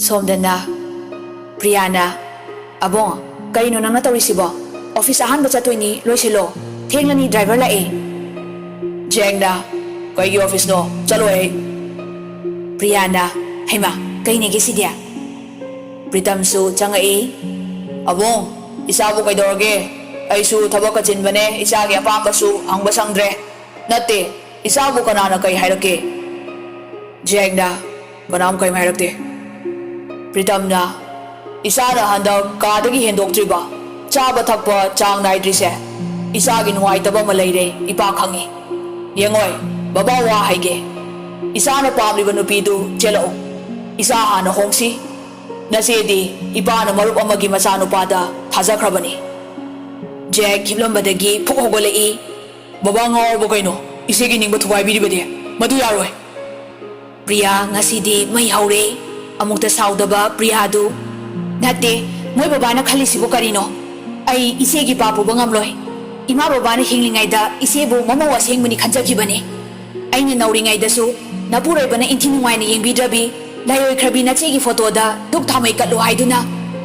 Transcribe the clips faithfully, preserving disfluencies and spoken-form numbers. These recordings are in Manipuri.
ꯁꯣꯝꯗꯅ ꯄ꯭ꯔꯤꯌꯥꯅ, "ꯑꯕꯣ, ꯀꯩꯅꯣ ꯅꯪꯅ ꯇꯧꯔꯤꯁꯤꯕꯣ? ꯑꯣꯐꯤꯁ ꯑꯍꯥꯟꯕ ꯆꯠꯇꯣꯏꯅꯤ, ꯂꯣꯏꯁꯤꯜꯂꯣ꯫ ꯊꯦꯡꯂꯅꯤ, ꯗ꯭ꯔꯥꯏꯚꯔ ꯂꯥꯛꯑꯦ꯫" ꯖꯦꯛꯅ, "ꯀꯩꯒꯤ ꯑꯣꯐꯤꯁꯅꯣ? ꯆꯠꯂꯣꯍꯦ꯫" ꯄ꯭ꯔꯤꯌꯥꯅ, "ꯍꯩꯃꯥ, ꯀꯩꯅꯦꯒꯦ ꯁꯤꯗꯤ?" ꯄ꯭ꯔꯤꯇꯝꯁꯨ ꯆꯪꯉꯛꯏ꯫ "ꯑꯕꯣ, ꯏꯆꯥꯕꯨ ꯀꯩꯗꯧꯔꯒꯦ? ꯑꯩꯁꯨ ꯊꯕꯛꯀ ꯆꯤꯟꯕꯅꯦ, ꯏꯆꯥꯒꯤ ꯑꯄꯥꯝꯕꯁꯨ ꯍꯪꯕ ꯁꯪꯗ꯭ꯔꯦ꯫ ꯅꯠꯇꯦ, ꯏꯆꯥꯕꯨ ꯀꯅꯥꯅ ꯀꯩ ꯍꯥꯏꯔꯛꯀꯦ?" ꯖꯦꯛꯅ, "ꯀꯅꯥꯝ ꯀꯩꯝ ꯍꯥꯏꯔꯛꯇꯦ꯫" ꯄ꯭ꯔꯤꯇꯝꯅ, "ꯏꯆꯥꯅ ꯍꯟꯗꯛ ꯀꯥꯗꯒꯤ ꯍꯦꯟꯗꯣꯛꯇ꯭ꯔꯤꯕ, ꯆꯥꯕ ꯊꯛꯄ ꯆꯥꯡ ꯅꯥꯏꯗ꯭ꯔꯤꯁꯦ, ꯏꯆꯥꯒꯤ ꯅꯨꯡꯉꯥꯏꯇꯕ ꯑꯃ ꯂꯩꯔꯦ, ꯏꯄꯥ ꯈꯪꯉꯤ꯫ ꯌꯦꯡꯉꯣꯏ, ꯕꯕꯥ ꯋꯥ ꯍꯥꯏꯒꯦ꯫ ꯏꯆꯥꯅ ꯄꯥꯝꯂꯤꯕ ꯅꯨꯄꯤꯗꯨ ꯆꯦꯜꯂꯛꯎ꯫ ꯏꯆꯥ ꯍꯥꯟꯅ ꯍꯣꯡꯁꯤ꯫ ꯅꯆꯦꯗꯤ ꯏꯄꯥꯅ ꯃꯔꯨꯞ ꯑꯃꯒꯤ ꯃꯆꯥꯅꯨꯄꯥꯗ ꯊꯥꯖꯈ꯭ꯔꯕꯅꯤ꯫" ꯖꯦꯛ ꯍꯤꯞꯂꯝꯕꯗꯒꯤ ꯐꯨꯛ ꯍꯧꯒꯠꯂꯛꯏ꯫ "ꯕꯕꯥ ꯉꯥꯎꯔꯕꯣ ꯀꯩꯅꯣ? ꯏꯆꯦꯒꯤ ꯅꯤꯡꯕ ꯊꯨꯒꯥꯏꯕꯤꯔꯤꯕꯗꯤ? ꯃꯗꯨ ꯌꯥꯔꯣꯏ꯫" ꯄ꯭ꯔꯤꯌꯥ ꯉꯁꯤꯗꯤ ꯃꯩ ꯍꯧꯔꯦ꯫ ꯑꯃꯨꯛꯇ ꯁꯥꯎꯗꯕ ꯄ꯭ꯔꯤꯌꯥꯗꯨ, "ꯅꯠꯇꯦ, ꯃꯣꯏ ꯕꯕꯥꯅ ꯈꯜꯂꯤꯁꯤꯕꯨ ꯀꯔꯤꯅꯣ? ꯑꯩ ꯏꯆꯦꯒꯤ ꯄꯥꯞ ꯄꯨꯕ ꯉꯝꯂꯣꯏ꯫ ꯏꯃꯥ ꯕꯕꯥꯅ ꯍꯤꯡꯂꯤꯉꯩꯗ ꯏꯆꯦꯕꯨ ꯃꯃꯧ ꯑꯁꯦꯡꯕꯅꯤ ꯈꯟꯖꯈꯤꯕꯅꯤ꯫ ꯑꯩꯅ ꯅꯧꯔꯤꯉꯩꯗꯁꯨ ꯅꯄꯨꯔꯣꯏꯕꯅ ꯏꯟꯊꯤ ꯅꯨꯡꯉꯥꯏꯅ ꯌꯦꯡꯕꯤꯗ꯭ꯔꯕꯤ, ꯂꯥꯏꯑꯣꯏꯈ꯭ꯔꯕꯤ ꯅꯆꯦꯒꯤ ꯐꯣꯇꯣꯗ ꯙꯨꯛ ꯊꯥꯎꯃꯩ ꯀꯠꯂꯨ ꯍꯥꯏꯗꯨꯅ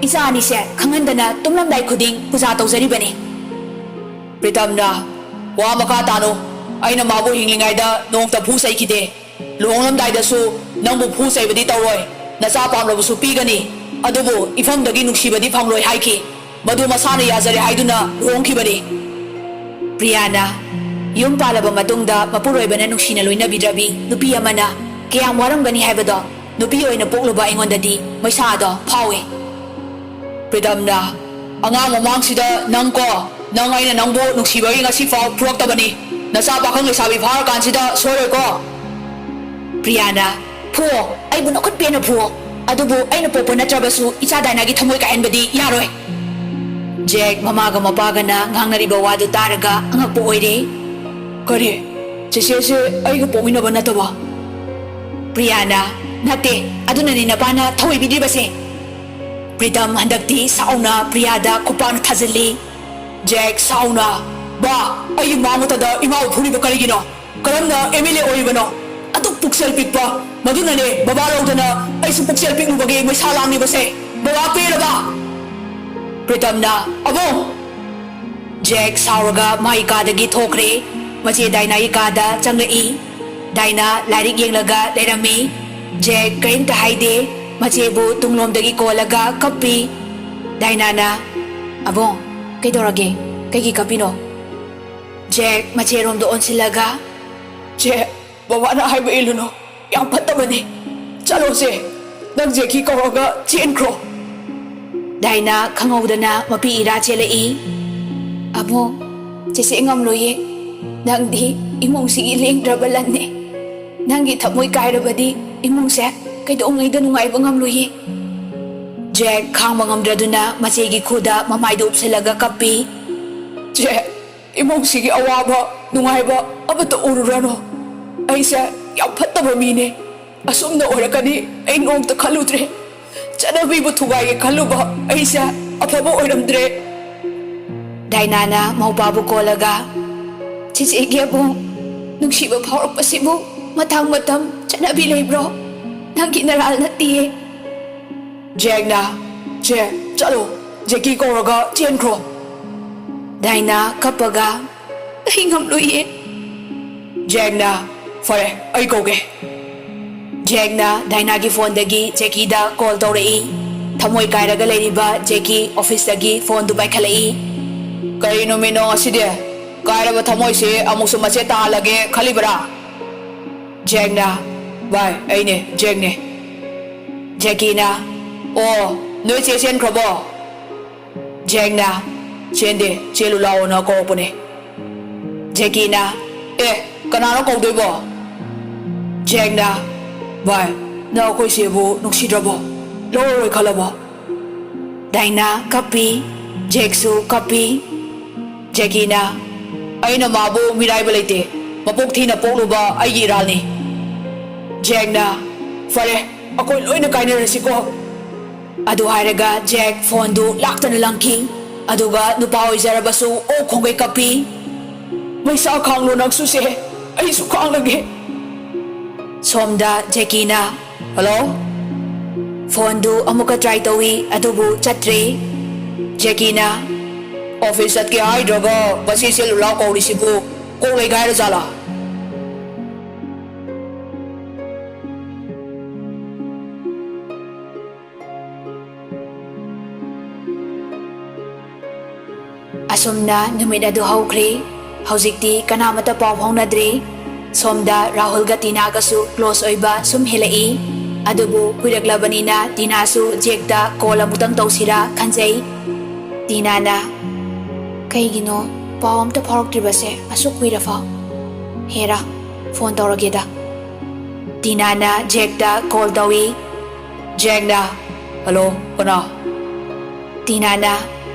ꯏꯆꯥ ꯑꯅꯤꯁꯦ ꯈꯪꯍꯟꯗꯅ ꯇꯨꯝꯂꯝꯗꯥꯏ ꯈꯨꯗꯤꯡ ꯄꯨꯖꯥ ꯇꯧꯖꯔꯤꯕꯅꯤ꯫" ꯄ꯭ꯔꯤꯇꯝꯅ, "ꯋꯥ ꯃꯈꯥ ꯇꯥꯅꯨ꯫ ꯑꯩꯅ ꯃꯥꯕꯨ ꯍꯤꯡꯂꯤꯉꯩꯗ ꯅꯣꯡꯇ ꯐꯨ ꯆꯩꯈꯤꯗꯦ꯫ ꯂꯨꯍꯣꯡꯂꯝꯗꯥꯏꯗꯁꯨ ꯅꯪꯕꯨ ꯐꯨ ꯆꯩꯕꯗꯤ ꯇꯧꯔꯣꯏ꯫ ꯅꯆꯥ ꯄꯥꯝꯂꯕꯁꯨ ꯄꯤꯒꯅꯤ꯫ ꯑꯗꯨꯕꯨ ꯏꯐꯝꯗꯒꯤ ꯅꯨꯡꯁꯤꯕꯗꯤ ꯐꯪꯂꯣꯏ ꯍꯥꯏꯈꯤ꯫ ꯃꯗꯨ ꯃꯁꯥꯅ ꯌꯥꯖꯔꯦ ꯍꯥꯏꯗꯨꯅ ꯂꯨꯍꯣꯡꯈꯤꯕꯅꯤ꯫" ꯄ꯭ꯔꯤꯌꯥꯅ, "ꯌꯨꯝ ꯄꯥꯜꯂꯕ ꯃꯇꯨꯡꯗ ꯃꯄꯨꯔꯣꯏꯕꯅ ꯅꯨꯡꯁꯤꯅ ꯂꯣꯏꯅꯕꯤꯗ꯭ꯔꯕꯤ ꯅꯨꯄꯤ ꯑꯃꯅ ꯀꯌꯥꯝ ꯋꯥꯔꯝꯒꯅꯤ ꯍꯥꯏꯕꯗꯣ ꯅꯨꯄꯤ ꯑꯣꯏꯅ ꯄꯣꯛꯂꯨꯕ ꯑꯩꯉꯣꯟꯗꯗꯤ ꯃꯩꯁꯥꯗꯣ ꯐꯥꯎꯏ꯫" ꯄ꯭ꯔꯤꯇꯝꯅ, "ꯑꯉꯥꯡ ꯃꯃꯥꯡꯁꯤꯗ ꯅꯪ ꯀꯣ, ꯅꯪ ꯑꯩꯅ ꯅꯪꯕꯨ ꯅꯨꯡꯁꯤꯕꯒꯤ ꯉꯁꯤ ꯐꯥꯎ ꯐꯨꯔꯛꯇꯕꯅꯤ꯫ ꯅꯆꯥ ꯄꯥꯈꯪ ꯂꯩꯁꯥꯕꯤ ꯐꯥꯔꯀꯥꯟꯁꯤꯗ ꯁꯣꯏꯔꯣꯏꯀꯣ꯫" ꯄ꯭ꯔꯤꯌꯥꯅ, "ꯐꯨꯑꯣ, ꯑꯩꯕꯨ ꯅꯈꯨꯠ ꯄꯦꯟꯅ ꯐꯨꯑꯣ꯫ ꯑꯗꯨꯕꯨ ꯑꯩꯅ ꯄꯣꯛꯄ ꯅꯠꯇ꯭ꯔꯕꯁꯨ ꯏꯆꯥ ꯗꯥꯏꯅꯥꯒꯤ ꯊꯃꯣꯏ ꯀꯥꯏꯍꯟꯕꯗꯤ ꯌꯥꯔꯣꯏ꯫" ꯖꯦꯛ ꯃꯃꯥꯒ ꯃꯄꯥꯒꯅ ꯉꯥꯡꯅꯔꯤꯕ ꯋꯥꯗꯨ ꯇꯥꯔꯒ ꯑꯉꯛꯄ ꯑꯣꯏꯔꯦ꯫ "ꯀꯔꯤ? ꯆꯦꯆꯦꯁꯦ ꯑꯩꯒ ꯄꯣꯛꯃꯤꯟꯅꯕ ꯅꯠꯇꯕ?" ꯄ꯭ꯔꯤꯌꯥꯅ, "ꯅꯠꯇꯦ, ꯑꯗꯨꯅꯅꯤ ꯅꯄꯥꯅ ꯊꯧꯑꯣꯏꯕꯤꯗ꯭ꯔꯤꯕꯁꯦ꯫" ꯄ꯭ꯔꯤꯇꯝ ꯍꯟꯗꯛꯇꯤ ꯁꯥꯎꯅ ꯄ꯭ꯔꯤꯌꯥꯗ ꯈꯨꯄꯥꯛꯅ ꯊꯥꯖꯤꯜꯂꯤ꯫ ꯖꯦꯛ ꯁꯥꯎꯅ, "ꯕꯥ, ꯑꯩꯒꯤ ꯃꯥꯡ ꯃꯊꯛꯇ ꯏꯃꯥꯕꯨ ꯐꯨꯔꯤꯕ ꯀꯔꯤꯒꯤꯅꯣ? ꯀꯔꯝꯅ ꯑꯦꯝ ꯑꯦꯜ ꯑꯦ ꯑꯣꯏꯔꯤꯕꯅꯣ? ꯑꯗꯨꯛ ꯄꯨꯛꯆꯦꯜ ꯄꯤꯛꯄ꯫ ꯃꯗꯨꯅꯅꯦ ꯕꯕꯥ ꯂꯧꯗꯅ ꯑꯩꯁꯨ ꯄꯨꯛꯆꯦꯜ ꯄꯤꯛꯂꯨꯕꯒꯤ ꯃꯩꯁꯥ ꯂꯥꯡꯂꯤꯕꯁꯦ꯫ ꯕꯕꯥ ꯄꯦꯜꯂꯕ? ꯄ꯭ꯔꯤꯇꯝꯅ, "ꯑꯕꯨꯡ!" ꯖꯦꯛ ꯁꯥꯎꯔꯒ ꯃꯥꯒꯤ ꯀꯥꯗꯒꯤ ꯊꯣꯛꯈ꯭ꯔꯦ꯫ ꯃꯆꯦ ꯗꯥꯏꯅꯥꯒꯤ ꯀꯥꯗ ꯆꯪꯂꯛꯏ꯫ ꯗꯥꯏꯅꯥ ꯂꯥꯏꯔꯤꯛ ꯌꯦꯡꯂꯒ ꯂꯩꯔꯝꯃꯤ꯫ ꯖꯦꯛ ꯀꯔꯤꯝꯇ ꯍꯥꯏꯗꯦ꯫ ꯃꯆꯦꯕꯨ ꯇꯨꯡꯂꯣꯝꯗꯒꯤ ꯀꯣꯜꯂꯒ ꯀꯞꯄꯤ꯫ ꯗꯥꯏꯅꯥꯅ, "ꯑꯕꯨꯡ, ꯀꯩꯗꯧꯔꯒꯦ? ꯀꯩꯒꯤ ꯀꯞꯄꯤꯅꯣ?" ꯖꯦꯛ ꯃꯆꯦꯔꯣꯝꯗ ꯑꯣꯟꯁꯤꯜꯂꯒ, "ꯆꯦ, ꯕꯕꯥꯅ ꯍꯥꯏꯕ ꯏꯜꯂꯨꯅꯨ꯫ ꯌꯥꯝ ꯐꯠꯇꯕꯅꯤ꯫ ꯆꯠꯂꯣꯁꯦ, ꯅꯪ ꯖꯦꯀꯤ ꯀꯧꯔꯒ ꯆꯦꯟꯈ꯭ꯔꯣ꯫" ꯗꯥꯏꯅꯥ ꯈꯪꯍꯧꯗꯅ ꯃꯄꯤ ꯏꯔꯥ ꯆꯦꯜꯂꯛꯏ꯫ "ꯑꯕꯨꯡ, ꯆꯦꯆꯦ ꯉꯝꯂꯣꯏꯌꯦ꯫ ꯅꯪꯗꯤ ꯏꯃꯨꯡꯁꯤꯒꯤ ꯂꯦꯡꯗ꯭ꯔꯕ ꯂꯟꯅꯦ꯫ ꯅꯪꯒꯤ ꯊꯃꯣꯏ ꯀꯥꯏꯔꯕꯗꯤ ꯏꯃꯨꯡꯁꯦ ꯀꯩꯗꯧꯉꯩꯗ ꯅꯨꯡꯉꯥꯏꯕ ꯉꯝꯂꯣꯏꯌꯦ꯫" ꯖꯦꯛ ꯈꯥꯡꯕ ꯉꯝꯗ꯭ꯔꯗꯨꯅ ꯃꯆꯦꯒꯤ ꯈꯨꯗ ꯃꯃꯥꯏꯗ ꯎꯞꯁꯤꯜꯂꯒ ꯀꯞꯄꯤ꯫ "ꯆꯦ, ꯏꯃꯨꯡꯁꯤꯒꯤ ꯑꯋꯥꯕ ꯅꯨꯡꯉꯥꯏꯕ ꯑꯃꯠꯇ ꯎꯔꯨꯔꯅꯨ꯫ ꯑꯩꯁꯦ ꯌꯥꯝ ꯐꯠꯇꯕ ꯃꯤꯅꯦ꯫ ꯑꯁꯨꯝꯅ ꯑꯣꯏꯔꯛꯀꯅꯤ ꯑꯩ ꯅꯣꯡꯇ ꯈꯜꯂꯨꯗ꯭ꯔꯦ꯫ ꯆꯠꯅꯕꯤꯕꯨ ꯊꯨꯒꯥꯏꯒꯦ ꯈꯜꯂꯨꯕ ꯑꯩꯁꯦ ꯑꯐꯕ ꯑꯣꯏꯔꯝꯗ꯭ꯔꯦ꯫" ꯗꯥꯏꯅꯥꯅ ꯃꯧꯄꯥꯕꯨ ꯀꯣꯜꯂꯒ, "ꯆꯦꯆꯦꯒꯤ ꯑꯕꯨꯡ ꯅꯨꯡꯁꯤꯕ ꯐꯥꯎꯔꯛꯄꯁꯤꯕꯨ ꯃꯇꯥꯡ ꯃꯇꯝ ꯆꯠꯅꯕꯤ ꯂꯩꯕ꯭ꯔꯣ? ꯅꯪꯒꯤ ꯅꯔꯥꯜ ꯅꯠꯇꯤꯌꯦ꯫" ꯖꯦꯛꯅ, "ꯆꯦ, ꯆꯠꯂꯣ, ꯖꯦꯀꯤ ꯀꯧꯔꯒ ꯆꯦꯟꯈ꯭ꯔꯣ꯫" ꯗꯥꯏꯅꯥ ꯀꯞꯄꯒ, "ꯑꯩ ꯉꯝꯂꯣꯏꯌꯦ꯫" ꯖꯦꯛꯅ, "ꯐꯔꯦ, ꯑꯩ ꯀꯧꯒꯦ꯫" ꯖꯦꯛꯅ ꯗꯥꯏꯅꯥꯒꯤ ꯐꯣꯟꯗꯒꯤ ꯖꯦꯀꯤꯗ ꯀꯣꯜ ꯇꯧꯔꯛꯏ꯫ ꯊꯃꯣꯏ ꯀꯥꯏꯔꯒ ꯂꯩꯔꯤꯕ ꯖꯦꯀꯤ ꯑꯣꯐꯤꯁꯇꯒꯤ ꯐꯣꯟꯗꯨ ꯄꯥꯏꯈꯠꯂꯛꯏ꯫ "ꯀꯔꯤ ꯅꯨꯃꯤꯠꯅꯣ ꯉꯁꯤꯗꯤ? ꯀꯥꯏꯔꯕ ꯊꯃꯣꯏꯁꯤ ꯑꯃꯨꯛꯁꯨ ꯃꯆꯦꯠ ꯇꯥꯍꯜꯂꯒꯦ ꯈꯜꯂꯤꯕꯔꯥ?" ꯖꯦꯛꯅ, "ꯚꯥꯏ, ꯑꯩꯅꯦ, ꯖꯦꯛꯅꯦ꯫" ꯖꯦꯀꯤꯅ, "ꯑꯣ, ꯅꯣꯏ ꯆꯦ ꯆꯦꯟꯈ꯭ꯔꯕꯣ?" ꯖꯦꯛꯅ, "ꯆꯦꯟꯗꯦ, ꯆꯦꯜꯂꯨ ꯂꯥꯛꯑꯣꯅ ꯀꯧꯔꯛꯄꯅꯦ꯫" ꯖꯦꯀꯤꯅ, "ꯑꯦ, ꯀꯅꯥꯅꯣ ꯀꯧꯗꯣꯏꯕꯣ?" ꯖꯦꯛꯅ, "ꯚꯥꯏ, ꯅꯪ ꯑꯩꯈꯣꯏ ꯆꯦꯕꯨ ꯅꯨꯡꯁꯤꯗ꯭ꯔꯕꯣ? ꯂꯧꯔꯔꯣꯏ ꯈꯜꯂꯕꯣ?" ꯗꯥꯏꯅꯥ ꯀꯞꯄꯤ꯫ ꯖꯦꯛꯁꯨ ꯀꯞꯄꯤ꯫ ꯖꯦꯀꯤꯅ, "ꯑꯩꯅ ꯃꯥꯕꯨ ꯃꯤꯔꯥꯏꯕ ꯂꯩꯇꯦ꯫ ꯃꯄꯣꯛ ꯊꯤꯅ ꯄꯣꯛꯂꯨꯕ ꯑꯩꯒꯤ ꯏꯔꯥꯜꯅꯤ꯫" ꯖꯦꯛꯅ, "ꯐꯔꯦ, ꯑꯩꯈꯣꯏ ꯂꯣꯏꯅ ꯀꯥꯏꯅꯔꯁꯤꯀꯣ꯫" ꯑꯗꯨ ꯍꯥꯏꯔꯒ ꯖꯦꯛ ꯐꯣꯟꯗꯨ ꯂꯥꯛꯇꯅ ꯂꯪꯈꯤ꯫ ꯑꯗꯨꯒ ꯅꯨꯄꯥ ꯑꯣꯏꯖꯔꯕꯁꯨ ꯑꯣꯛ ꯈꯣꯡꯒꯩ ꯀꯞꯄꯤ꯫ "ꯃꯩꯁꯥ ꯈꯥꯡꯂꯣ ꯅꯪꯁꯨ ꯁꯦ, ꯑꯩꯁꯨ ꯈꯥꯡꯂꯒꯦ꯫" ꯁꯣꯝꯗ ꯖꯦꯀꯤꯅ, "ꯍꯜꯂꯣ?" ꯐꯣꯟꯗꯨ ꯑꯃꯨꯛꯀ ꯇ꯭ꯔꯥꯏ ꯇꯧꯏ, ꯑꯗꯨꯕꯨ ꯆꯠꯇ꯭ꯔꯦ꯫ ꯖꯦꯀꯤꯅ, "ꯑꯣꯐꯤꯁ ꯆꯠꯀꯦ ꯍꯥꯏꯗ꯭ꯔꯒ ꯃꯁꯤ ꯁꯦꯜꯂꯨꯂꯥ ꯀꯧꯔꯤꯁꯤꯕꯨ ꯀꯣꯛ ꯂꯩꯒꯥꯏꯔ ꯖꯥꯠꯂꯥ?" ꯑꯁꯨꯝꯅ ꯅꯨꯃꯤꯠ ꯑꯗꯨ ꯍꯧꯈ꯭ꯔꯦ꯫ ꯍꯧꯖꯤꯛꯇꯤ ꯀꯅꯥꯃꯠꯇ ꯄꯥꯎ ꯐꯥꯎꯅꯗ꯭ꯔꯦ꯫ ꯁꯣꯝꯗ ꯔꯥꯍꯨꯜꯒ ꯇꯤꯅꯥꯒꯁꯨ ꯀ꯭ꯂꯣꯁ ꯑꯣꯏꯕ ꯁꯨꯝ ꯍꯦꯜꯂꯛꯏ꯫ ꯑꯗꯨꯕꯨ ꯀꯨꯏꯔꯛꯂꯕꯅꯤꯅ ꯇꯤꯅꯥꯁꯨ ꯖꯦꯛꯇ ꯀꯣꯜ ꯑꯃꯨꯛꯇꯪ ꯇꯧꯁꯤꯔꯥ ꯈꯟꯖꯩ꯫ ꯇꯤꯅꯥꯅ, "ꯀꯩꯒꯤꯅꯣ ꯄꯥꯎ ꯑꯝꯇ ꯐꯥꯎꯔꯛꯇ꯭ꯔꯤꯕꯁꯦ ꯑꯁꯨꯛ ꯀꯨꯏꯔꯐꯥꯎ? ꯍꯦꯔꯥ, ꯐꯣꯟ ꯇꯧꯔꯒꯦꯗ꯫" ꯇꯤꯅꯥꯅ ꯖꯦꯛꯇ ꯀꯣꯜ ꯇꯧꯏ꯫ ꯖꯦꯛꯅ, "ꯍꯜꯂꯣ, ꯀꯅꯥ?" ꯇꯤꯅꯥꯅ,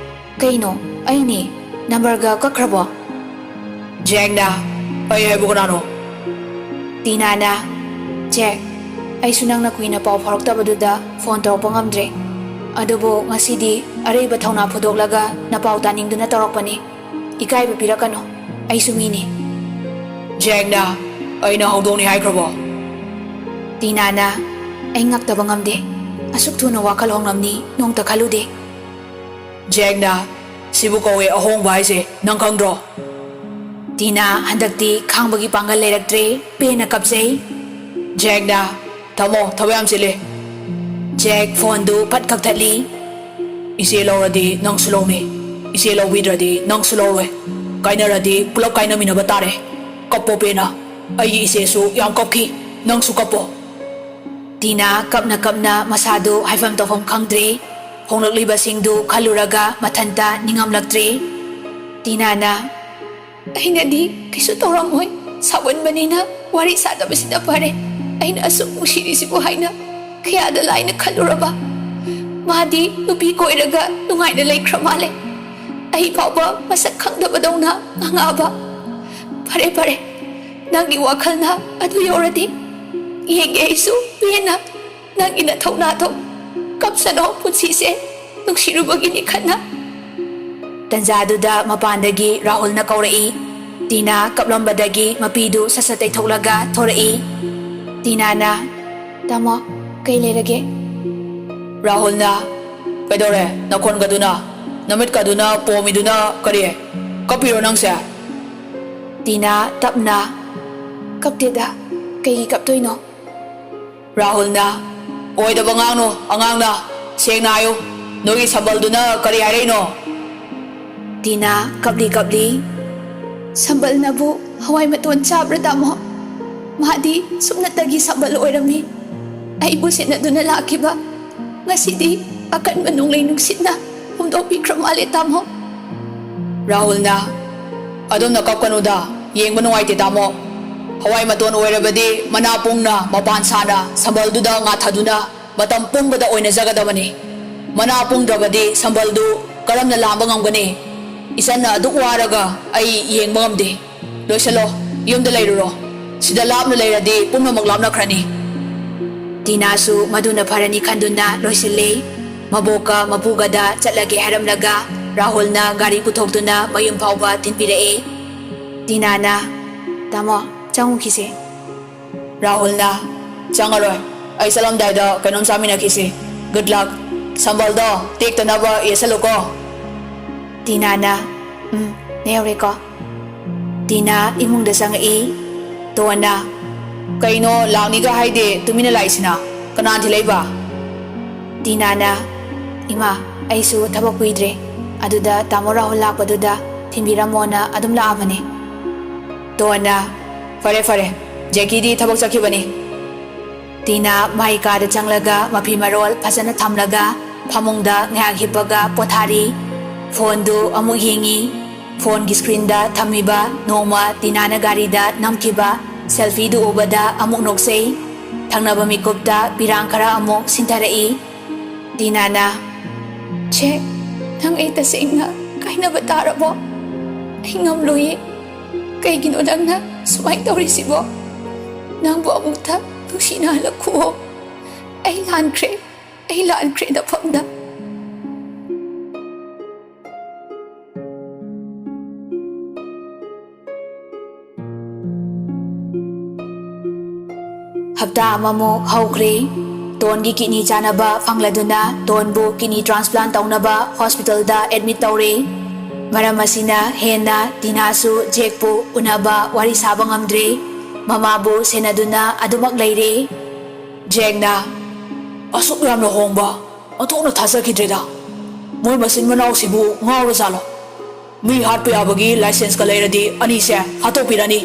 "ꯀꯩꯅꯣ, ꯑꯩꯅꯦ꯫ ꯅꯝꯕꯔꯒ ꯀꯛꯈ꯭ꯔꯕꯣ?" ꯖꯦꯛꯅ, "ꯑꯩ ꯍꯥꯏꯕꯨ ꯀꯅꯥꯅꯣ?" ꯇꯤꯅꯥꯅ, "ꯖꯦꯛ, ꯑꯩꯁꯨ ꯅꯪꯅ ꯀꯨꯏꯅ ꯄꯥꯎ ꯐꯥꯎꯔꯛꯇꯕꯗꯨꯗ ꯐꯣꯟ ꯇꯧꯔꯛꯄ ꯉꯝꯗ꯭ꯔꯦ꯫ ꯑꯗꯨꯕꯨ ꯉꯁꯤꯗꯤ ꯑꯔꯩꯕ ꯊꯧꯅꯥ ꯐꯨꯗꯣꯛꯂꯒ ꯅꯄꯥꯎ ꯇꯥꯅꯤꯡꯗꯨꯅ ꯇꯧꯔꯛꯄꯅꯤ꯫ ꯏꯀꯥꯏꯕ ꯄꯤꯔꯛꯀꯅꯨ, ꯑꯩꯁꯨ ꯃꯤꯅꯤ꯫" ꯖꯦꯛꯅ, "ꯑꯩꯅ ꯍꯧꯗꯣꯡꯅꯤ ꯍꯥꯏꯈ꯭ꯔꯕꯣ?" ꯇꯤꯅꯥꯅ, "ꯑꯩ ꯉꯛꯇꯕ ꯉꯝꯗꯦ꯫ ꯑꯁꯨꯛ ꯊꯨꯅ ꯋꯥꯈꯜ ꯍꯣꯡꯂꯝꯅꯤ ꯅꯣꯡꯇ ꯈꯜꯂꯨꯗꯦ꯫" ꯖꯦꯛꯅ, "ꯁꯤꯕꯨ ꯀꯧꯋꯦ ꯑꯍꯣꯡꯕ ꯍꯥꯏꯁꯦ, ꯅꯪ ꯈꯪꯗ꯭ꯔꯣ?" ꯇꯤꯅꯥ ꯍꯟꯗꯛꯇꯤ ꯈꯥꯡꯕꯒꯤ ꯄꯥꯡꯒꯜ ꯂꯩꯔꯛꯇ꯭ꯔꯦ, ꯄꯦꯟꯅ ꯀꯞꯆꯩ꯫ ꯖꯦꯛꯅ, "ꯊꯝꯃꯣ, ꯊꯕꯛ ꯌꯥꯝ ꯆꯤꯜꯂꯤ꯫" ꯖꯦꯛ ꯐꯣꯟꯗꯨ ꯐꯠ ꯀꯛꯊꯠꯂꯤ꯫ "ꯏꯆꯦ ꯂꯧꯔꯗꯤ ꯅꯪꯁꯨ ꯂꯧꯅꯤ, ꯏꯆꯦ ꯂꯧꯕꯤꯗ꯭ꯔꯗꯤ ꯅꯪꯁꯨ ꯂꯧꯔꯣꯏ꯫ ꯀꯥꯏꯅꯔꯗꯤ ꯄꯨꯂꯞ ꯀꯥꯏꯅꯃꯤꯟꯅꯕ ꯇꯥꯔꯦ꯫ ꯀꯞꯄꯣ ꯄꯦꯟꯅ꯫ ꯑꯩꯒꯤ ꯏꯆꯦꯁꯨ ꯌꯥꯝ ꯀꯞꯈꯤ, ꯅꯪꯁꯨ ꯀꯞꯄꯣ꯫" ꯇꯤꯅꯥ ꯀꯞꯅ ꯀꯞꯅ ꯃꯁꯥꯗꯨ ꯍꯥꯏꯐꯝ ꯇꯧꯐꯝ ꯈꯪꯗ꯭ꯔꯦ꯫ ꯍꯣꯡꯂꯛꯂꯤꯕꯁꯤꯡꯗꯨ ꯈꯜꯂꯨꯔꯒ ꯃꯊꯟꯇ ꯅꯤꯡꯉꯝꯂꯛꯇ꯭ꯔꯦ꯫ ꯇꯤꯅꯥꯅ, "ꯑꯩꯅꯗꯤ ꯀꯩꯁꯨ ꯇꯧꯔꯝꯃꯣꯏ꯫ ꯁꯥꯎꯒꯟꯕꯅꯤꯅ ꯋꯥꯔꯤ ꯁꯥꯗꯕꯁꯤꯅ ꯐꯔꯦ꯫ ꯑꯩꯅ ꯑꯁꯨꯛ ꯅꯨꯡꯁꯤꯔꯤꯁꯤꯕꯨ ꯍꯥꯏꯅ ꯀꯌꯥꯗ ꯂꯥꯏꯅ ꯈꯜꯂꯨꯔꯕ꯫ ꯃꯥꯗꯤ ꯅꯨꯄꯤ ꯀꯣꯏꯔꯒ ꯅꯨꯡꯉꯥꯏꯅ ꯂꯩꯈ꯭ꯔ ꯃꯥꯜꯂꯦ꯫ ꯑꯩ ꯐꯥꯎꯕ ꯃꯁꯛ ꯈꯪꯗꯕꯗꯧꯅ ꯉꯥꯡꯉꯛꯑꯕ꯫ ꯐꯔꯦ, ꯐꯔꯦ, ꯅꯪꯒꯤ ꯋꯥꯈꯜꯅ ꯑꯗꯨ ꯌꯧꯔꯗꯤ ꯌꯦꯡꯒꯦ ꯑꯩꯁꯨ ꯄꯦꯟꯅ ꯅꯪꯒꯤ ꯅꯊꯧꯅꯥꯗꯣ꯫ ꯀꯞꯁꯅꯣ, ꯄꯨꯟꯁꯤꯁꯦ ꯅꯨꯡꯁꯤꯔꯨꯕꯒꯤꯅꯤ ꯈꯟꯅ꯫" ꯇꯟꯖꯥꯗꯨꯗ ꯃꯄꯥꯟꯗꯒꯤ ꯔꯥꯍꯨꯜꯅ ꯀꯧꯔꯛꯏ꯫ ꯇꯤꯅꯥ ꯀꯞꯂꯝꯕꯗꯒꯤ ꯃꯄꯤꯗꯨ ꯁꯠ ꯁꯠ ꯇꯩꯊꯣꯛꯂꯒ ꯊꯣꯔꯛꯏ꯫ ꯇꯤꯅꯥꯅ, "ꯇꯥꯃꯣ, ꯀꯩ ꯂꯩꯔꯒꯦ?" ꯔꯥꯍꯨꯜꯅ, "ꯀꯩꯗꯧꯔꯦ? ꯅꯈꯣꯟꯒꯗꯨꯅ, ꯅꯃꯤꯠꯀꯗꯨꯅ ꯄꯣꯝꯃꯤꯗꯨꯅ ꯀꯔꯤ? ꯀꯞꯄꯤꯔꯣ ꯅꯪꯁꯦ?" ꯇꯤꯅꯥ ꯇꯞꯅ, "ꯀꯞꯇꯦꯗ, ꯀꯩꯒꯤ ꯀꯞꯇꯣꯏꯅꯣ?" ꯔꯥꯍꯨꯜꯅ, "ꯑꯣꯏꯗꯕ ꯉꯥꯡꯅꯨ, ꯑꯉꯥꯡꯅ꯫ ꯁꯦꯡꯅ ꯍꯥꯏꯌꯨ, ꯅꯣꯏꯒꯤ ꯁꯝꯕꯜꯗꯨꯅ ꯀꯔꯤ ꯍꯥꯏꯔꯛꯏꯅꯣ?" ꯇꯤꯅꯥ ꯀꯞꯂꯤ ꯀꯞꯂꯤ, "ꯁꯝꯕꯜꯅꯕꯨ ꯍꯋꯥꯏ ꯃꯇꯣꯟ ꯆꯥꯕ꯭ꯔꯥ, ꯇꯥꯃꯣ? ꯃꯥꯗꯤ ꯁꯨꯞꯅꯇꯒꯤ ꯁꯝꯕꯜ ꯑꯣꯏꯔꯝꯃꯤ꯫ ꯑꯩꯕꯨ ꯁꯦꯟꯅꯗꯨꯅ ꯂꯥꯛꯈꯤꯕ꯫ ꯉꯁꯤꯗꯤ ꯑꯀꯟꯕ ꯅꯣꯡꯂꯩ ꯅꯨꯡꯁꯤꯠꯅ ꯍꯨꯝꯗꯣꯛꯄꯤꯈ꯭ꯔ ꯃꯥꯜꯂꯦ, ꯇꯥꯃꯣ꯫" ꯔꯥꯍꯨꯜꯅ, "ꯑꯗꯨꯝꯅ ꯀꯞꯀꯅꯨꯗ, ꯌꯦꯡꯕ ꯅꯨꯡꯉꯥꯏꯇꯦ, ꯇꯥꯃꯣ꯫ ꯍꯋꯥꯏ ꯃꯇꯣꯟ ꯑꯣꯏꯔꯕꯗꯤ ꯃꯅꯥ ꯄꯨꯡꯅ ꯃꯄꯥꯟ ꯁꯥꯅ ꯁꯝꯕꯜꯗꯨꯗ ꯉꯥꯊꯗꯨꯅ ꯃꯇꯝ ꯄꯨꯝꯕꯗ ꯑꯣꯏꯅꯖꯒꯗꯕꯅꯤ꯫ ꯃꯅꯥ ꯄꯨꯡꯗ꯭ꯔꯕꯗꯤ ꯁꯝꯕꯜꯗꯨ ꯀꯔꯝꯅ ꯂꯥꯝꯕ ꯉꯝꯒꯅꯤ? ꯏꯆꯟꯅ ꯑꯗꯨꯛ ꯋꯥꯔꯒ ꯑꯩ ꯌꯦꯡꯕ ꯉꯝꯗꯦ꯫ ꯂꯣꯏꯁꯤꯜꯂꯣ, ꯌꯨꯝꯗ ꯂꯩꯔꯨꯔꯣ꯫ ꯁꯤꯗ ꯂꯥꯞꯅ ꯂꯩꯔꯗꯤ ꯄꯨꯝꯅꯃꯛ ꯂꯥꯞꯅꯈ꯭ꯔꯅꯤ꯫" ꯇꯤꯅꯥꯁꯨ ꯃꯗꯨꯅ ꯐꯔꯅꯤ ꯈꯟꯗꯨꯅ ꯂꯣꯏꯁꯤꯜꯂꯦ꯫ ꯃꯕꯣꯛꯀ ꯃꯄꯨꯒꯗ ꯆꯠꯂꯒꯦ ꯍꯥꯏꯔꯝꯂꯒ ꯔꯥꯍꯨꯜꯅ ꯒꯥꯔꯤ ꯄꯨꯊꯣꯛꯇꯨꯅ ꯃꯌꯨꯝ ꯐꯥꯎꯕ ꯊꯤꯟꯕꯤꯔꯛꯑꯦ꯫ ꯇꯤꯅꯥꯅ, "ꯇꯥꯃꯣ, ꯆꯪꯉꯨꯈꯤꯁꯦ꯫" ꯔꯥꯍꯨꯜꯅ, "ꯆꯪꯉꯔꯣꯏ, ꯑꯩ ꯆꯠꯂꯝꯗꯥꯏꯗ ꯀꯩꯅꯣꯝ ꯆꯥꯃꯤꯟꯅꯈꯤꯁꯤ꯫ Good luck꯫ ꯁꯝꯕꯜꯗꯣ ꯇꯦꯛꯇꯅꯕ ꯌꯦꯠꯁꯜꯂꯨꯀꯣ꯫" ꯇꯤꯅꯥꯅ, "ꯎꯝ, ꯂꯩꯍꯧꯔꯦꯀꯣ꯫" ꯇꯤꯅꯥ ꯏꯃꯨꯡꯗ ꯆꯪꯉꯛꯏ꯫ ꯇꯣꯟꯅ, "ꯀꯩꯅꯣ, ꯂꯥꯛꯅꯤꯒ ꯍꯥꯏꯗꯦ, ꯇꯨꯃꯤꯟꯅ ꯂꯥꯛꯏꯁꯤꯅ? ꯀꯅꯥꯅ ꯊꯤꯜꯂꯛꯏꯕ?" ꯇꯤꯅꯥꯅ, "ꯏꯃꯥ, ꯑꯩꯁꯨ ꯊꯕꯛ ꯀꯨꯏꯗ꯭ꯔꯦ, ꯑꯗꯨꯗ ꯇꯥꯃꯣ ꯔꯥꯍꯨꯜ ꯂꯥꯛꯄꯗꯨꯗ ꯊꯤꯟꯕꯤꯔꯝꯃꯣꯅ ꯑꯗꯨꯝ ꯂꯥꯛꯑꯕꯅꯦ꯫" ꯇꯣꯟꯅ, "ꯐꯔꯦ, ꯐꯔꯦ, ꯖꯦꯀꯤꯗꯤ ꯊꯕꯛ ꯆꯠꯈꯤꯕꯅꯤ꯫" ꯇꯤꯅꯥ ꯃꯥꯏ ꯀꯥꯗ ꯆꯪꯂꯒ ꯃꯐꯤ ꯃꯔꯣꯜ ꯐꯖꯅ ꯊꯝꯂꯒ ꯐꯃꯨꯡꯗ ꯉꯥꯏꯍꯥꯛ ꯍꯤꯞꯄꯒ ꯄꯣꯊꯥꯔꯤ꯫ ꯐꯣꯟꯗꯨ ꯑꯃꯨꯛ ꯌꯦꯡꯉꯤ꯫ ꯐꯣꯟꯒꯤ ꯁ꯭ꯀ꯭ꯔꯤꯟꯗ ꯊꯝꯃꯤꯕ ꯅꯣꯡꯃ ꯇꯤꯅꯥꯅ ꯒꯥꯔꯤꯗ ꯅꯝꯈꯤꯕ ꯁꯦꯜꯐꯤꯗꯨ ꯎꯕꯗ ꯑꯃꯨꯛ ꯅꯣꯛꯆꯩ꯫ ꯊꯪꯅꯕ ꯃꯤꯀꯨꯞꯇ ꯄꯤꯔꯥꯡ ꯈꯔ ꯑꯃꯨꯛ ꯁꯤꯟꯊꯔꯛꯏ꯫ ꯇꯤꯅꯥꯅ, "ꯆꯦ, ꯅꯪ ꯑꯩ ꯇꯁꯦꯡꯅ ꯀꯥꯏꯅꯕ ꯇꯥꯔꯕꯣ? ꯑꯩ ꯉꯝꯂꯣꯏꯌꯦ꯫ ꯀꯩꯒꯤꯅꯣ ꯅꯪꯅ ꯁꯨꯃꯥꯏꯅ ꯇꯧꯔꯤꯁꯤꯕꯣ? ꯅꯪꯕꯨ ꯑꯃꯨꯛꯇ ꯅꯨꯡꯁꯤꯅꯍꯜꯂꯛꯈꯨꯑꯣ꯫ ꯑꯩ ꯂꯥꯟꯈ꯭ꯔꯦ, ꯑꯩ ꯂꯥꯟꯈ꯭ꯔꯦ ꯅꯐꯝꯗ꯫" ꯍꯞꯇꯥ ꯑꯃꯃꯨꯛ ꯍꯧꯈ꯭ꯔꯦ꯫ ꯗꯣꯟꯒꯤ ꯀꯤꯗꯅꯤ ꯆꯥꯅꯕ ꯐꯪꯂꯗꯨꯅ ꯗꯣꯟꯕꯨ ꯀꯤꯗꯅꯤ ꯇ꯭ꯔꯥꯟꯁꯄ꯭ꯂꯥꯟ ꯇꯧꯅꯕ ꯍꯣꯁꯄꯤꯇꯥꯜꯗ ꯑꯦꯗꯃꯤꯠ ꯇꯧꯔꯦ꯫ ꯃꯔꯝ ꯑꯁꯤꯅ ꯍꯦꯟꯅ ꯇꯤꯅꯥꯁꯨ ꯖꯦꯛꯄꯨ ꯎꯅꯕ ꯋꯥꯔꯤ ꯁꯥꯕ ꯉꯝꯗ꯭ꯔꯦ꯫ ꯃꯃꯥꯕꯨ ꯁꯦꯟꯅꯗꯨꯅ ꯑꯗꯨꯃꯛ ꯂꯩꯔꯦ꯫ ꯖꯦꯛꯅ, "ꯑꯁꯨꯛ ꯌꯥꯝꯅ ꯍꯣꯡꯕ, ꯑꯣꯟꯊꯣꯛꯅ ꯊꯥꯖꯈꯤꯗ꯭ꯔꯦꯗ꯫ ꯃꯣꯏ ꯃꯆꯤꯟ ꯃꯅꯥꯎꯁꯤꯕꯨ ꯉꯥꯎꯔꯖꯥꯠꯂꯣ? ꯃꯤ ꯍꯥꯠꯄ ꯌꯥꯕꯒꯤ ꯂꯥꯏꯁꯦꯟꯁꯀ ꯂꯩꯔꯗꯤ ꯑꯅꯤꯁꯦ ꯍꯥꯠꯇꯣꯛꯄꯤꯔꯅꯤ꯫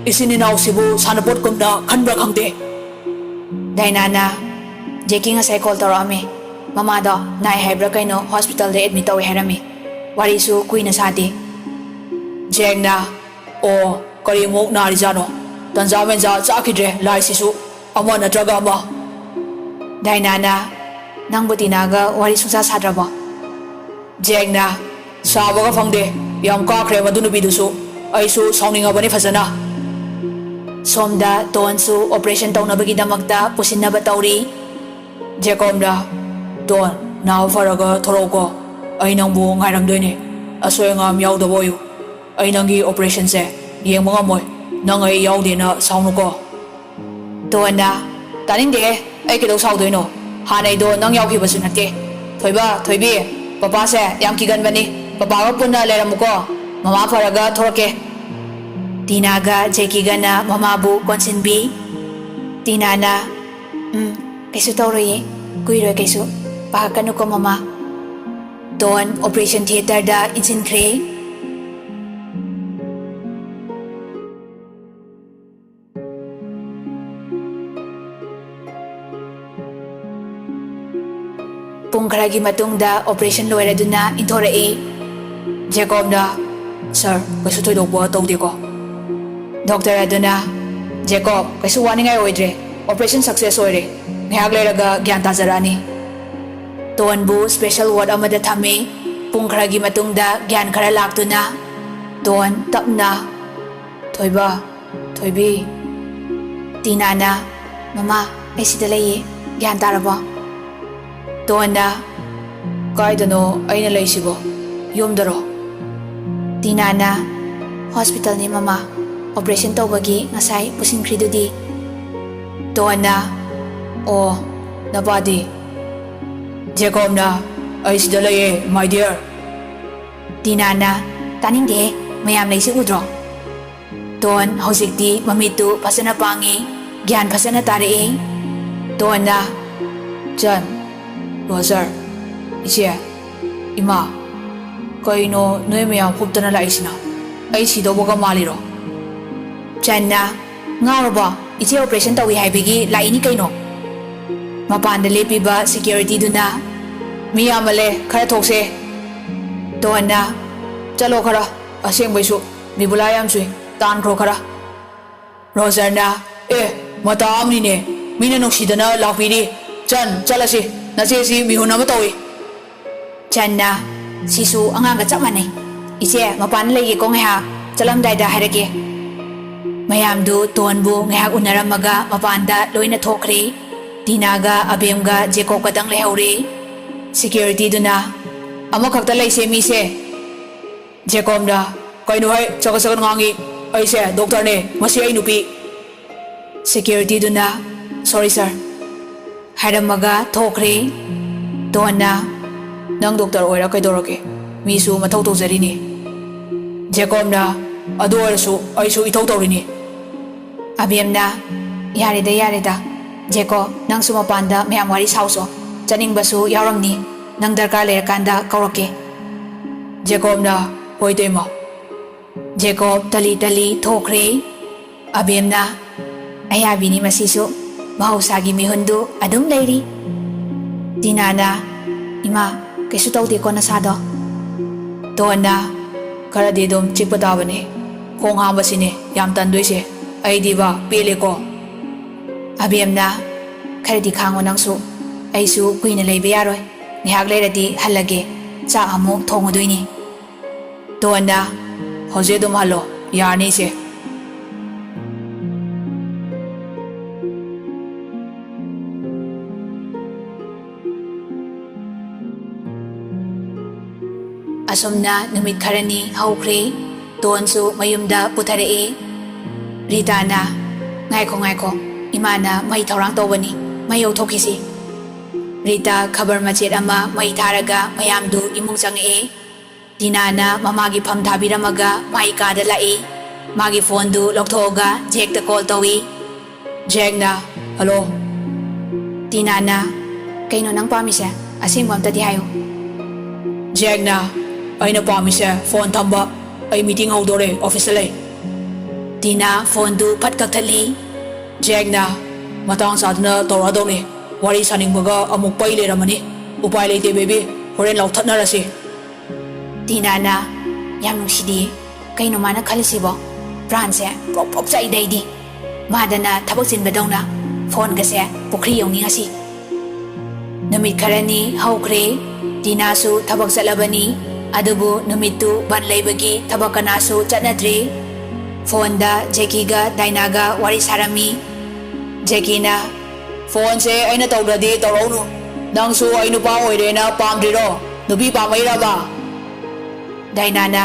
ꯏꯆꯤꯟ ꯏꯅꯥꯎꯁꯤꯕꯨ ꯁꯥꯟꯅꯄꯣꯠꯀꯨꯝꯅ ꯈꯟꯕ꯭ꯔꯥ ꯈꯪꯗꯦ꯫" ꯗꯥꯏꯅꯥꯅ, "ꯖꯦꯛꯀꯤ ꯉꯁꯥꯏ ꯀꯣꯜ ꯇꯧꯔꯛꯑꯝꯃꯤ꯫ ꯃꯃꯥꯗꯣ ꯅꯥꯏ ꯍꯥꯏꯕ꯭ꯔꯥ ꯀꯩꯅꯣ ꯍꯣꯁꯄꯤꯇꯥꯜꯗ ꯑꯦꯗꯃꯤꯠ ꯇꯧꯋꯦ ꯍꯥꯏꯔꯝꯃꯤ꯫ ꯋꯥꯔꯤꯁꯨ ꯀꯨꯏꯅ ꯁꯥꯗꯦ꯫" ꯖꯦꯛꯅ, "ꯑꯣ, ꯀꯔꯤꯃꯨꯛ ꯅꯥꯔꯤꯖꯥꯠꯅꯣ? ꯇꯟꯖꯥ ꯃꯦꯟꯖꯥ ꯆꯥꯈꯤꯗ꯭ꯔꯦ ꯂꯥꯏꯁꯤꯁꯨ, ꯑꯃ ꯅꯠꯇ꯭ꯔꯒ ꯑꯃ꯫" ꯗꯥꯏꯅꯥꯅ, "ꯅꯪꯕꯨ ꯇꯤꯅꯥꯒ ꯋꯥꯔꯤ ꯁꯨꯡꯁꯥ ꯁꯥꯗ꯭ꯔꯕꯣ?" ꯖꯦꯛꯅ, "ꯁꯥꯕꯒ ꯐꯪꯗꯦ, ꯌꯥꯝ ꯀꯥꯈ꯭ꯔꯦ ꯃꯗꯨ ꯅꯨꯄꯤꯗꯨꯁꯨ꯫ ꯑꯩꯁꯨ ꯁꯥꯎꯅꯤꯡꯉꯕꯅꯤ ꯐꯖꯅ꯫" ꯁꯣꯝꯗ ꯗꯣꯟꯁꯨ ꯑꯣꯄꯔꯦꯁꯟ ꯇꯧꯅꯕꯒꯤꯗꯃꯛꯇ ꯄꯨꯁꯤꯟꯅꯕ ꯇꯧꯔꯤ꯫ ꯖꯦꯀꯣꯕꯅ, "ꯗꯣꯟ, ꯅꯥꯕ ꯐꯔꯒ ꯊꯣꯔꯛꯎꯀꯣ꯫ ꯑꯩ ꯅꯪꯕꯨ ꯉꯥꯏꯔꯝꯗꯣꯏꯅꯦ꯫ ꯑꯁꯣꯏ ꯑꯉꯥꯝ ꯌꯥꯎꯗꯕ ꯑꯣꯏꯌꯨ꯫ ꯑꯩ ꯅꯪꯒꯤ ꯑꯣꯄꯔꯦꯁꯟꯁꯦ ꯌꯦꯡꯕ ꯉꯝꯃꯣꯏ꯫ ꯅꯪ ꯑꯩ ꯌꯥꯎꯗꯦꯅ ꯁꯥꯎꯅꯨꯀꯣ꯫" ꯗꯣꯟꯅ, "ꯇꯥꯅꯤꯡꯗꯦꯍꯦ, ꯑꯩ ꯀꯩꯗꯧ ꯁꯥꯎꯗꯣꯏꯅꯣ? ꯍꯥꯟꯅꯩꯗꯣ ꯅꯪ ꯌꯥꯎꯈꯤꯕꯁꯨ ꯅꯠꯇꯦ꯫ ꯊꯣꯏꯕ, ꯊꯣꯏꯕꯤ, ꯄꯄꯥꯁꯦ ꯌꯥꯝ ꯀꯤꯒꯟꯕꯅꯤ꯫ ꯄꯄꯥꯒ ꯄꯨꯟꯅ ꯂꯩꯔꯝꯃꯨꯀꯣ꯫ ꯃꯃꯥ ꯐꯔꯒ ꯊꯣꯔꯛꯀꯦ꯫" ꯇꯤꯅꯥꯒ ꯖꯦꯀꯤꯒꯅ ꯃꯃꯥꯕꯨ ꯀꯣꯟꯁꯤꯟꯕꯤ꯫ ꯇꯤꯅꯥꯅ, "ꯎꯝ, ꯀꯩꯁꯨ ꯇꯧꯔꯣꯏꯌꯦ꯫ ꯀꯨꯏꯔꯣꯏ ꯀꯩꯁꯨ꯫ ꯄꯥꯈꯠꯀꯅꯨꯀꯣ ꯃꯃꯥ꯫" ꯗꯣꯟ ꯑꯣꯄꯔꯦꯁꯟ ꯊꯤꯌꯦꯇꯔꯗ ꯏꯟꯁꯤꯟꯈ꯭ꯔꯦ꯫ ꯄꯨꯡ ꯈꯔꯒꯤ ꯃꯇꯨꯡꯗ ꯑꯣꯄꯔꯦꯁꯟ ꯂꯣꯏꯔꯗꯨꯅ ꯏꯟꯊꯣꯔꯛꯏ꯫ ꯖꯦꯀꯣꯕꯅ, "ꯁꯥꯔ, ꯀꯩꯁꯨ ꯊꯣꯏꯗꯣꯛꯄ ꯇꯧꯗꯦꯀꯣ?" ꯗꯣꯛꯇꯔ ꯑꯗꯨꯅ, "ꯖꯦꯀꯣꯕ, ꯀꯩꯁꯨ ꯋꯥꯅꯤꯡꯉꯥꯏ ꯑꯣꯏꯗ꯭ꯔꯦ꯫ ꯑꯣꯄꯔꯦꯁꯟ ꯁꯛꯁꯦꯁ ꯑꯣꯏꯔꯦ꯫ ꯉꯥꯏꯍꯥꯛ ꯂꯩꯔꯒ ꯒ꯭ꯌꯥꯟ ꯇꯥꯖꯔꯛꯑꯅꯤ꯫" ꯗꯣꯟꯕꯨ ꯁ꯭ꯄꯦꯁꯦꯜ ꯋꯥꯔꯗ ꯑꯃꯗ ꯊꯝꯃꯤ꯫ ꯄꯨꯡ ꯈꯔꯒꯤ ꯃꯇꯨꯡꯗ ꯒ꯭ꯌꯥꯟ ꯈꯔ ꯂꯥꯛꯇꯨꯅ ꯗꯣꯟ ꯇꯞꯅ, "ꯊꯣꯏꯕ, ꯊꯣꯏꯕꯤ꯫" ꯇꯤꯅꯥꯅ, "ꯃꯃꯥ, ꯑꯩ ꯁꯤꯗ ꯂꯩꯌꯦ꯫ ꯒ꯭ꯌꯥꯟ ꯇꯥꯔꯕꯣ?" ꯗꯣꯟꯅ, "ꯀꯥꯏꯗꯅꯣ ꯑꯩꯅ ꯂꯩꯁꯤꯕꯣ? ꯌꯨꯝꯗꯔꯣ?" ꯇꯤꯅꯥꯅ, "ꯍꯣꯁꯄꯤꯇꯥꯜꯅꯤ ꯃꯃꯥ, ꯑꯣꯄꯔꯦꯁꯟ ꯇꯧꯕꯒꯤ ꯉꯁꯥꯏ ꯄꯨꯁꯤꯟꯈ꯭ꯔꯤꯗꯨꯗꯤ꯫" ꯇꯣꯟꯅ, "ꯑꯣ, ꯅꯄꯥꯗꯤ?" ꯖꯦꯀꯣꯕꯅ, "ꯑꯩ ꯁꯤꯗ ꯂꯩꯌꯦ, my dear." ꯇꯤꯅꯥꯅ, "ꯇꯥꯅꯤꯡꯗꯦꯍꯦ, ꯃꯌꯥꯝ ꯂꯩꯁꯤ ꯎꯗ꯭ꯔꯣ?" ꯇꯣꯟ ꯍꯧꯖꯤꯛꯇꯤ ꯃꯃꯤꯠꯇꯨ ꯐꯖꯅ ꯄꯥꯡꯉꯤ, ꯒ꯭ꯌꯥꯟ ꯐꯖꯅ ꯇꯥꯔꯛꯏ꯫ ꯇꯣꯟꯅ, "ꯆꯟ, ꯔꯣꯖꯔ, ꯏꯆꯦ, ꯏꯃꯥ, ꯀꯩꯅꯣ ꯅꯣꯏ ꯃꯌꯥꯝ ꯍꯨꯞꯇꯅ ꯂꯥꯛꯏꯁꯤꯅ? ꯑꯩ ꯁꯤꯗꯧꯕꯒ ꯃꯥꯜꯂꯤꯔꯣ?" ꯆꯟꯅ, "ꯉꯥꯎꯔꯕꯣ? ꯏꯆꯦ operation ꯇꯧꯏ ꯍꯥꯏꯕꯒꯤ ꯂꯥꯛꯏꯅꯤ ꯀꯩꯅꯣ?" ꯃꯄꯥꯟꯗ ꯂꯦꯞꯄꯤꯕ securityꯗꯨꯅ, "ꯃꯤ ꯌꯥꯝꯃꯜꯂꯦ, ꯈꯔ ꯊꯣꯛꯁꯦ꯫" ꯇꯣꯟꯅ, "ꯆꯠꯂꯣ ꯈꯔ, ꯑꯁꯦꯡꯕꯩꯁꯨ ꯕꯤꯕꯨꯂꯥ ꯌꯥꯝ ꯆꯨꯏ, ꯇꯥꯟꯈ꯭ꯔꯣ ꯈꯔ꯫" ꯔꯣꯖꯔꯅ, "ꯑꯦ, ꯃꯇꯥ ꯑꯃꯅꯤꯅꯦ, ꯃꯤꯅ ꯅꯨꯡꯁꯤꯗꯅ ꯂꯥꯛꯄꯤꯔꯤ꯫ ꯆꯟ, ꯆꯠꯂꯁꯤ, ꯅꯆꯦꯁꯤ ꯃꯤꯍꯨꯟ ꯑꯃ ꯇꯧꯏ꯫" ꯆꯟꯅ, "ꯁꯤꯁꯨ ꯑꯉꯥꯡꯒ ꯆꯞ ꯃꯥꯟꯅꯩ꯫ ꯏꯆꯦ, ꯃꯄꯥꯟꯗ ꯂꯩꯒꯦꯀꯣ ꯉꯥꯏꯍꯥꯛ, ꯆꯠꯂꯝꯗꯥꯏꯗ ꯍꯥꯏꯔꯛꯀꯦ꯫" ꯃꯌꯥꯝꯗꯨ ꯇꯣꯟꯕꯨ ꯉꯥꯏꯍꯥꯛ ꯎꯅꯔꯝꯃꯒ ꯃꯄꯥꯟꯗ ꯂꯣꯏꯅ ꯊꯣꯛꯈ꯭ꯔꯦ꯫ ꯇꯤꯅꯥꯒ ꯑꯕꯦꯝꯒ ꯖꯦꯀꯣꯕ ꯈꯛꯇꯪ ꯂꯩꯍꯧꯔꯦ꯫ Securityꯗꯨꯅ, "ꯑꯃꯈꯛꯇ ꯂꯩꯁꯦ ꯃꯤꯁꯦ꯫" ꯖꯦꯀꯣꯕꯅ, "ꯀꯩꯅꯣ ꯍꯥꯏ, ꯆꯒꯠ ꯆꯒꯠ ꯉꯥꯡꯉꯤ? ꯑꯩꯁꯦ doctorꯅꯦ, ꯃꯁꯤ ꯑꯩ ꯅꯨꯄꯤ꯫" Securityꯗꯨꯅ, "Sorry sir" ꯍꯥꯏꯔꯝꯃꯒ ꯊꯣꯛꯈ꯭ꯔꯦ꯫ ꯇꯣꯟꯅ, "ꯅꯪ doctor ꯑꯣꯏꯔ ꯀꯩꯗꯧꯔꯒꯦ? ꯃꯤꯁꯨ ꯃꯊꯧ ꯇꯧꯖꯔꯤꯅꯤ꯫" ꯖꯦꯀꯣꯕꯅ, "ꯑꯗꯨ ꯑꯣꯏꯔꯁꯨ ꯑꯩꯁꯨ ꯏꯊꯧ ꯇꯧꯔꯤꯅꯤ꯫" ꯑꯕꯦꯝꯅ, "ꯌꯥꯔꯦꯗ, ꯌꯥꯔꯦꯗ꯫ ꯖꯦꯀꯣꯕ, ꯅꯪꯁꯨ ꯃꯄꯥꯟꯗ ꯃꯌꯥꯝ ꯋꯥꯔꯤ ꯁꯥꯎꯁꯣ꯫ ꯆꯠꯅꯤꯡꯕꯁꯨ ꯌꯥꯎꯔꯝꯅꯤ꯫ ꯅꯪ ꯗꯔꯀꯥꯔ ꯂꯩꯔꯀꯥꯟꯗ ꯀꯧꯔꯛꯀꯦ꯫" ꯖꯦꯀꯣꯕꯅ, "ꯍꯣꯏ, ꯏꯇꯩꯃ꯫" ꯖꯦꯀꯣꯕ ꯇꯂꯤ ꯇꯂꯤ ꯊꯣꯛꯈ꯭ꯔꯦ꯫ ꯑꯕꯦꯝꯅ, "ꯑꯌꯥꯕꯤꯅꯤ ꯃꯁꯤꯁꯨ, ꯃꯍꯧꯁꯥꯒꯤ ꯃꯤꯍꯨꯟꯗꯨ ꯑꯗꯨꯝ ꯂꯩꯔꯤ꯫" ꯇꯤꯅꯥꯅ, "ꯏꯃꯥ, ꯀꯩꯁꯨ ꯇꯧꯗꯦꯀꯣ ꯅꯁꯥꯗꯣ?" ꯇꯣꯟꯅ, "ꯈꯔꯗꯤ ꯑꯗꯨꯝ ꯆꯤꯛꯄ ꯇꯥꯕꯅꯤ꯫ ꯈꯣꯡ ꯍꯥꯝꯕꯁꯤꯅꯦ ꯌꯥꯝ ꯇꯟꯗꯣꯏꯁꯦ꯫ ꯑꯩꯗꯤꯕ ꯄꯦꯜꯂꯦꯀꯣ꯫" ꯑꯕꯦꯝꯅ, "ꯈꯔꯗꯤ ꯈꯥꯡꯉꯣ ꯅꯪꯁꯨ꯫ ꯑꯩꯁꯨ ꯀꯨꯏꯅ ꯂꯩꯕ ꯌꯥꯔꯣꯏ꯫ ꯉꯥꯏꯍꯥꯛ ꯂꯩꯔꯗꯤ ꯍꯜꯂꯒꯦ꯫ ꯆꯥꯛ ꯑꯃꯨꯛ ꯊꯣꯡꯉꯨꯗꯣꯏꯅꯤ꯫" ꯇꯣꯟꯅ, "ꯍꯧꯖꯤꯛ ꯑꯗꯨꯝ ꯍꯜꯂꯣ, ꯌꯥꯔꯅꯤ ꯏꯆꯦ꯫" ꯑꯁꯨꯝꯅ ꯅꯨꯃꯤꯠ ꯈꯔꯅꯤ ꯍꯧꯈ꯭ꯔꯦ꯫ ꯇꯣꯟꯁꯨ ꯃꯌꯨꯝꯗ ꯄꯨꯊꯔꯛꯑꯦ꯫ ꯔꯤꯇꯥꯅ, "ꯉꯥꯏꯈꯣ, ꯉꯥꯏꯈꯣ, ꯏꯃꯥꯅ ꯃꯩ ꯊꯧꯔꯥꯡ ꯇꯧꯕꯅꯤ꯫ ꯃꯩ ꯌꯧꯊꯣꯛꯈꯤꯁꯤ꯫ ꯔꯤꯇꯥ ꯈꯕꯔ ꯃꯆꯦꯠ ꯑꯃ ꯃꯩ ꯊꯥꯔꯒ ꯃꯌꯥꯝꯗꯨ ꯏꯃꯨꯡ ꯆꯪꯉꯛꯑꯦ꯫ ꯇꯤꯅꯥꯅ ꯃꯃꯥꯒꯤ ꯐꯝ ꯊꯥꯕꯤꯔꯝꯃꯒ ꯃꯥꯒꯤ ꯀꯥꯗ ꯂꯥꯛꯏ꯫ ꯃꯥꯒꯤ ꯐꯣꯟꯗꯨ ꯂꯧꯊꯣꯛꯑꯒ ꯖꯦꯛꯇ ꯀꯣꯜ ꯇꯧꯏ꯫ ꯖꯦꯛꯅ, "ꯍꯜꯂꯣ?" ꯇꯤꯅꯥꯅ, "ꯀꯩꯅꯣ ꯅꯪ ꯄꯥꯝꯃꯤꯁꯦ? ꯑꯁꯦꯡꯕ ꯑꯝꯇꯗꯤ ꯍꯥꯏꯌꯨ꯫" ꯖꯦꯛꯅ, "ꯑꯩꯅ ꯄꯥꯝꯃꯤꯁꯦ ꯐꯣꯟ ꯊꯝꯕ꯫ ꯑꯩ ꯃꯤꯇꯤꯡ ꯍꯧꯗꯣꯔꯦ, ꯑꯣꯐꯤꯁꯇ ꯂꯩ꯫" ꯇꯤꯅꯥ ꯐꯣꯟꯗꯨ ꯐꯠ ꯀꯛꯊꯠꯂꯤ꯫ ꯖꯦꯛꯅ, "ꯃꯇꯥꯡ ꯆꯥꯗꯅ ꯇꯧꯔꯛꯑꯗꯧꯅꯤ꯫ ꯋꯥꯔꯤ ꯁꯥꯅꯤꯡꯕꯒ ꯑꯃꯨꯛ ꯄꯩ ꯂꯩꯔꯝꯃꯅꯤ꯫ ꯎꯄꯥꯏ ꯂꯩꯇꯦ ꯕꯦꯕꯤ, ꯍꯣꯔꯦꯟ ꯂꯥꯎꯊꯠꯅꯔꯁꯤ꯫" ꯇꯤꯅꯥꯅ, "ꯌꯥꯝ ꯅꯨꯡꯁꯤꯗꯤꯌꯦ꯫ ꯀꯩꯅꯣ ꯃꯥꯅ ꯈꯜꯂꯤꯁꯤꯕꯣ? ꯄ꯭ꯔꯥꯟꯁꯦ ꯄ꯭ꯔꯣꯛ ꯄ꯭ꯔꯣꯛ ꯆꯥꯛꯏꯗ ꯑꯩꯗꯤ꯫ ꯃꯥꯗꯅ ꯊꯕꯛ ꯆꯤꯟꯕꯗꯧꯅ ꯐꯣꯟꯒꯁꯦ ꯄꯨꯈ꯭ꯔꯤ ꯌꯧꯅꯤ ꯉꯁꯤ꯫" ꯅꯨꯃꯤꯠ ꯈꯔꯅꯤ ꯍꯧꯈ꯭ꯔꯦ꯫ ꯇꯤꯅꯥꯁꯨ ꯊꯕꯛ ꯆꯠꯂꯕꯅꯤ꯫ ꯑꯗꯨꯕꯨ ꯅꯨꯃꯤꯠꯇꯨ ꯕꯟ ꯂꯩꯕꯒꯤ ꯊꯕꯛ ꯀꯅꯥꯁꯨ ꯆꯠꯅꯗ꯭ꯔꯦ꯫ ꯐꯣꯟꯗ ꯖꯦꯀꯤꯒ ꯗꯥꯏꯅꯥꯒ ꯋꯥꯔꯤ ꯁꯥꯔꯝꯃꯤ꯫ ꯖꯦꯀꯤꯅ, "ꯐꯣꯟꯁꯦ ꯑꯩꯅ ꯇꯧꯗ꯭ꯔꯗꯤ ꯇꯧꯔꯛꯎꯅꯨ꯫ ꯅꯪꯁꯨ ꯑꯩ ꯅꯨꯄꯥ ꯑꯣꯏꯔꯦꯅ ꯄꯥꯝꯗ꯭ꯔꯤꯔꯣ? ꯅꯨꯄꯤ ꯄꯥꯝꯃꯛꯏꯔꯕ?" ꯗꯥꯏꯅꯥꯅ,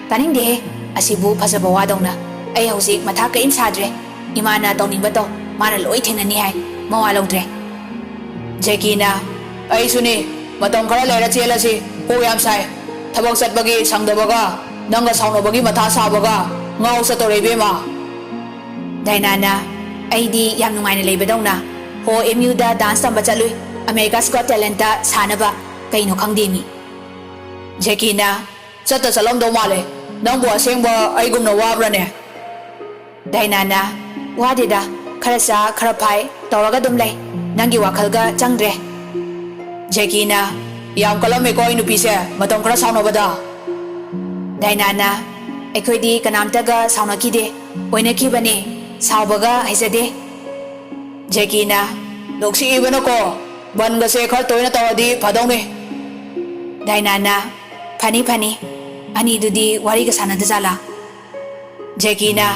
"ꯇꯥꯅꯤꯡꯗꯦꯍꯦ, ꯑꯁꯤꯕꯨ ꯐꯖꯕ ꯋꯥꯗꯧꯅ꯫ ꯑꯩ ꯍꯧꯖꯤꯛ ꯃꯊꯥ ꯀꯔꯤꯝ ꯁꯥꯗ꯭ꯔꯦ꯫ ꯏꯃꯥꯅ ꯇꯧꯅꯤꯡꯕ ꯇꯧ, ꯃꯥꯅ ꯂꯣꯏ ꯊꯦꯡꯅꯅꯤ ꯍꯥꯏ, ꯃꯋꯥ ꯂꯧꯗ꯭ꯔꯦ꯫" ꯖꯦꯀꯤꯅ, "ꯑꯩꯁꯨꯅꯤ, ꯃꯇꯝ ꯈꯔ ꯂꯩꯔ ꯆꯦꯜꯂꯁꯤ, ꯀꯣꯛ ꯌꯥꯝ ꯁꯥꯏ꯫ ꯊꯕꯛ ꯆꯠꯄꯒꯤ ꯁꯪꯗꯕꯒ, ꯅꯪꯒ ꯁꯥꯎꯅꯕꯒꯤ ꯃꯊꯥ ꯁꯥꯕꯒ, ꯉꯥꯎ ꯆꯠꯇꯧꯔꯦ ꯏꯕꯦꯝꯃ꯫" ꯗꯥꯏꯅꯥꯅ, "ꯑꯩꯗꯤ ꯌꯥꯝ ꯅꯨꯡꯉꯥꯏꯅ ꯂꯩꯕꯗꯧꯅ꯫ ꯍꯣ, ꯑꯦꯝ ꯌꯨꯗ ꯗꯥꯟꯁ ꯇꯝꯕ ꯆꯠꯂꯨꯏ, ꯑꯃꯦꯔꯤꯀꯥꯁ ꯒꯣꯠ ꯇꯦꯂꯦꯟꯠꯇ ꯁꯥꯅꯕ꯫ ꯀꯩꯅꯣ ꯈꯪꯗꯦ ꯃꯤ꯫" ꯖꯦꯀꯤꯅ, "ꯆꯠꯇ ꯆꯠꯂꯝꯗꯧ ꯃꯥꯜꯂꯦ꯫ ꯅꯪꯕꯨ ꯑꯁꯦꯡꯕ ꯑꯩꯒꯨꯝꯅ ꯋꯥꯕ꯭ꯔꯅꯦ?" ꯗꯥꯏꯅꯥꯅ, "ꯋꯥꯗꯦꯗ, ꯈꯔ ꯆꯥ, ꯈꯔ ꯐꯥꯏ, ꯇꯧꯔꯒ ꯑꯗꯨꯝ ꯂꯩ꯫ ꯅꯪꯒꯤ ꯋꯥꯈꯜꯒ ꯆꯪꯗ꯭ꯔꯦ꯫" ꯖꯦꯀꯤꯅ, "ꯌꯥꯝ ꯀꯜꯂꯝꯃꯦꯀꯣ ꯑꯩ ꯅꯨꯄꯤꯁꯦ, ꯃꯇꯝ ꯈꯔ ꯁꯥꯎꯅꯕꯗ꯫" ꯗꯥꯏꯅꯥꯅ, "ꯑꯩꯈꯣꯏꯗꯤ ꯀꯅꯥꯝꯇꯒ ꯁꯥꯎꯅꯈꯤꯗꯦ, ꯑꯣꯏꯅꯈꯤꯕꯅꯦ, ꯁꯥꯎꯕꯒ ꯍꯩꯖꯗꯦ꯫" ꯖꯦꯀꯤꯅ, "ꯅꯨꯡꯁꯤꯕꯅꯀꯣ, ꯕꯟꯒꯁꯦ ꯈꯔ ꯇꯣꯏꯅ ꯇꯧꯔꯗꯤ ꯐꯗꯧꯅꯤ꯫" ꯗꯥꯏꯅꯥꯅ, "ꯐꯅꯤ, ꯐꯅꯤ꯫ ꯑꯅꯤꯗꯨꯗꯤ ꯋꯥꯔꯤꯒ ꯁꯥꯟꯅꯗꯖꯥꯠꯂꯥ?" ꯖꯦꯀꯤꯅ,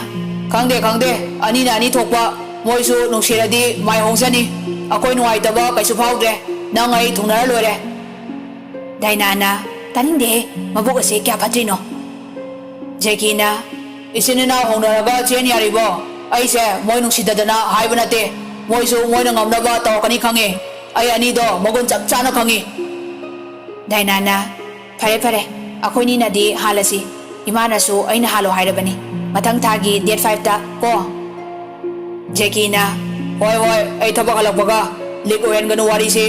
"ꯈꯪꯗꯦ, ꯈꯪꯗꯦ, ꯑꯅꯤꯅ ꯑꯅꯤ ꯊꯣꯛꯄ, ꯃꯣꯏꯁꯨ ꯅꯨꯡꯁꯤꯔꯗꯤ ꯃꯥꯏ ꯍꯣꯡꯖꯅꯤ꯫ ꯑꯩꯈꯣꯏ ꯅꯨꯡꯉꯥꯏꯇꯕ ꯀꯩꯁꯨ ꯐꯥꯎꯗ꯭ꯔꯦ, ꯅꯪ ꯑꯩ ꯊꯨꯡꯅꯔ ꯂꯣꯏꯔꯦ꯫" ꯗꯥꯏꯅꯥꯅ, "ꯇꯥꯅꯤꯡꯗꯦꯍꯦ, ꯃꯕꯨꯛ ꯑꯁꯦ ꯀꯌꯥ ꯐꯠꯇ꯭ꯔꯤꯅꯣ?" ꯖꯦꯀꯤꯅ, "ꯏꯆꯤꯟ ꯏꯅꯥꯎ ꯍꯧꯅꯔꯒ ꯆꯦꯟ ꯌꯥꯔꯤꯕꯣ? ꯑꯩꯁꯦ ꯃꯣꯏ ꯅꯨꯡꯁꯤꯗꯗꯅ ꯍꯥꯏꯕ ꯅꯠꯇꯦ꯫ ꯃꯣꯏꯁꯨ ꯃꯣꯏꯅ ꯉꯝꯅꯕ ꯇꯧꯔꯛꯀꯅꯤ ꯈꯪꯉꯤ꯫ ꯑꯩ ꯑꯅꯤꯗꯣ ꯃꯒꯨꯟ ꯆꯞ ꯆꯥꯅ ꯈꯪꯉꯤ꯫ ꯗꯥꯏꯅꯥꯅ, "ꯐꯔꯦ ꯐꯔꯦ, ꯑꯩꯈꯣꯏꯅꯤꯅꯗꯤ ꯍꯥꯜꯂꯁꯤ꯫ ꯏꯃꯥꯅꯁꯨ ꯑꯩꯅ ꯍꯥꯜꯂꯣ ꯍꯥꯏꯔꯕꯅꯤ꯫ ꯃꯊꯪ ꯊꯥꯒꯤ ꯗꯦꯠ ꯐꯥꯏꯚꯇ ꯀꯣ?" ꯖꯦꯀꯤꯅ, "ꯍꯣꯏ ꯍꯣꯏ, ꯑꯩ ꯊꯕꯛ ꯍꯜꯂꯛꯄꯒ ꯂꯤꯛ ꯑꯣꯏꯍꯟꯒꯅꯨ ꯋꯥꯔꯤꯁꯤ"꯫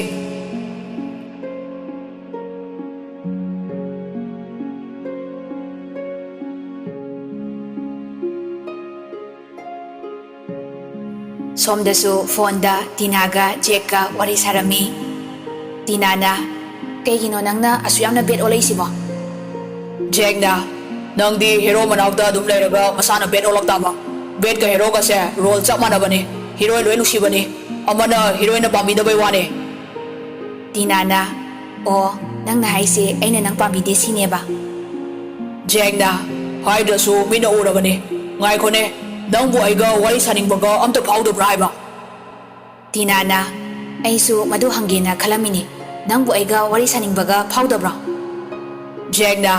ꯁꯣꯝꯗꯁꯨ ꯐꯣꯟꯗ ꯇꯤꯅꯥꯒ ꯖꯦꯛꯀ ꯋꯥꯔꯤ ꯁꯥꯔꯝꯃꯤ꯫ ꯇꯤꯅꯥꯅ, "ꯀꯩꯒꯤꯅꯣ ꯅꯪꯅ ꯑꯁꯨꯛ ꯌꯥꯝꯅ ꯕꯦꯠ ꯑꯣꯜꯂꯛꯏꯁꯤꯕꯣ?" ꯖꯦꯛꯅ, "ꯅꯪꯗꯤ ꯍꯦꯔꯣ ꯃꯅꯥꯛꯇ ꯑꯗꯨꯝ ꯂꯩꯔꯒ ꯃꯁꯥꯅ ꯕꯦꯠ ꯑꯣꯜꯂꯛ ꯇꯥꯕ꯫ ꯕꯦꯠꯀ ꯍꯦꯔꯣꯒꯁꯦ ꯔꯣꯜ ꯆꯞ ꯃꯥꯟꯅꯕꯅꯤ꯫ ꯍꯤꯔꯣꯏ ꯂꯣꯏ ꯅꯨꯡꯁꯤꯕꯅꯤ꯫ ꯑꯃꯅ ꯍꯤꯔꯣꯏꯟꯅ ꯄꯥꯝꯕꯤꯗꯕꯩ ꯋꯥꯅꯤ"꯫ ꯇꯤꯅꯥꯅ, "ꯑꯣ, ꯅꯪꯅ ꯍꯥꯏꯁꯦ ꯑꯩꯅ ꯅꯪ ꯄꯥꯝꯕꯤꯗꯦ ꯁꯤꯅꯦꯕ?" ꯖꯦꯛꯅ, "ꯍꯥꯏꯗ꯭ꯔꯁꯨ ꯃꯤꯅ ꯎꯔꯕꯅꯤ꯫ ꯉꯥꯏꯈꯣꯅꯦ, ꯅꯪꯕꯨ ꯑꯩꯒ ꯋꯥꯔꯤ ꯁꯥꯅꯤꯡꯕꯒ ꯑꯝꯇ ꯐꯥꯎꯗꯕ꯭ꯔꯥ ꯍꯥꯏꯕ?" ꯇꯤꯅꯥꯅ, "ꯑꯩꯁꯨ ꯃꯗꯨ ꯍꯪꯒꯦꯅ ꯈꯜꯂꯝꯃꯤꯅꯤ꯫ ꯅꯪꯕꯨ ꯑꯩꯒ ꯋꯥꯔꯤ ꯁꯥꯅꯤꯡꯕꯒ ꯐꯥꯎꯗꯕ꯭ꯔꯣ?" ꯖꯦꯛꯅ,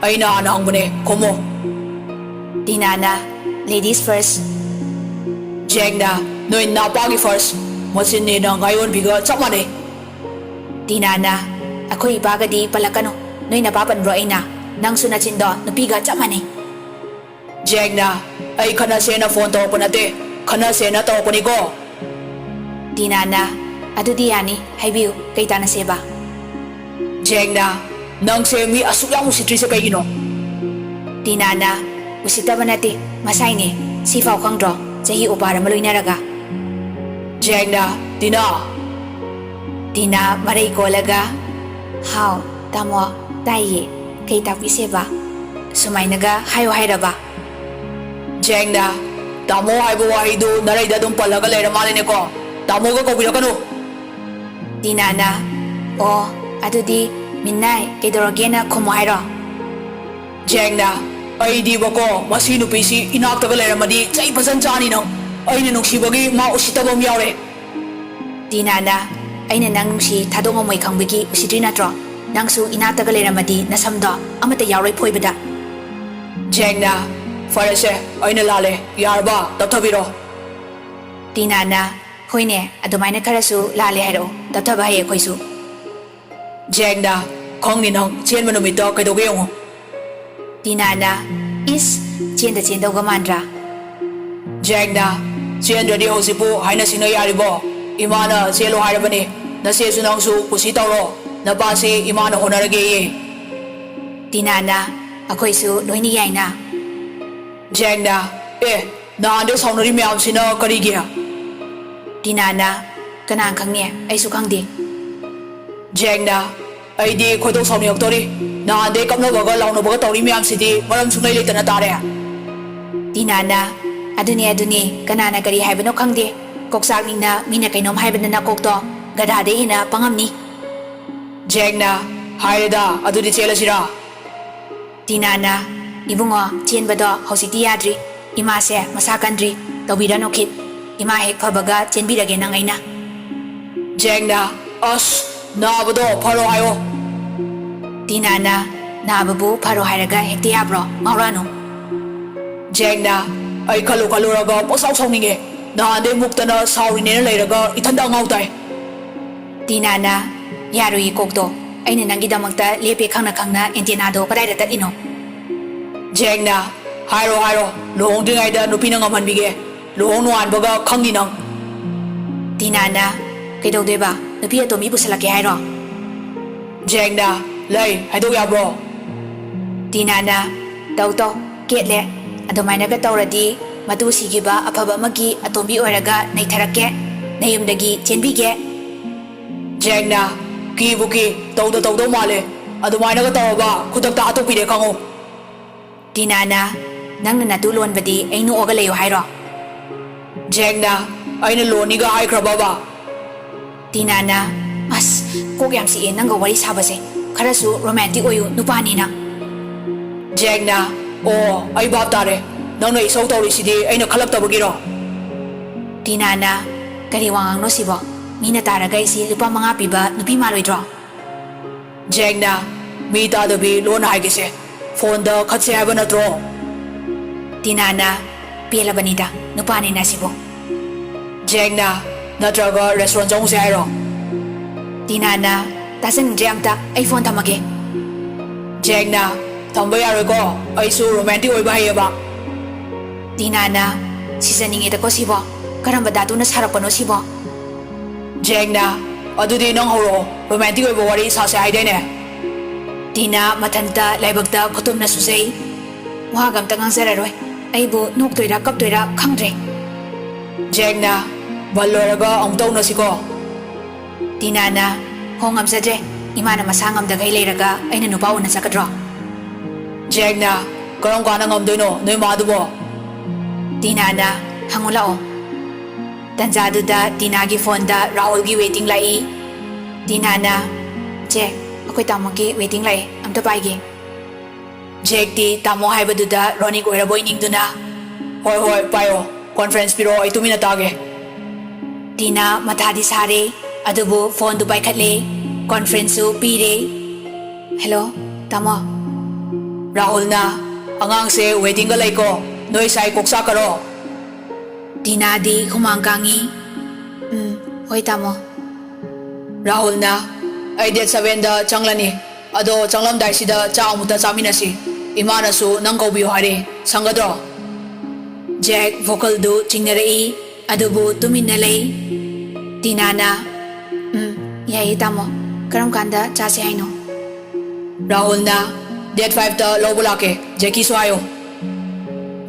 "ꯑꯩꯅ ꯍꯥꯟꯅ ꯍꯪꯕꯅꯦ, ꯈꯨꯝꯃꯣ"꯫ ꯇꯤꯅꯥꯅ, "Ladies first"꯫ ꯖꯦꯛꯅ, "ꯅꯣꯏ ꯅꯥꯄꯥꯒꯤ ꯐꯥꯔꯁ꯫ ꯃꯆꯤꯟꯅꯦꯅ ꯉꯥꯌꯣꯟꯕꯤꯒ ꯆꯞ ꯃꯥꯟꯅꯩ"꯫ ꯇꯤꯅꯥꯅ, "ꯑꯩꯈꯣꯏ ꯏꯄꯥꯒꯗꯤ ꯄꯜꯂꯛꯀꯅꯨ꯫ ꯅꯣꯏ ꯅꯄꯥ ꯄꯟꯕ꯭ꯔꯣ ꯑꯩꯅ? ꯅꯪꯁꯨ ꯅꯆꯤꯟꯗꯣ ꯅꯨꯄꯤꯒ ꯆꯞ ꯃꯥꯟꯅꯩ"꯫ ꯖꯦꯛꯅ, "ꯑꯩ ꯈꯠꯅꯁꯦꯅ ꯐꯣꯟ ꯇꯧꯔꯛꯄ ꯅꯠꯇꯦ, ꯈꯠꯅꯁꯦꯅ ꯇꯧꯔꯛꯄꯅꯤꯀꯣ"꯫ ꯇꯤꯅꯥꯅ, "ꯑꯗꯨꯗꯤ ꯌꯥꯅꯤ, ꯍꯥꯏꯕꯤꯌꯨ, ꯀꯩ ꯇꯥꯟꯅꯁꯦꯕ?" ꯖꯦꯛꯅ, "ꯅꯪꯁꯦ ꯃꯤ ꯑꯁꯨꯛ ꯌꯥꯝ ꯎꯁꯤꯠꯇ꯭ꯔꯤꯁꯦ ꯀꯩꯒꯤꯅꯣ?" ꯇꯤꯅꯥꯅ, "ꯎꯁꯤꯠꯇꯕ ꯅꯠꯇꯦ, ꯃꯁꯥꯏꯅꯦ꯫ ꯁꯤꯐꯥꯎ ꯈꯪꯗ꯭ꯔꯣ, ꯆꯍꯤ ꯑꯣꯄꯥꯔ ꯑꯃ ꯂꯣꯏꯅꯔꯒ?" ꯖꯦꯛꯅ, "ꯇꯤꯅꯥ!" ꯇꯤꯅꯥ ꯃꯔꯩ ꯀꯣꯜꯂꯒ, "ꯍꯥꯎ, ꯇꯥꯃꯣ, ꯇꯥꯏꯌꯦ꯫ ꯀꯩ ꯇꯥꯛꯄꯤꯁꯦꯕ? ꯁꯨꯃꯥꯏꯅꯒ ꯍꯥꯏꯌꯣ ꯍꯥꯏꯔꯕ?" ꯖꯦꯛꯅ, "ꯇꯥꯃꯣ ꯍꯥꯏꯕ ꯋꯥꯍꯩꯗꯨ ꯅꯔꯩꯗ ꯑꯗꯨꯝ ꯄꯜꯂꯒ ꯂꯩꯔ ꯃꯥꯜꯂꯦꯅꯦꯀꯣ꯫ ꯇꯥꯃꯣꯒ ꯀꯧꯕꯤꯔꯛꯀꯅꯨ"꯫ ꯇꯤꯅꯥꯅ, "ꯑꯣ, ꯑꯗꯨꯗꯤ ꯃꯤꯅꯥꯏ ꯀꯩꯗꯧꯔꯒꯦꯅ ꯈꯨꯝꯃꯣ ꯍꯥꯏꯔꯣ?" ꯖꯦꯛꯅ, "ꯑꯩꯗꯤꯕꯀꯣ, ꯃꯁꯤ ꯅꯨꯄꯤꯁꯤ ꯏꯅꯥꯛꯇꯒ ꯂꯩꯔꯝꯃꯗꯤ ꯆꯩ ꯐꯖꯅ ꯆꯥꯅꯤ ꯅꯪ꯫ ꯑꯩꯅ ꯅꯨꯡꯁꯤꯕꯒꯤ ꯃꯥ ꯎꯁꯤꯠꯇꯕ ꯑꯃ ꯌꯥꯎꯔꯦ"꯫ ꯇꯤꯅꯥꯅ, "ꯑꯩꯅ ꯅꯪ ꯅꯨꯡꯁꯤ ꯊꯥꯗꯣꯛꯉꯝꯃꯣꯏ ꯈꯪꯕꯒꯤ ꯎꯁꯤꯠꯇ꯭ꯔꯤ ꯅꯠꯇ꯭ꯔꯣ? ꯅꯪꯁꯨ ꯏꯅꯥꯛꯇꯒ ꯂꯩꯔꯝꯃꯗꯤ ꯅꯁꯝꯗꯣ ꯑꯃꯠꯇ ꯌꯥꯎꯔꯣꯏ ꯐꯣꯏꯕꯗ"꯫ ꯖꯦꯛꯅ, ꯐꯔꯦꯁꯦ, ꯑꯩꯅ ꯂꯥꯜꯂꯦ꯫ ꯌꯥꯔꯕ? ꯇꯞꯊꯕꯤꯔꯣ꯫ ꯇꯤꯅꯥꯅ, ꯍꯣꯏꯅꯦ, ꯑꯗꯨꯃꯥꯏꯅ ꯈꯔꯁꯨ ꯂꯥꯜꯂꯦ ꯍꯥꯏꯔꯛꯑꯣ, ꯇꯞꯊꯕ ꯍꯩ ꯑꯩꯈꯣꯏꯁꯨ꯫ ꯖꯦꯡꯅ, ꯈꯪꯅꯤ ꯅꯪ ꯆꯦꯟꯕ ꯅꯨꯃꯤꯠꯇ ꯀꯩꯗꯧꯒꯦ ꯌꯦꯡꯉꯨ꯫ ꯇꯤꯅꯥꯅ, ꯏꯁ, ꯆꯦꯟꯗ ꯆꯦꯟꯗꯧꯒ ꯃꯥꯟꯗ꯭ꯔꯥ? ꯖꯦꯡꯅ, ꯆꯦꯟꯗ꯭ꯔꯗꯤ ꯍꯧꯖꯤꯛꯄꯨ ꯍꯥꯏꯅ ꯁꯤꯡꯅ ꯌꯥꯔꯤꯕꯣ? ꯏꯃꯥꯅ ꯆꯦꯜꯂꯣ ꯍꯥꯏꯔꯕꯅꯤ꯫ ꯅꯆꯦꯁꯨ ꯅꯪꯁꯨ ꯀꯨꯁꯤ ꯇꯧꯔꯣ꯫ ꯅꯄꯥꯁꯤ ꯏꯃꯥꯅ ꯍꯣꯠꯅꯔꯒꯦꯌꯦ꯫ ꯇꯤꯅꯥꯅ, ꯑꯩꯈꯣꯏꯁꯨ ꯂꯣꯏꯅ ꯌꯥꯏꯅ꯫ ꯖꯦꯡꯅ, ꯑꯦ, ꯅꯍꯥꯟꯗꯩ ꯁꯥꯎꯅꯔꯤ ꯃꯌꯥꯝꯁꯤꯅ ꯀꯔꯤꯒꯤ? ꯇꯤꯅꯥꯅ, ꯀꯅꯥ ꯈꯪꯅꯤ, ꯑꯩꯁꯨ ꯈꯪꯗꯦ꯫ ꯖꯦꯡꯅ, ꯑꯩꯗꯤ ꯈꯣꯏꯗꯧ ꯁꯥꯎꯅꯤꯡꯉꯛꯇꯣꯔꯤ꯫ ꯅꯍꯥꯟꯗꯩ ꯀꯞꯅꯕꯒ ꯂꯥꯎꯅꯕꯒ ꯇꯧꯔꯤ ꯃꯌꯥꯝꯁꯤꯗꯤ ꯃꯔꯝ ꯁꯨꯡꯂꯩ ꯂꯩꯇꯅ ꯇꯥꯔꯦ꯫ ꯇꯤꯅꯥꯅ, ꯑꯗꯨꯅꯦ, ꯑꯗꯨꯅꯦ, ꯀꯅꯥꯅ ꯀꯔꯤ ꯍꯥꯏꯕꯅꯣ ꯈꯪꯗꯦ꯫ ꯀꯣꯛꯆꯥꯛꯅꯤꯡꯅ ꯃꯤꯅ ꯀꯩꯅꯣꯝ ꯍꯥꯏꯕꯗ ꯅꯀꯣꯛꯇꯣ ꯒꯙꯥꯗꯩ ꯍꯦꯟꯅ ꯄꯪꯉꯝꯅꯤ꯫ ꯖꯦꯡꯅ, ꯍꯥꯏꯔꯦꯗ, ꯑꯗꯨꯗꯤ ꯆꯦꯜꯂꯁꯤꯔꯥ? ꯇꯤꯅꯥꯅ, ꯏꯕꯨꯡꯉꯣ, ꯆꯦꯟꯕꯗꯣ ꯍꯧꯖꯤꯛꯇꯤ ꯌꯥꯗ꯭ꯔꯤ꯫ ꯏꯃꯥꯁꯦ ꯃꯁꯥ ꯀꯟꯗ꯭ꯔꯤ꯫ ꯇꯧꯕꯤꯔꯅꯨ ꯈꯤꯠ꯫ ꯏꯃꯥ ꯍꯦꯛ ꯐꯕꯒ ꯆꯦꯟꯕꯤꯔꯒꯦ ꯅꯪ ꯑꯩꯅ꯫ ꯖꯦꯡꯅ, ꯑꯁ, ꯅꯥꯕꯗꯣ ꯐꯔꯣ ꯍꯥꯏꯌꯣ꯫ ꯇꯤꯅꯥꯅ, ꯅꯥꯕꯕꯨ ꯐꯔꯣ ꯍꯥꯏꯔꯒ ꯍꯦꯛꯇ ꯌꯥꯕ꯭ꯔꯣ? ꯉꯥꯎꯔꯛꯑꯅꯨ꯫ ꯖꯦꯡꯅ, ꯑꯩ ꯈꯜꯂꯨ ꯈꯜꯂꯨꯔꯒ ꯄꯪꯁꯥꯎ ꯁꯥꯎꯅꯤꯡꯉꯦ꯫ ꯅꯍꯥꯟꯗꯩ ꯃꯨꯛꯇꯅ ꯁꯥꯎꯔꯤꯅꯦꯅ ꯂꯩꯔꯒ ꯏꯊꯟꯗ ꯑꯉꯥꯎ ꯇꯥꯏ꯫ ꯇꯤꯅꯥꯅ, ꯌꯥꯔꯣꯏꯌꯦ ꯀꯣꯛꯇꯣ꯫ ꯑꯩꯅ ꯅꯪꯒꯤꯗꯃꯛꯇ ꯂꯦꯞꯄꯦ ꯈꯪꯅ ꯈꯪꯅ ꯑꯦꯟꯇꯦꯅꯥꯗꯣ ꯀꯗꯥꯏꯗ ꯇꯠꯂꯤꯅꯣ? ꯖꯦꯡꯅ, ꯍꯥꯏꯔꯣ ꯍꯥꯏꯔꯣ, ꯂꯨꯍꯣꯡꯗ꯭ꯔꯤꯉꯩꯗ ꯅꯨꯄꯤꯅ ꯉꯝꯍꯟꯕꯤꯒꯦ꯫ ꯂꯨꯍꯣꯡ ꯅꯣꯡꯉꯥꯟꯕꯒ ꯈꯪꯅꯤ ꯅꯪ꯫ ꯇꯤꯅꯥꯅ, ꯀꯩꯗꯧꯗꯣꯏꯕ? ꯅꯨꯄꯤ ꯑꯇꯣꯝꯕꯤ ꯄꯨꯁꯜꯂꯛꯀꯦ ꯍꯥꯏꯔꯣ? ꯖꯦꯡꯅ, ꯂꯩ, ꯍꯥꯏꯗꯣꯛ ꯌꯥꯕ꯭ꯔꯣ? ꯇꯤꯅꯥꯅ, ꯇꯧ ꯇꯧ, ꯀꯦꯠꯂꯦ꯫ ꯑꯗꯨꯃꯥꯏꯅꯒ ꯇꯧꯔꯗꯤ ꯃꯇꯨ ꯁꯤꯈꯤꯕ ꯑꯐꯕ ꯑꯃꯒꯤ ꯑꯇꯣꯝꯕꯤ ꯑꯣꯏꯔꯒ ꯅꯩꯊꯔꯛꯀꯦ꯫ ꯅꯌꯨꯝꯗꯒꯤ ꯆꯦꯟꯕꯤꯒꯦ꯫ ꯖꯦꯡꯅ, ꯀꯤꯕꯨ ꯀꯤ, ꯇꯧꯗ ꯇꯧꯗꯧ ꯃꯥꯜꯂꯦ꯫ ꯑꯗꯨꯃꯥꯏꯅꯒ ꯇꯧꯔꯕ ꯈꯨꯗꯛꯇ ꯍꯥꯠꯇꯣꯛꯄꯤꯔꯦ ꯈꯪꯉꯨ꯫ ꯇꯤꯅꯥꯅ, ꯅꯪꯅ ꯅꯇꯨ ꯂꯣꯟꯕꯗꯤ ꯑꯩ ꯅꯣꯛꯑꯒ ꯂꯩꯌꯨ ꯍꯥꯏꯔꯣ? ꯖꯦꯡꯅ, ꯑꯩꯅ ꯂꯣꯟꯅꯤꯒ ꯍꯥꯏꯈ꯭ꯔꯕꯕ? ꯇꯤꯅꯥꯅ, ꯑꯁ, ꯀꯣꯛ ꯌꯥꯝ ꯆꯤꯛꯑꯦ ꯅꯪꯒ ꯋꯥꯔꯤ ꯁꯥꯕꯁꯦ꯫ ꯈꯔꯁꯨ ꯔꯣꯃꯥꯟꯇꯤꯛ ꯑꯣꯏꯌꯨ, ꯅꯨꯄꯥꯅꯤꯅ꯫ ꯖꯦꯡꯅ, ꯑꯣ, ꯑꯩ ꯚꯥꯞ ꯇꯥꯔꯦ꯫ ꯅꯪꯅ ꯏꯁꯧ ꯇꯧꯔꯤꯁꯤꯗꯤ ꯑꯩꯅ ꯈꯜꯂꯛꯇꯕꯒꯤꯔꯣ? ꯇꯤꯅꯥꯅ, ꯀꯔꯤ ꯋꯥꯉꯥꯡꯅꯣ ꯁꯤꯕꯣ? ꯃꯤꯅ ꯇꯥꯔꯒ ꯑꯩꯁꯤ ꯂꯨꯄꯥ ꯃꯉꯥ ꯄꯤꯕ ꯅꯨꯄꯤ ꯃꯥꯜꯂꯣꯏꯗ꯭ꯔꯣ? ꯖꯦꯡꯅ, ꯃꯤ ꯇꯥꯗꯕꯤ ꯂꯣꯟꯅ ꯍꯥꯏꯒꯦꯁꯦ꯫ ꯐꯣꯟꯗ ꯈꯠꯁꯦ ꯍꯥꯏꯕ ꯅꯠꯇ꯭ꯔꯣ? ꯇꯤꯅꯥꯅ, "ꯄꯦꯜꯂꯕꯅꯤꯗ, ꯅꯨꯄꯥꯅꯤꯅ ꯁꯤꯕꯨ꯫" ꯖꯦꯛꯅ, "ꯅꯠꯇ꯭ꯔꯒ restaurant ꯆꯪꯉꯨꯁꯦ ꯍꯥꯏꯔꯣ?" ꯇꯤꯅꯥꯅ, "ꯇꯥꯁꯟꯅꯤꯡꯗ꯭ꯔꯦ ꯑꯝꯇ, ꯑꯩ phone ꯊꯝꯃꯒꯦ꯫" ꯖꯦꯛꯅ, "ꯊꯝꯕ ꯌꯥꯔꯣꯏꯀꯣ, ꯑꯩꯁꯨ romantic ꯑꯣꯏꯕ ꯍꯩꯌꯦꯕ꯫" ꯇꯤꯅꯥꯅ, "ꯁꯤꯖꯅꯤꯡꯉꯦꯗꯀꯣ ꯁꯤꯕꯣ, ꯀꯔꯝꯕ ꯙꯥꯇꯨꯅ ꯁꯥꯔꯛꯄꯅꯣ ꯁꯤꯕꯣ?" ꯖꯦꯛꯅ, "ꯑꯗꯨꯗꯤ ꯅꯪ ꯍꯧꯔꯛꯑꯣ, romantic ꯑꯣꯏꯕ ꯋꯥꯔꯤ ꯁꯥꯁꯦ ꯍꯥꯏꯗꯥꯏꯅꯦ?" ꯇꯤꯅꯥ ꯃꯊꯟꯇ ꯂꯥꯏꯕꯛꯇ ꯈꯨꯇꯨꯝꯅ ꯁꯨꯖꯩ꯫ ꯋꯥꯒ ꯑꯝꯇ ꯉꯥꯡꯖꯔꯔꯣꯏ꯫ ꯑꯩꯕꯨ ꯅꯣꯛꯇꯣꯏꯔꯥ ꯀꯞꯇꯣꯏꯔꯥ ꯈꯪꯗ꯭ꯔꯦ꯫ ꯖꯦꯛꯅ, "ꯕꯟ ꯂꯣꯏꯔꯒ ꯑꯃꯨꯛ ꯇꯧꯅꯁꯤꯀꯣ꯫" ꯇꯤꯅꯥꯅ, "ꯍꯣ, ꯉꯝꯖꯗ꯭ꯔꯦ꯫ ꯏꯃꯥꯅ ꯃꯁꯥ ꯉꯝꯗꯈꯩ ꯂꯩꯔꯒ ꯑꯩꯅ ꯅꯨꯄꯥ ꯎꯅ ꯆꯠꯀꯗ꯭ꯔꯣ?" ꯖꯦꯛꯅ, "ꯀꯔꯝ ꯀꯥꯟꯗ ꯉꯝꯗꯣꯏꯅꯣ ꯅꯣꯏ ꯃꯥꯗꯨꯕꯣ?" ꯇꯤꯅꯥꯅ, "ꯍꯪꯉꯨ ꯂꯥꯛꯑꯣ꯫" ꯇꯟꯖꯥꯗꯨꯗ ꯇꯤꯅꯥꯒꯤ phoneꯗ ꯔꯥꯍꯨꯜꯒꯤ waiting ꯂꯥꯛꯏ꯫ ꯇꯤꯅꯥꯅ, "ꯖꯦꯛ, ꯑꯩꯈꯣꯏ ꯇꯥꯃꯣꯒꯤ waiting ꯂꯥꯛꯑꯦ, ꯑꯝꯇ ꯄꯥꯏꯒꯦ꯫" ꯖꯦꯛꯇꯤ ꯇꯥꯃꯣ ꯍꯥꯏꯕꯗꯨꯗ ꯔꯣꯅꯤꯛ ꯑꯣꯏꯔꯕꯣꯏ ꯅꯤꯡꯗꯨꯅ, "ꯍꯣꯏ, ꯍꯣꯏ, ꯄꯥꯏꯌꯣ꯫ Conference ꯄꯤꯔꯛꯑꯣ, ꯑꯩ ꯇꯨꯃꯤꯟꯅ ꯇꯥꯒꯦ꯫" ꯇꯤꯅꯥ ꯃꯊꯥꯗꯤ ꯁꯥꯔꯦ, ꯑꯗꯨꯕꯨ phoneꯗꯨ ꯄꯥꯏꯈꯠꯂꯦ, conferenceꯁꯨ ꯄꯤꯔꯦ꯫ "Hello, ꯇꯥꯃꯣ꯫" ꯔꯥꯍꯨꯜꯅ, "ꯑꯉꯥꯡꯁꯦ waitingꯒ ꯂꯩꯀꯣ, ꯅꯣꯏ ꯁꯥꯏ ꯀꯣꯛ ꯆꯥꯛꯀꯔꯣ?" ꯇꯤꯅꯥꯗꯤ ꯍꯨꯃꯥꯡ ꯀꯥꯡꯉꯤ꯫ "ꯎꯝ, ꯍꯣꯏ ꯇꯥꯃꯣ꯫" ꯔꯥꯍꯨꯜꯅ, "ꯑꯩ date sevenꯗ ꯆꯪꯂꯅꯤ꯫ ꯑꯗꯣ ꯆꯪꯂꯝꯗꯥꯏꯁꯤꯗ ꯆꯥꯛ ꯑꯃꯨꯛꯇ ꯆꯥꯃꯤꯟꯅꯁꯤ꯫ ꯏꯃꯥꯅꯁꯨ ꯅꯪ ꯀꯧꯕꯤꯌꯨ ꯍꯥꯏꯔꯦ꯫ ꯁꯪꯒꯗ꯭ꯔꯣ?" ꯖꯦꯛ vocalꯗꯨ ꯆꯤꯡꯅꯔꯛꯏ, ꯑꯗꯨꯕꯨ ꯇꯨꯃꯤꯟꯅ ꯂꯩ꯫ ꯇꯤꯅꯥꯅ, "ꯎꯝ, ꯌꯥꯏꯌꯦ ꯇꯥꯃꯣ꯫ ꯀꯔꯝ ꯀꯥꯟꯗ ꯆꯥꯁꯦ ꯍꯥꯏꯅꯣ?" ꯔꯥꯍꯨꯜꯅ, "Date fiveꯇ ꯂꯧꯕ ꯂꯥꯛꯀꯦ, ꯖꯦꯛꯀꯤꯁꯨ ꯍꯥꯏꯌꯣ꯫"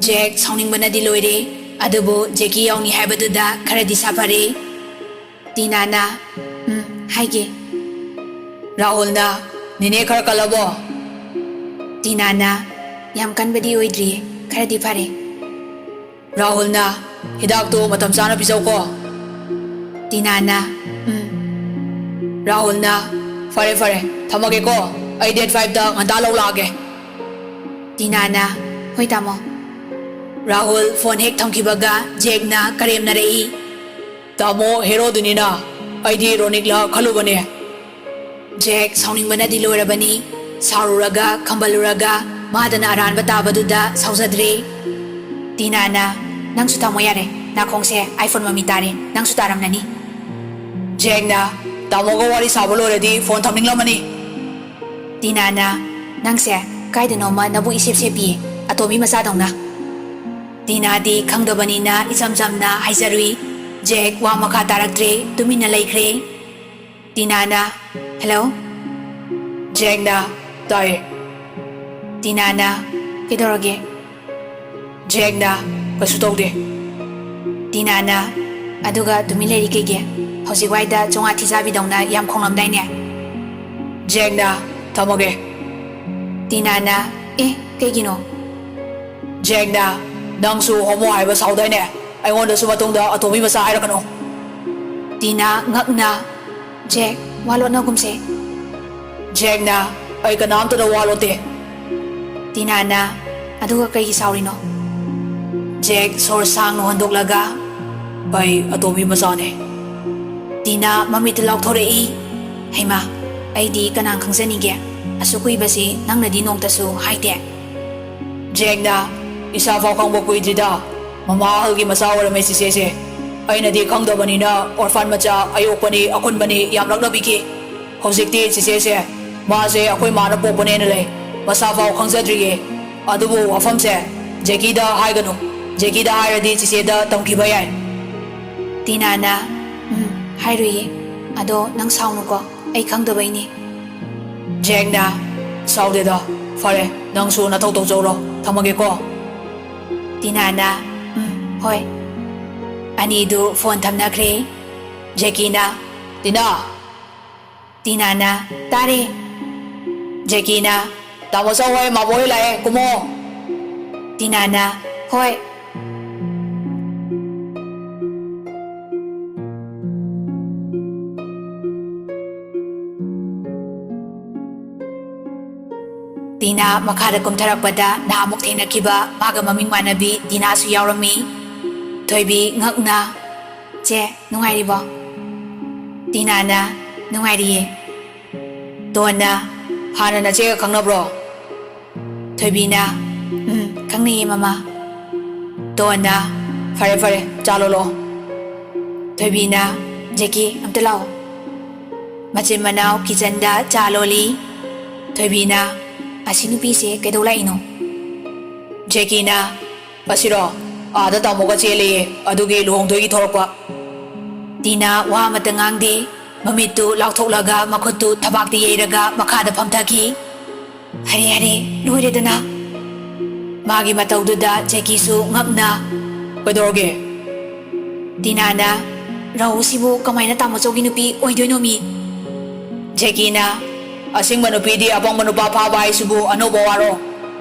ꯖꯦꯛ ꯁꯥꯎꯅꯤꯡꯕꯅꯗꯤ ꯂꯣꯏꯔꯦ, ꯑꯗꯨꯕꯨ ꯖꯦꯛꯀꯤ ꯌꯥꯎꯅꯤ ꯍꯥꯏꯕꯗꯨꯗ ꯈꯔꯗꯤ ꯁꯥꯐꯔꯦ꯫ ꯇꯤꯅꯥꯅ, "ꯎꯝ, ꯍꯥꯏꯒꯦ꯫" ꯔꯥꯍꯨꯜꯅ, "ꯅꯦꯅꯦ ꯈꯔ ꯀꯜꯂꯕꯣ?" ꯇꯤꯅꯥꯅ, "ꯌꯥꯝ ꯀꯟꯕꯗꯤ ꯑꯣꯏꯗ꯭ꯔꯤꯌꯦ, ꯈꯔꯗꯤ ꯐꯔꯦ꯫" ꯔꯥꯍꯨꯜꯅ, "ꯍꯤꯗꯥꯛꯇꯣ ꯃꯇꯝ ꯆꯥꯅ ꯄꯤꯖꯧꯀꯣ꯫" ꯇꯤꯅꯥꯅ, "ꯎꯝ꯫" ꯔꯥꯍꯨꯜꯅ, "ꯐꯔꯦ, ꯐꯔꯦ, ꯊꯝꯃꯒꯦꯀꯣ꯫ ꯑꯩ date fiveꯇ ꯉꯟꯇꯥ ꯂꯧ ꯂꯥꯛꯑꯒꯦ꯫" ꯇꯤꯅꯥꯅ, "ꯍꯣꯏ ꯇꯥꯃꯣ꯫" ꯔꯥꯍꯨꯜ phone ꯍꯦꯛ ꯊꯝꯈꯤꯕꯒ ꯖꯦꯛꯅ ꯀꯔꯦꯝꯅꯔꯛꯏ꯫ "ꯇꯥꯃꯣ ꯍꯦꯔꯣꯗꯨꯅꯤꯅ ꯑꯩꯗꯤ ꯔꯣꯅꯤꯛꯂ ꯈꯜꯂꯨꯕꯅꯦ꯫" ꯖꯦꯛ ꯁꯥꯎꯅꯤꯡꯕꯅꯗꯤ ꯂꯣꯏꯔꯕꯅꯤ꯫ ꯁꯥꯎꯔꯨꯔꯒ, ꯈꯝꯕꯜꯂꯨꯔꯒ, ꯃꯥꯗꯅ ꯑꯔꯥꯟꯕ ꯇꯥꯕꯗꯨꯗ ꯁꯥꯎꯖꯗ꯭ꯔꯦ꯫ ꯇꯤꯅꯥꯅ, "ꯅꯪꯁꯨ ꯊꯝꯃꯣ ꯌꯥꯔꯦ, ꯅꯥꯀꯣꯡꯁꯦ iPhone ꯃꯃꯤ ꯇꯥꯔꯦ, ꯅꯪꯁꯨ ꯇꯥꯔꯝꯂꯅꯤ꯫" ꯖꯦꯛꯅ, "ꯇꯥꯃꯣꯒ ꯋꯥꯔꯤ ꯁꯥꯕ ꯂꯣꯏꯔꯗꯤ ꯐꯣꯟ ꯊꯝꯅꯤꯡꯂꯝꯃꯅꯤ꯫" ꯇꯤꯅꯥꯅ, "ꯅꯪꯁꯦ ꯀꯥꯏꯗꯅꯣꯃ ꯅꯕꯨꯛ ꯏꯁꯦꯞ ꯁꯦꯞꯄꯤꯌꯦ, ꯑꯇꯣꯝꯕꯤ ꯃꯆꯥꯗꯧꯅ꯫" ꯇꯤꯅꯥꯗꯤ ꯈꯪꯗꯕꯅꯤꯅ ꯏꯆꯝ ꯆꯝꯅ ꯍꯥꯏꯖꯔꯨꯏ꯫ ꯖꯦꯛ ꯋꯥ ꯃꯈꯥ ꯇꯥꯔꯛꯇ꯭ꯔꯦ, ꯇꯨꯃꯤꯟꯅ ꯂꯩꯈ꯭ꯔꯦ꯫ ꯇꯤꯅꯥꯅ, "ꯍꯦꯜꯂꯣ?" ꯖꯦꯛꯅ, "ꯇꯥꯏꯌꯦ꯫" ꯇꯤꯅꯥꯅ, "ꯀꯩꯗꯧꯔꯒꯦ?" ꯖꯦꯛꯅ, "ꯀꯩꯁꯨ ꯇꯧꯗꯦ꯫" ꯇꯤꯅꯥꯅ, "ꯑꯗꯨꯒ ꯇꯨꯃꯤꯟ ꯂꯩꯔꯤ ꯀꯩꯒꯤ? ꯍꯧꯖꯤꯛ ꯋꯥꯏꯗ ꯆꯣꯉꯥ ꯊꯤꯖꯥꯕꯤꯗꯧꯅ ꯌꯥꯝ ꯈꯣꯡꯂꯝꯗꯥꯏꯅꯦ?" ꯖꯦꯛꯅ, "ꯊꯝꯃꯒꯦ꯫" ꯇꯤꯅꯥꯅ, "ꯑꯦ, ꯀꯩꯒꯤꯅꯣ?" ꯖꯦꯛꯅ, "ꯅꯪꯁꯨ ꯍꯣꯃꯣ ꯍꯥꯏꯕ ꯁꯥꯎꯗꯥꯏꯅꯦ? ꯑꯩꯉꯣꯟꯗꯁꯨ ꯃꯇꯨꯡꯗ ꯑꯇꯣꯝꯕꯤ ꯃꯆꯥ ꯍꯥꯏꯔꯛꯀꯅꯨ꯫" ꯇꯤꯅꯥ, ꯉꯛꯅ, "ꯖꯦꯛ, ꯋꯥ ꯂꯣꯠꯅꯒꯨꯝꯁꯦ꯫" ꯖꯦꯛꯅ, "ꯑꯩ ꯀꯅꯥꯝꯇꯗ ꯋꯥ ꯂꯣꯠꯇꯦ꯫" ꯇꯤꯅꯥꯅ, "ꯑꯗꯨꯒ ꯀꯩꯒꯤ ꯁꯥꯎꯔꯤꯅꯣ?" ꯖꯦꯛ ꯁꯣꯔ ꯁꯥꯡꯅ ꯍꯣꯟꯗꯣꯛꯂꯒ, "ꯑꯩ ꯑꯇꯣꯝꯕꯤ ꯃꯆꯥꯅꯦ꯫" ꯇꯤꯅꯥ ꯃꯃꯤꯠꯇ ꯂꯥꯎꯊꯣꯔꯛꯏ, "ꯍꯩꯃꯥ, ꯑꯩꯗꯤ ꯀꯅꯥ ꯈꯪꯖꯅꯤꯡꯒꯦ? ꯑꯁꯨꯛ ꯀꯨꯏꯕꯁꯤ ꯅꯪꯅꯗꯤ ꯅꯣꯡꯇꯁꯨ ꯍꯥꯏꯗꯦ꯫" ꯖꯦꯛꯅ, "ꯏꯁꯥ ꯐꯥꯎ ꯈꯪꯕ ꯀꯨꯏꯗ꯭ꯔꯤꯗ, ꯃꯃꯥ ꯑꯍꯜꯒꯤ ꯃꯆꯥ ꯑꯣꯏꯔꯝꯃꯦ ꯆꯤꯆꯦꯁꯦ꯫ ꯑꯩꯅꯗꯤ ꯈꯪꯗꯕꯅꯤꯅ ꯑꯣꯔꯐꯥꯟ ꯃꯆꯥ, ꯑꯌꯣꯛꯄꯅꯤ, ꯑꯈꯨꯟꯕꯅꯤ ꯌꯥꯝ ꯂꯛꯅꯕꯤꯈꯤ꯫ ꯍꯧꯖꯤꯛꯇꯤ ꯆꯤꯆꯦꯁꯦ, ꯃꯥꯁꯦ ꯑꯩꯈꯣꯏ ꯃꯥꯅ ꯄꯣꯛꯄꯅꯦꯅ ꯂꯩ, ꯃꯁꯥ ꯐꯥꯎ ꯈꯪꯖꯗ꯭ꯔꯤꯌꯦ꯫ ꯑꯗꯨꯕꯨ ꯋꯥꯐꯝꯁꯦ ꯖꯦꯀꯤꯗ ꯍꯥꯏꯒꯅꯨ, ꯖꯦꯀꯤꯗ ꯍꯥꯏꯔꯗꯤ ꯆꯤꯆꯦꯗ ꯇꯝꯈꯤꯕ ꯌꯥꯏ꯫" ꯇꯤꯅꯥꯅ, "ꯎꯝ, ꯍꯥꯏꯔꯨꯏꯌꯦ꯫ ꯑꯗꯣ ꯅꯪ ꯁꯥꯎꯅꯨꯀꯣ, ꯑꯩ ꯈꯪꯗꯕꯩꯅꯦ꯫" ꯖꯦꯛꯅ, "ꯁꯥꯎꯗꯦꯗ, ꯐꯔꯦ, ꯅꯪꯁꯨ ꯅꯊꯧ ꯇꯧꯖꯧꯔꯣ, ꯊꯝꯃꯒꯦꯀꯣ꯫" ꯇꯤꯅꯥꯅ, "ꯎꯝ, ꯍꯣꯏ꯫" ꯑꯅꯤꯗꯨ ꯐꯣꯟ ꯊꯝꯅꯈ꯭ꯔꯦ꯫ ꯖꯦꯀꯤꯅ, "ꯇꯤꯅꯥ!" ꯇꯤꯅꯥꯅ, "ꯇꯥꯔꯦ꯫" ꯖꯦꯀꯤꯅ, "ꯇꯥꯃꯣ ꯆꯥꯎ ꯍꯣꯏ, ꯃꯥꯕꯣ ꯍꯣꯏ ꯂꯥꯛꯑꯦ, ꯀꯨꯝꯃꯣ꯫" ꯇꯤꯅꯥꯅ, "ꯍꯣꯏ꯫" ꯇꯤꯅꯥ ꯃꯈꯥꯗ ꯀꯨꯝꯊꯔꯛꯄꯗ ꯅꯍꯥꯟꯃꯨꯛ ꯊꯦꯡꯅꯈꯤꯕ ꯃꯥꯒ ꯃꯃꯤꯡ ꯃꯥꯟꯅꯕꯤ ꯇꯤꯅꯥꯁꯨ ꯌꯥꯎꯔꯝꯃꯤ꯫ ꯊꯣꯏꯕꯤ ꯉꯛꯅ, "ꯆꯦ, ꯅꯨꯡꯉꯥꯏꯔꯤꯕꯣ?" ꯇꯤꯅꯥꯅ, "ꯅꯨꯡꯉꯥꯏꯔꯤꯌꯦ꯫" ꯇꯣꯟꯅ, "ꯍꯥꯟꯅ ꯅꯆꯦꯒ ꯈꯪꯅꯕ꯭ꯔꯣ?" ꯊꯣꯏꯕꯤꯅ, "ꯎꯝ, ꯈꯪꯅꯩꯌꯦ ꯃꯃꯥ꯫" ꯗꯣꯟꯅ, "ꯐꯔꯦ ꯐꯔꯦ, ꯆꯥ ꯂꯣꯜꯂꯣ꯫" ꯊꯣꯏꯕꯤꯅ, "ꯖꯦꯀꯤ, ꯑꯝꯇ ꯂꯥꯛꯑꯣ꯫" ꯃꯆꯤꯟ ꯃꯅꯥꯎ ꯀꯤꯆꯟꯗ ꯆꯥ ꯂꯣꯜꯂꯤ꯫ ꯊꯣꯏꯕꯤꯅ, "ꯑꯁꯤ ꯅꯨꯄꯤꯁꯦ ꯀꯩꯗꯧ ꯂꯥꯛꯏꯅꯣ?" ꯖꯦꯀꯤꯅ, "ꯑꯁꯤꯔꯣ? ꯑꯥꯗ ꯇꯥꯃꯣꯒ ꯆꯦꯜꯂꯤꯌꯦ, ꯑꯗꯨꯒꯤ ꯂꯨꯍꯣꯡꯗꯣꯏꯒꯤ ꯊꯣꯛꯂꯛꯄ꯫" ꯇꯤꯅꯥ ꯋꯥ ꯑꯃꯠꯇ ꯉꯥꯡꯗꯦ꯫ ꯃꯃꯤꯠꯇꯨ ꯂꯥꯎꯊꯣꯛꯂꯒ ꯃꯈꯨꯠꯇꯨ ꯊꯕꯥꯛꯇ ꯌꯩꯔꯒ ꯃꯈꯥꯗ ꯐꯝꯊꯈꯤ꯫ "ꯍꯔꯦ ꯍꯔꯦ, ꯂꯣꯏꯔꯦꯗꯅ!" ꯃꯥꯒꯤ ꯃꯇꯧꯗꯨꯗ ꯖꯦꯀꯤꯁꯨ ꯉꯛꯅ, "ꯀꯩꯗꯧꯔꯒꯦ?" ꯇꯤꯅꯥꯅ, "ꯔꯥꯍꯨꯜꯁꯤꯕꯨ ꯀꯃꯥꯏꯅ ꯇꯥꯃꯣꯆꯧꯒꯤ ꯅꯨꯄꯤ ꯑꯣꯏꯗꯣꯏꯅꯣꯃꯤ?" ꯖꯦꯀꯤꯅ, "ꯑꯁꯦꯡꯕ ꯅꯨꯄꯤꯗꯤ ꯑꯄꯪꯕ ꯅꯨꯄꯥ ꯐꯥꯕ ꯍꯥꯏꯁꯤꯕꯨ ꯑꯅꯧꯕ ꯋꯥꯔꯣ?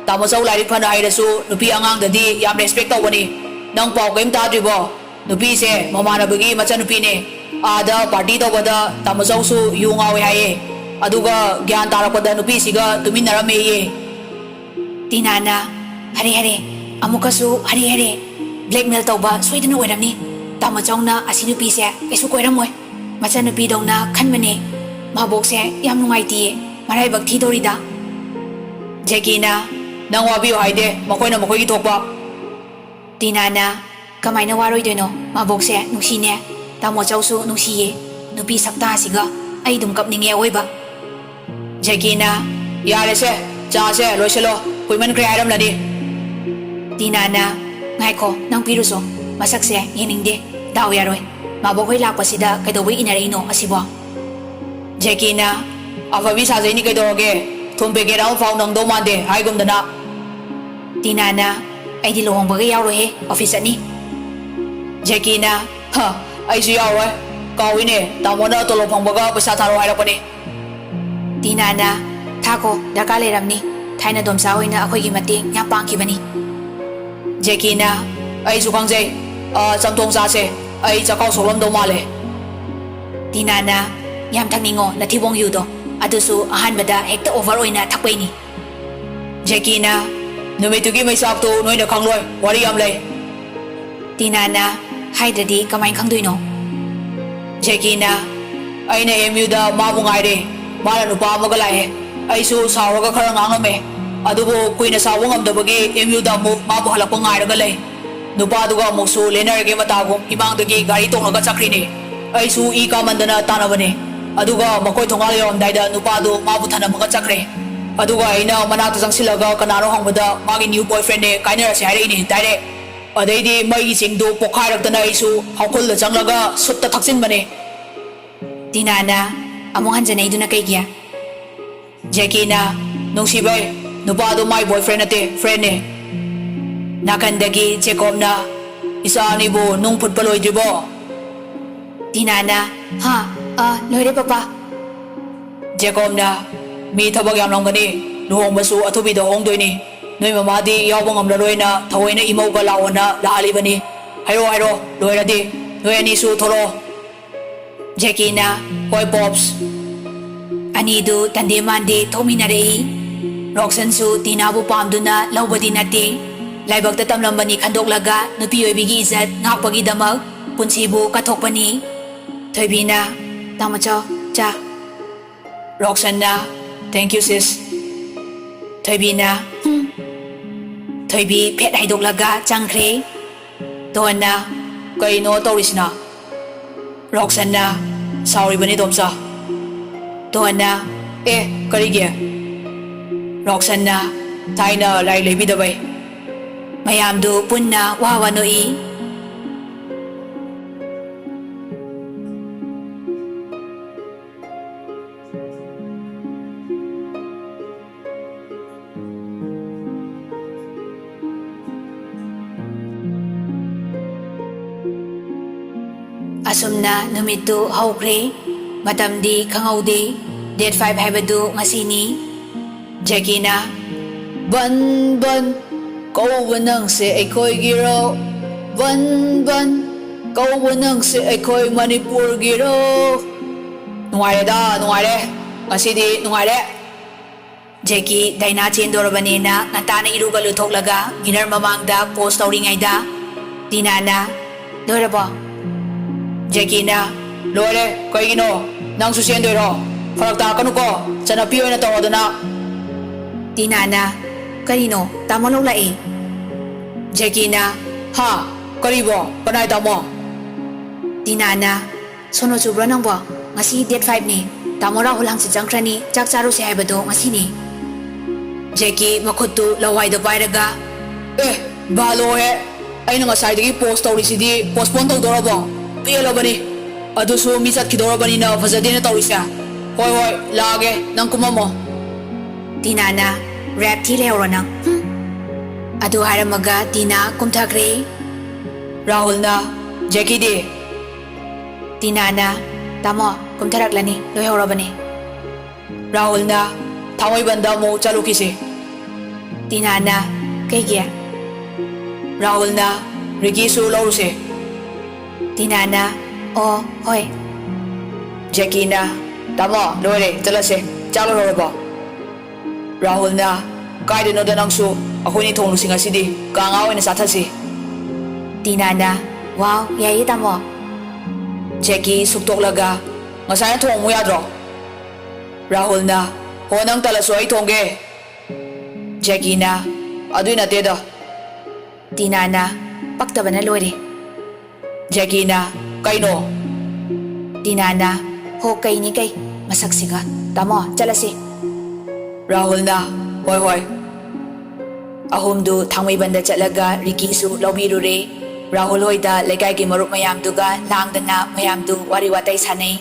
ꯇꯥꯃꯣꯆꯧ ꯂꯥꯏꯔꯤꯛ ꯐꯅ ꯍꯩꯔꯁꯨ ꯅꯨꯄꯤ ꯑꯉꯥꯡꯗꯗꯤ ꯌꯥꯝ ꯔꯦꯁꯄꯦꯛ ꯇꯧꯕꯅꯤ꯫ ꯅꯪ ꯄꯥꯎ ꯀꯔꯤꯝ ꯇꯥꯗ꯭ꯔꯤꯕꯣ? ꯅꯨꯄꯤꯁꯦ ꯃꯃꯥꯟꯅꯕꯒꯤ ꯃꯆꯟꯅꯨꯄꯤꯅꯦ꯫ ꯑꯥꯗ ꯄꯥꯔꯇꯤ ꯇꯧꯕꯗ ꯇꯥꯃꯣꯆꯧꯁꯨ ꯌꯨ ꯉꯥꯎꯋꯦ ꯍꯥꯏꯌꯦ꯫ ꯑꯗꯨꯒ ꯒ꯭ꯌꯥꯟ ꯇꯥꯔꯛꯄꯗ ꯅꯨꯄꯤꯁꯤꯒ ꯇꯨꯃꯤꯟꯅꯔꯝꯃꯦꯌꯦ꯫" ꯇꯤꯅꯥꯅ, "ꯍꯔꯦ ꯍꯔꯦ, ꯑꯃꯨꯛꯀꯁꯨ ꯍꯔꯦ ꯍꯔꯦ꯫ ꯕ꯭ꯂꯦꯛꯃꯦꯜ ꯇꯧꯕ ꯁꯣꯏꯗꯅ ꯑꯣꯏꯔꯝꯅꯤ꯫ ꯇꯥꯃꯣꯆꯧꯅ ꯑꯁꯤ ꯅꯨꯄꯤꯁꯦ ꯀꯩꯁꯨ ꯀꯣꯏꯔꯝꯃꯣꯏ꯫ ꯃꯆꯟꯅꯨꯄꯤꯗꯧꯅ ꯈꯟꯕꯅꯦ꯫ ꯃꯥꯕꯣꯛꯁꯦ ꯌꯥꯝ ꯅꯨꯡꯉꯥꯏꯇꯤꯌꯦ꯫ ꯃꯔꯥꯏꯕꯛ ꯊꯤꯗꯧꯔꯤꯗ꯫" ꯖꯦꯀꯤꯅ, "ꯅꯪ ꯋꯥꯕꯤꯌꯨ ꯍꯥꯏꯗꯦ, ꯃꯈꯣꯏꯅ ꯃꯈꯣꯏꯒꯤ ꯊꯣꯛꯄ꯫" ꯇꯤꯅꯥꯅ, "ꯀꯃꯥꯏꯅ ꯋꯥꯔꯣꯏꯗꯣꯏꯅꯣ? ꯃꯕꯣꯛꯁꯦ ꯅꯨꯡꯁꯤꯅꯦ꯫ ꯇꯥꯃꯣ ꯆꯧꯁꯨ ꯅꯨꯡꯁꯤꯌꯦ꯫ ꯅꯨꯄꯤ ꯁꯛꯇꯥꯁꯤꯒ ꯑꯩ ꯑꯗꯨꯝ ꯀꯞꯅꯤꯡꯉꯦ ꯑꯑꯣꯏꯕ꯫" ꯖꯦꯀꯤꯅ, "ꯌꯥꯔꯦꯁꯦ, ꯆꯥꯁꯦ, ꯂꯣꯏꯁꯤꯜꯂꯣ꯫ ꯀꯨꯏꯃꯟꯈ꯭ꯔꯦ ꯍꯥꯏꯔꯝꯂꯅꯤ꯫" ꯇꯤꯅꯥꯅ, "ꯉꯥꯏꯈꯣ, ꯅꯪ ꯄꯤꯔꯨꯆꯣ꯫ ꯃꯁꯛꯁꯦ ꯌꯦꯡꯅꯤꯡꯗꯦ꯫ ꯗꯥꯎ ꯌꯥꯔꯣꯏ꯫ ꯃꯕꯣꯛ ꯍꯣꯏ ꯂꯥꯛꯄꯁꯤꯗ ꯀꯩꯗꯧꯕꯩ ꯏꯟꯅꯔꯛꯏꯅꯣ ꯑꯁꯤꯕꯣ?" ꯖꯦꯀꯤꯅ, "ꯑꯐꯕꯤ ꯁꯥꯖꯩꯅꯤ ꯀꯩꯗꯧꯔꯒꯦ? ꯊꯨꯝ ꯄꯦꯀꯦꯠ ꯑꯃ ꯐꯥꯎ ꯅꯪꯗꯧ ꯃꯥꯟꯗꯦ ꯍꯥꯏꯒꯨꯝꯗꯅ꯫" ꯇꯤꯅꯥꯅ, "ꯑꯩꯗꯤ ꯂꯨꯍꯣꯡꯕꯒ ꯌꯥꯎꯔꯣꯏꯍꯦ, ꯑꯣꯐꯤꯁ ꯆꯠꯅꯤ꯫" ꯖꯦꯀꯤꯅ, "ꯍ, ꯑꯩꯁꯨ ꯌꯥꯎꯔꯣꯏ꯫ ꯀꯥꯎꯏꯅꯦ, ꯇꯥꯃꯣꯅ ꯇꯣꯂꯣꯞ ꯐꯪꯕꯒ ꯄꯩꯁꯥ ꯊꯥꯔꯛꯑꯣ ꯍꯥꯏꯔꯛꯄꯅꯦ꯫" ꯇꯤꯅꯥꯅ, "ꯊꯥꯈꯣ, ꯗꯔꯀꯥꯔ ꯂꯩꯔꯝꯅꯤ꯫ ꯊꯥꯏꯅ ꯗꯣꯝꯆꯥ ꯍꯣꯏꯅ ꯑꯩꯈꯣꯏꯒꯤ ꯃꯇꯦꯡ ꯌꯥꯝ ꯄꯥꯡꯈꯤꯕꯅꯤ꯫" ꯖꯦꯀꯤꯅ, "ꯑꯩꯁꯨ ꯈꯪꯖꯩ꯫ ꯑ, ꯆꯝꯊꯣꯡ ꯆꯥꯁꯦ꯫ ꯑꯩ ꯆꯥꯛꯈꯥꯎ ꯁꯣꯛꯂꯝꯗꯧ ꯃꯥꯜꯂꯦ꯫" ꯇꯤꯅꯥꯅ, "ꯌꯥꯝ ꯊꯛꯅꯤꯡꯉꯣ, ꯅꯊꯤꯕꯣꯡ ꯌꯨꯗꯣ꯫ ꯑꯗꯨꯁꯨ ꯑꯍꯥꯟꯕꯗ ꯍꯦꯛꯇ ꯑꯣꯚꯔ ꯑꯣꯏꯅ ꯊꯛꯄꯩꯅꯤ꯫" ꯖꯦꯀꯤꯅ, "ꯅꯨꯃꯤꯠꯇꯨꯒꯤ ꯃꯩꯆꯥꯛꯇꯨ ꯅꯣꯏꯅ ꯈꯪꯂꯣꯏ, ꯋꯥꯔꯤ ꯌꯥꯝ ꯂꯩ꯫" ꯇꯤꯅꯥꯅ, "ꯍꯥꯏꯗ꯭ꯔꯗꯤ ꯀꯃꯥꯏꯅ ꯈꯪꯗꯣꯏꯅꯣ?" ꯖꯦꯀꯤꯅ, "ꯑꯩꯅ ꯑꯦꯝ ꯌꯨꯗ ꯃꯥꯕꯨ ꯉꯥꯏꯔꯦ꯫ ꯃꯥꯅ ꯅꯨꯄꯥ ꯑꯃꯒ ꯂꯥꯛꯑꯦ꯫ ꯑꯩꯁꯨ ꯁꯥꯎꯔꯒ ꯈꯔ ꯉꯥꯡꯉꯝꯃꯦ꯫ ꯑꯗꯨꯕꯨ ꯀꯨꯏꯅ ꯁꯥꯎꯕ ꯉꯝꯗꯕꯒꯤ ꯑꯦꯝ ꯌꯨꯗ ꯑꯃꯨꯛ ꯃꯥꯕꯨ ꯍꯜꯂꯛꯄ ꯉꯥꯏꯔꯒ ꯂꯩ꯫" ꯅꯨꯄꯥꯗꯨꯒ ꯑꯃꯨꯛꯁꯨ ꯂꯦꯟꯅꯔꯒꯦ ꯃꯇꯥꯒꯨꯝ ꯏꯃꯥꯡꯗꯒꯤ ꯒꯥꯔꯤ ꯇꯣꯡꯂꯒ ꯆꯠꯈ꯭ꯔꯤꯅꯤ꯫ ꯑꯩꯁꯨ ꯏ ꯀꯥꯃꯟꯗꯅ ꯇꯥꯟꯅꯕꯅꯤ꯫ ꯑꯗꯨꯒ ꯃꯈꯣꯏ ꯊꯣꯡꯒꯥꯜ ꯌꯧꯔꯝꯗꯥꯏꯗ ꯅꯨꯄꯥꯗꯨ ꯃꯥꯕꯨ ꯊꯅꯝꯃꯒ ꯆꯠꯈ꯭ꯔꯦ꯫ ꯑꯗꯨꯒ ꯑꯩꯅ ꯃꯅꯥꯛꯇ ꯆꯪꯁꯤꯜꯂꯒ ꯀꯅꯥꯅꯣ ꯍꯪꯕꯗ ꯃꯥꯒꯤ new boyfriendꯅꯦ, ꯀꯥꯏꯅꯔꯁꯦ ꯍꯥꯏꯔꯛꯏꯅꯦ direct꯫ ꯑꯗꯩꯗꯤ ꯃꯩꯒꯤ ꯆꯤꯡꯗꯨ ꯄꯣꯛꯈꯥꯏꯔꯛꯇꯅ ꯑꯩꯁꯨ ꯍꯧꯈꯨꯜꯗ ꯆꯪꯂꯒ ꯁꯨꯠꯇ ꯊꯛꯆꯤꯟꯕꯅꯦ꯫ ꯇꯤꯅꯥꯅ ꯑꯃꯨꯛ ꯍꯟꯖꯤꯟꯅꯩꯗꯨꯅ ꯀꯩꯒꯤ? ꯖꯦꯀꯤꯅ, ꯅꯨꯡꯁꯤꯕꯩ, ꯅꯨꯄꯥꯗꯣ ꯃꯥꯏ boyfriend ꯅꯠꯇꯦ, friendꯅꯦ꯫ ꯅꯥꯀꯟꯗꯒꯤ ꯖꯦꯀꯣꯕꯅ, ꯏꯆꯥ ꯑꯅꯤꯕꯨ ꯅꯨꯡ ꯐꯨꯠꯄ ꯂꯣꯏꯗ꯭ꯔꯤꯕꯣ? ꯇꯤꯅꯥꯅ, ꯍꯥ, ꯑ, ꯂꯣꯏꯔꯦ ꯄꯄꯥ꯫ ꯖꯦꯀꯣꯕꯅ, ꯃꯤ ꯊꯕꯛ ꯌꯥꯝꯂꯝꯒꯅꯤ, ꯂꯨꯍꯣꯡꯕꯁꯨ ꯑꯊꯨꯕꯤꯗ ꯍꯣꯡꯗꯣꯏꯅꯤ꯫ ꯅꯣꯏ ꯃꯃꯥꯗꯤ ꯌꯥꯎꯕ ꯉꯝꯂꯔꯣꯏꯅ ꯊꯑꯣꯏꯅ ꯏꯃꯧꯒ ꯂꯥꯛꯑꯣꯅ ꯂꯥꯛꯍꯜꯂꯤꯕꯅꯤ꯫ ꯍꯥꯏꯔꯣ, ꯍꯥꯏꯔꯣ, ꯂꯣꯏꯔꯗꯤ ꯅꯣꯏ ꯑꯅꯤꯁꯨ ꯊꯣꯛꯂꯛꯑꯣ꯫ ꯖꯦꯀꯤꯅ, ꯍꯣꯏ ꯄꯣꯞꯁ꯫ ꯑꯅꯤꯗꯨ ꯇꯟꯗꯦ ꯃꯥꯟꯗꯦ ꯊꯣꯛꯃꯤꯟꯅꯔꯛꯏ꯫ ꯔꯣꯛꯁꯟꯁꯨ ꯇꯤꯅꯥꯕꯨ ꯄꯥꯝꯗꯨꯅ ꯂꯧꯕꯗꯤ ꯅꯠꯇꯦ꯫ ꯂꯥꯏꯕꯛꯇ ꯇꯝꯂꯝꯕꯅꯤ ꯈꯟꯗꯣꯛꯂꯒ ꯅꯨꯄꯤ ꯑꯣꯏꯕꯤꯒꯤ ꯏꯖꯠ ꯉꯥꯛꯄꯒꯤꯗꯃꯛ ꯄꯨꯟꯁꯤꯕꯨ ꯀꯠꯊꯣꯛꯄꯅꯤ꯫ ꯊꯣꯏꯕꯤꯅ, ꯇꯥꯃꯣꯆꯧ, ꯆꯥ꯫ ꯔꯣꯛꯁꯟꯅ, thank you sis꯫ ꯊꯣꯏꯕꯤꯅ, ꯍꯨꯝ꯫ ꯊꯣꯏꯕꯤ ꯐꯦꯠ ꯍꯩꯗꯣꯛꯂꯒ ꯆꯪꯈ꯭ꯔꯦ꯫ ꯇꯣꯟꯅ, ꯀꯩꯅꯣ ꯇꯧꯔꯤꯁꯤꯅ? ꯔꯣꯛꯁꯟꯅ, ꯁꯥꯎꯔꯤꯕꯅꯤ ꯇꯣꯝꯆꯥ꯫ ꯇꯣꯟꯅ, ꯑꯦ, ꯀꯔꯤꯒꯤ? ꯔꯣꯛꯁꯟꯅ, ꯊꯥꯏꯅ ꯂꯥꯏꯔꯤꯛ ꯂꯩꯕꯤꯗꯕꯩ꯫ ꯃꯌꯥꯝꯗꯨ ꯄꯨꯟꯅ ꯋꯥ ꯋꯥ ꯅꯣꯛꯏ꯫ ꯑꯁꯨꯝꯅ ꯅꯨꯃꯤꯠꯇꯨ ꯍꯧꯈ꯭ꯔꯦ꯫ ꯃꯇꯝꯗꯤ ꯈꯪꯍꯧꯗꯦ꯫ Date five ꯍꯥꯏꯕꯗꯨ ꯉꯁꯤꯅꯤ꯫ ꯖꯦꯀꯤꯅ, ꯕꯟ, ꯕꯟ, ꯀꯧꯕ ꯅꯪꯁꯦ ꯑꯩꯈꯣꯏꯒꯤꯔꯣ? ꯕꯟ, ꯕꯟ, ꯀꯧꯕ ꯅꯪꯁꯦ ꯑꯩꯈꯣꯏ ꯃꯅꯤꯄꯨꯔꯒꯤꯔꯣ? ꯅꯨꯡꯉꯥꯏꯔꯦꯗ, ꯅꯨꯡꯉꯥꯏꯔꯦ꯫ ꯉꯁꯤꯗꯤ ꯅꯨꯡꯉꯥꯏꯔꯦ꯫ ꯖꯦꯀꯤ ꯗꯥꯏꯅꯥ ꯆꯦꯟꯗꯣꯔꯕꯅꯦꯅ ꯉꯟꯇꯥꯅ ꯏꯔꯨꯒ ꯂꯨꯊꯣꯛꯂꯒ mirror ꯃꯃꯥꯡꯗ pose ꯇꯧꯔꯤꯉꯩꯗ ꯇꯤꯅꯥꯅ, ꯂꯣꯏꯔꯕꯣ? ꯖꯦꯀꯤꯅ, ꯂꯣꯏꯔꯦ, ꯀꯩꯒꯤꯅꯣ? ꯅꯪꯁꯨ ꯆꯦꯟꯗꯣꯏꯔꯣ? ꯐꯔꯛ ꯇꯥꯔꯛꯀꯅꯨꯀꯣ, ꯆꯅꯞꯄꯤ ꯑꯣꯏꯅ ꯇꯧꯔꯗꯅ꯫ ꯇꯤꯅꯥꯅ, ꯀꯔꯤꯅꯣ? ꯇꯥꯃꯣ ꯂꯧ ꯂꯥꯛꯑꯦ꯫ ꯖꯦꯀꯤꯅ, ꯍꯥ? ꯀꯔꯤꯕꯣ? ꯀꯅꯥꯏ ꯇꯥꯃꯣ? ꯇꯤꯅꯥꯅ, "ꯁꯣꯅꯣ ꯆꯨꯕ꯭ꯔꯣ ꯅꯪꯕꯣ? ꯉꯁꯤ date five ꯅꯤ꯫ ꯇꯥꯃꯣ ꯔꯥꯍꯨꯜ ꯍꯪꯆꯤꯠ ꯆꯪꯈ꯭ꯔꯅꯤ, ꯆꯥꯛ ꯆꯥꯔꯨꯁꯦ ꯍꯥꯏꯕꯗꯣ ꯉꯁꯤꯅꯤ꯫" ꯖꯦꯀꯤ ꯃꯈꯨꯠꯇꯨ ꯂꯋꯥꯏꯗ ꯄꯥꯏꯔꯒ, "ꯑꯦ, ꯕꯥꯂꯣꯍꯦ! ꯑꯩꯅ ꯉꯁꯥꯏꯗꯒꯤ post ꯇꯧꯔꯤꯁꯤꯗꯤ postpone ꯇꯧꯗꯧꯔꯕꯣ? ꯄꯦꯜꯂꯕꯅꯤ꯫ ꯑꯗꯨꯁꯨ ꯃꯤ ꯆꯠꯈꯤꯗꯧꯔꯕꯅꯤꯅ ꯐꯖꯗꯦꯅ ꯇꯧꯔꯤꯁꯦ꯫ ꯍꯣꯏ, ꯍꯣꯏ, ꯂꯥꯛꯑꯒꯦ, ꯅꯪ ꯀꯨꯝꯃꯝꯃꯣ꯫" ꯇꯤꯅꯥꯅ, "ꯔꯦꯞ ꯊꯤ ꯂꯩꯍꯧꯔꯣ ꯅꯪ, ꯍꯨꯝ꯫" ꯑꯗꯨ ꯍꯥꯏꯔꯝꯃꯒ ꯇꯤꯅꯥ ꯀꯨꯝꯊꯈ꯭ꯔꯦ꯫ ꯔꯥꯍꯨꯜꯅ, "ꯖꯦꯀꯤꯗꯤ?" ꯇꯤꯅꯥꯅ, "ꯇꯥꯃꯣ, ꯀꯨꯝꯊꯔꯛꯂꯅꯤ, ꯂꯣꯏꯍꯧꯔꯕꯅꯤ꯫" ꯔꯥꯍꯨꯜꯅ, "ꯊꯥꯡꯃꯩꯕꯟꯗ ꯑꯃꯨꯛ ꯆꯠꯂꯨꯈꯤꯁꯤ꯫" ꯇꯤꯅꯥꯅ, "ꯀꯩꯒꯤ?" ꯔꯥꯍꯨꯜꯅ, "ꯔꯤꯀꯤꯁꯨ ꯂꯧꯔꯨꯁꯦ꯫" ꯇꯤꯅꯥꯅ, "ꯑꯣ, ꯍꯣꯏ꯫" ꯖꯦꯀꯤꯅ, "ꯇꯥꯃꯣ, ꯂꯣꯏꯔꯦ, ꯆꯠꯂꯁꯦ꯫ ꯆꯥꯛ ꯂꯣꯏꯍꯧꯔꯕꯣ?" ꯔꯥꯍꯨꯜꯅ, "ꯀꯥꯏꯗꯅꯣꯗ ꯅꯪꯁꯨ, ꯑꯩꯈꯣꯏꯅꯤ ꯊꯣꯡꯂꯨꯁꯤ ꯉꯁꯤꯗꯤ, ꯀꯥꯡꯉꯥ ꯑꯣꯏꯅ ꯆꯥꯊꯁꯤ꯫" ꯇꯤꯅꯥꯅ, "ꯋꯥꯎ, ꯌꯥꯏꯌꯦ ꯇꯥꯃꯣ꯫" ꯖꯦꯀꯤ ꯁꯨꯛꯇꯣꯛꯂꯒ, "ꯉꯁꯥꯏꯅ ꯊꯣꯡꯉꯨ ꯌꯥꯗ꯭ꯔꯣ?" ꯔꯥꯍꯨꯜꯅ, "ꯍꯣ, ꯅꯪ ꯇꯜꯂꯁꯨ ꯑꯩ ꯊꯣꯡꯒꯦ꯫" ꯖꯦꯀꯤꯅ, "ꯑꯗꯨꯏ ꯅꯠꯇꯦꯗ꯫" ꯇꯤꯅꯥꯅ, "ꯄꯛꯇꯕꯅ ꯂꯣꯏꯔꯦ꯫" ꯖꯦꯀꯤꯅ, "ꯀꯩꯅꯣ?" ꯇꯤꯅꯥꯅ, "ꯍꯣ, ꯀꯩꯅꯤ ꯀꯩ, ꯃꯁꯛꯁꯤꯒ꯫ ꯇꯥꯃꯣ, ꯆꯠꯂꯁꯤ꯫" ꯔꯥꯍꯨꯜꯅ, "ꯍꯣꯏ, ꯍꯣꯏ꯫" ꯑꯍꯨꯝꯗꯨ ꯊꯥꯡꯃꯩꯕꯟꯗ ꯆꯠꯂꯒ ꯔꯤꯀꯤꯁꯨ ꯂꯧꯕꯤꯔꯨꯔꯦ꯫ ꯔꯥꯍꯨꯜ ꯍꯣꯏꯗ ꯂꯩꯀꯥꯏꯒꯤ ꯃꯔꯨꯞ ꯃꯌꯥꯝꯗꯨꯒ ꯂꯥꯡꯗꯅ ꯃꯌꯥꯝꯗꯨ ꯋꯥꯔꯤ ꯋꯥꯇꯥꯏ ꯁꯥꯟꯅꯩ꯫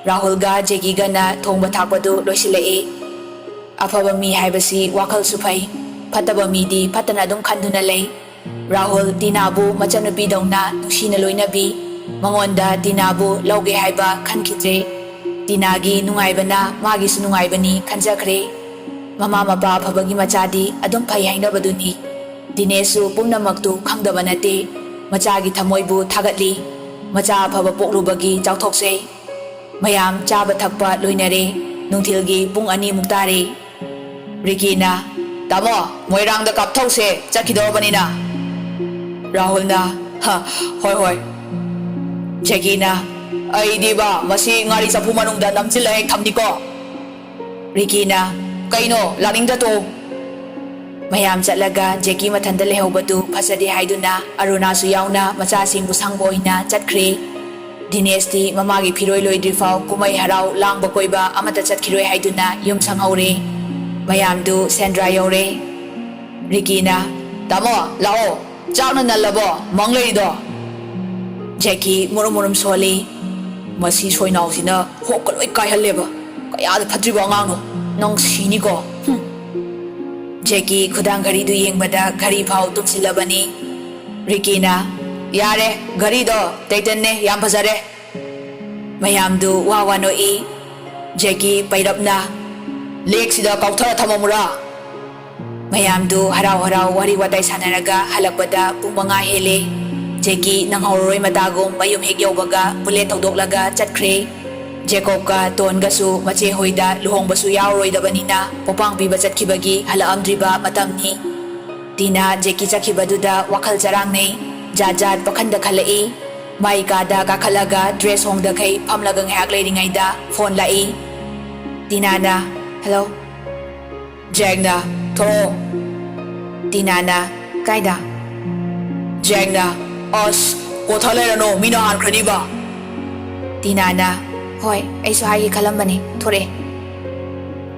ꯔꯥꯍꯨꯜꯒ ꯖꯦꯀꯤꯒꯅ ꯊꯣꯡꯕ ꯊꯥꯛꯄꯗꯨ ꯂꯣꯏꯁꯤꯜꯂꯛꯏ꯫ ꯑꯐꯕ ꯃꯤ ꯍꯥꯏꯕꯁꯤ ꯋꯥꯈꯜꯁꯨ ꯐꯩ, ꯐꯠꯇꯕ ꯃꯤꯗꯤ ꯐꯠꯇꯅ ꯑꯗꯨꯝ ꯈꯟꯗꯨꯅ ꯂꯩ꯫ ꯔꯥꯍꯨꯜ ꯇꯤꯅꯥꯕꯨ ꯃꯆꯟꯅꯨꯄꯤꯗꯧꯅ ꯅꯨꯡꯁꯤꯅ ꯂꯣꯏꯅꯕꯤ꯫ ꯃꯉꯣꯟꯗ ꯇꯤꯅꯥꯕꯨ ꯂꯧꯒꯦ ꯍꯥꯏꯕ ꯈꯟꯈꯤꯗ꯭ꯔꯦ꯫ ꯇꯤꯅꯥꯒꯤ ꯅꯨꯡꯉꯥꯏꯕꯅ ꯃꯥꯒꯤꯁꯨ ꯅꯨꯡꯉꯥꯏꯕꯅꯤ ꯈꯟꯖꯈ꯭ꯔꯦ꯫ ꯃꯃꯥ ꯃꯄꯥ ꯑꯐꯕꯒꯤ ꯃꯆꯥꯗꯤ ꯑꯗꯨꯝ ꯐꯩ ꯍꯥꯏꯅꯕꯗꯨꯅꯤ꯫ ꯗꯤꯅꯦꯁꯁꯨ ꯄꯨꯝꯅꯃꯛꯇꯨ ꯈꯪꯗꯕ ꯅꯠꯇꯦ꯫ ꯃꯆꯥꯒꯤ ꯊꯃꯣꯏꯕꯨ ꯊꯥꯒꯠꯂꯤ꯫ ꯃꯆꯥ ꯑꯐꯕ ꯄꯣꯛꯂꯨꯕꯒꯤ ꯆꯥꯎꯊꯣꯛꯆꯩ꯫ ꯃꯌꯥꯝ ꯆꯥꯕ ꯊꯛꯄ ꯂꯣꯏꯅꯔꯦ꯫ ꯅꯨꯡꯊꯤꯜꯒꯤ ꯄꯨꯡ ꯑꯅꯤꯃꯨꯛ ꯇꯥꯔꯦ꯫ ꯔꯤꯀꯤꯅ, "ꯇꯥꯃꯣ, ꯃꯣꯏꯔꯥꯡꯗ ꯀꯥꯞꯊꯧꯁꯦ, ꯆꯠꯈꯤꯗꯧꯔꯕꯅꯤꯅ꯫" ꯔꯥꯍꯨꯜꯅ, "ꯍ, ꯍꯣꯏ, ꯍꯣꯏ꯫" ꯖꯦꯀꯤꯅ, "ꯑꯩꯗꯤꯕ ꯃꯁꯤ ꯉꯥꯔꯤ ꯆꯐꯨ ꯃꯅꯨꯡꯗ ꯅꯝꯁꯤꯜꯂ ꯍꯦꯛ ꯊꯝꯅꯤꯀꯣ꯫" ꯔꯤꯀꯤꯅ, "ꯀꯩꯅꯣ, ꯂꯥꯛꯅꯤꯡꯗ ꯇꯣꯛꯎ꯫" ꯃꯌꯥꯝ ꯆꯠꯂꯒ ꯖꯦꯀꯤ ꯃꯊꯟꯇ ꯂꯩꯍꯧꯕꯗꯨ ꯐꯖꯗꯦ ꯍꯥꯏꯗꯨꯅ ꯑꯔꯨꯅꯥꯁꯨ ꯌꯥꯎꯅ ꯃꯆꯥꯁꯤꯡꯕꯨ ꯁꯪꯕ ꯑꯣꯏꯅ ꯆꯠꯈ꯭ꯔꯦ꯫ ꯗꯤꯅꯦꯁꯇꯤ ꯃꯃꯥꯒꯤ ꯐꯤꯔꯣꯏ ꯂꯣꯏꯗ꯭ꯔꯤꯐꯥꯎ ꯀꯨꯝꯍꯩ ꯍꯔꯥꯎ ꯂꯥꯡꯕ ꯀꯣꯏꯕ ꯑꯃꯠꯇ ꯆꯠꯈꯤꯔꯣꯏ ꯍꯥꯏꯗꯨꯅ ꯌꯨꯝ ꯁꯪꯍꯧꯔꯦ꯫ ꯃꯌꯥꯝꯗꯨ ꯁꯦꯟꯗ꯭ꯔꯥ ꯌꯧꯔꯦ꯫ ꯔꯤꯀꯤꯅ, "ꯇꯥꯃꯣ, ꯂꯥꯛꯑꯣ꯫ ꯆꯥꯛꯅ ꯅꯜꯂꯕꯣ? ꯃꯪ ꯂꯩꯔꯤꯗꯣ?" ꯖꯦꯀꯤ ꯃꯨꯔꯨꯝ ꯃꯨꯔꯨꯝ ꯁꯣꯜꯂꯤ꯫ "ꯃꯁꯤ ꯁꯣꯏꯅꯥꯎꯁꯤꯅ ꯍꯣꯞꯀ ꯂꯣꯏ ꯀꯥꯏꯍꯜꯂꯦꯕ꯫ ꯀꯌꯥꯗ ꯐꯠꯇ꯭ꯔꯤꯕ ꯑꯉꯥꯡꯅꯣ꯫ ꯅꯪ ꯁꯤꯅꯤꯀꯣ꯫ ꯍꯨꯝ꯫" ꯖꯦꯀꯤ ꯈꯨꯗꯥꯡ ꯘꯔꯤꯗꯨ ꯌꯦꯡꯕꯗ ꯘꯔꯤ ꯐꯥꯎ ꯇꯨꯝꯁꯤꯜꯂꯕꯅꯤ꯫ ꯔꯤꯀꯤꯅ, "ꯌꯥꯔꯦ, ꯘꯔꯤꯗꯣ ꯇꯩꯇꯟꯅꯦ, ꯌꯥꯝ ꯐꯖꯔꯦ꯫" ꯃꯌꯥꯝꯗꯨ ꯋꯥ ꯋꯥ ꯅꯣꯛꯏ꯫ ꯖꯦꯀꯤ ꯄꯩꯔꯞꯅ, "ꯂꯦꯛꯁꯤꯗ ꯀꯥꯎꯊꯔ ꯊꯝꯃꯝꯃꯨꯔꯥ?" ꯃꯌꯥꯝꯗꯨ ꯍꯔꯥꯎ ꯍꯔꯥꯎ ꯋꯥꯔꯤ ꯋꯥꯇꯥꯏ ꯁꯥꯟꯅꯔꯒ ꯍꯜꯂꯛꯄꯗ ꯄꯨꯡ ꯃꯉꯥ ꯍꯦꯜꯂꯦ꯫ ꯖꯦꯀꯤ ꯅꯪꯍꯧꯔꯔꯣꯏ ꯃꯇꯥꯒꯨꯝ ꯃꯌꯨꯝ ꯍꯦꯛ ꯌꯧꯕꯒ ꯕꯨꯂꯦꯠ ꯊꯧꯗꯣꯛꯂꯒ ꯆꯠꯈ꯭ꯔꯦ꯫ ꯖꯦꯀꯣꯕꯀ ꯇꯣꯟꯒꯁꯨ ꯃꯆꯦ ꯍꯣꯏꯗ ꯂꯨꯍꯣꯡꯕꯁꯨ ꯌꯥꯎꯔꯣꯏꯗꯕꯅꯤꯅ ꯄꯣꯄꯥꯡ ꯄꯤꯕ ꯆꯠꯈꯤꯕꯒꯤ ꯍꯜꯂꯛꯑꯝꯗ꯭ꯔꯤꯕ ꯃꯇꯝꯅꯤ꯫ ꯇꯤꯅꯥ ꯖꯦꯀꯤ ꯆꯠꯈꯤꯕꯗꯨꯗ ꯋꯥꯈꯜ ꯆꯔꯥꯡꯅꯩ꯫ ꯖꯥꯠ ꯖꯥꯠ ꯋꯥꯈꯜꯗ ꯈꯜꯂꯛꯏ꯫ ꯃꯥꯏ ꯀꯥꯗ ꯀꯥꯈꯠꯂꯒ ꯗ꯭ꯔꯦꯁ ꯍꯣꯡꯗꯈꯩ ꯐꯝꯂꯒ ꯉꯥꯏꯍꯥꯛ ꯂꯩꯔꯤꯉꯩꯗ ꯐꯣꯟ ꯂꯥꯛꯏ꯫ ꯇꯤꯅꯥꯅ, "ꯍꯜꯂꯣ꯫" ꯖꯦꯛꯅ, "ꯊꯣꯔꯛꯑꯣ꯫" ꯇꯤꯅꯥꯅ, "ꯀꯥꯏꯗ?" ꯖꯦꯛꯅ, "ꯑꯁ, ꯀꯣꯊ ꯂꯩꯔꯅꯣ, ꯃꯤꯅ ꯍꯥꯟꯈ꯭ꯔꯅꯤꯕ꯫" ꯇꯤꯅꯥꯅ, "ꯍꯣꯏ, ꯑꯩꯁꯨ ꯍꯥꯏꯒꯦ ꯈꯜꯂꯝꯕꯅꯤ, ꯊꯣꯔꯛꯑꯦ꯫"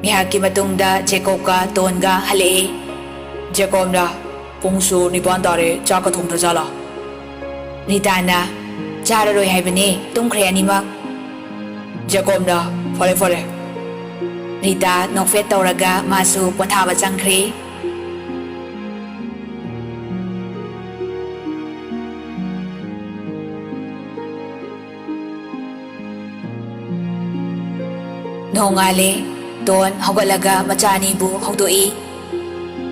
ꯉꯥꯏꯍꯥꯛꯀꯤ ꯃꯇꯨꯡꯗ ꯖꯦꯀꯣꯕꯀ ꯇꯣꯟꯒ ꯍꯜꯂꯛꯑꯦ꯫ ꯖꯦꯀꯣꯕꯅ, "ꯄꯨꯡꯁꯨ ꯅꯤꯄꯥꯟ ꯇꯥꯔꯦ, ꯆꯥꯛꯀ ꯊꯣꯡꯗ꯭ꯔꯖꯥꯠꯂꯥ?" ꯔꯤꯇꯥꯅ, "ꯆꯥꯔꯔꯣꯏ ꯍꯥꯏꯕꯅꯦ, ꯇꯨꯝꯈ꯭ꯔꯦ ꯑꯅꯤꯃꯛ꯫" ꯖꯦꯀꯣꯕꯅ, "ꯐꯔꯦ, ꯐꯔꯦ꯫" ꯔꯤꯇꯥ ꯅꯣꯛꯐꯦꯠ ꯇꯧꯔꯒ ꯃꯥꯁꯨ ꯄꯣꯊꯥꯕ ꯆꯪꯈ꯭ꯔꯦ꯫ ꯅꯣꯡꯉꯥꯜꯂꯦ꯫ ꯇꯣꯟ ꯍꯧꯒꯠꯂꯒ ꯃꯆꯥ ꯑꯅꯤꯕꯨ ꯍꯧꯗꯣꯛꯏ꯫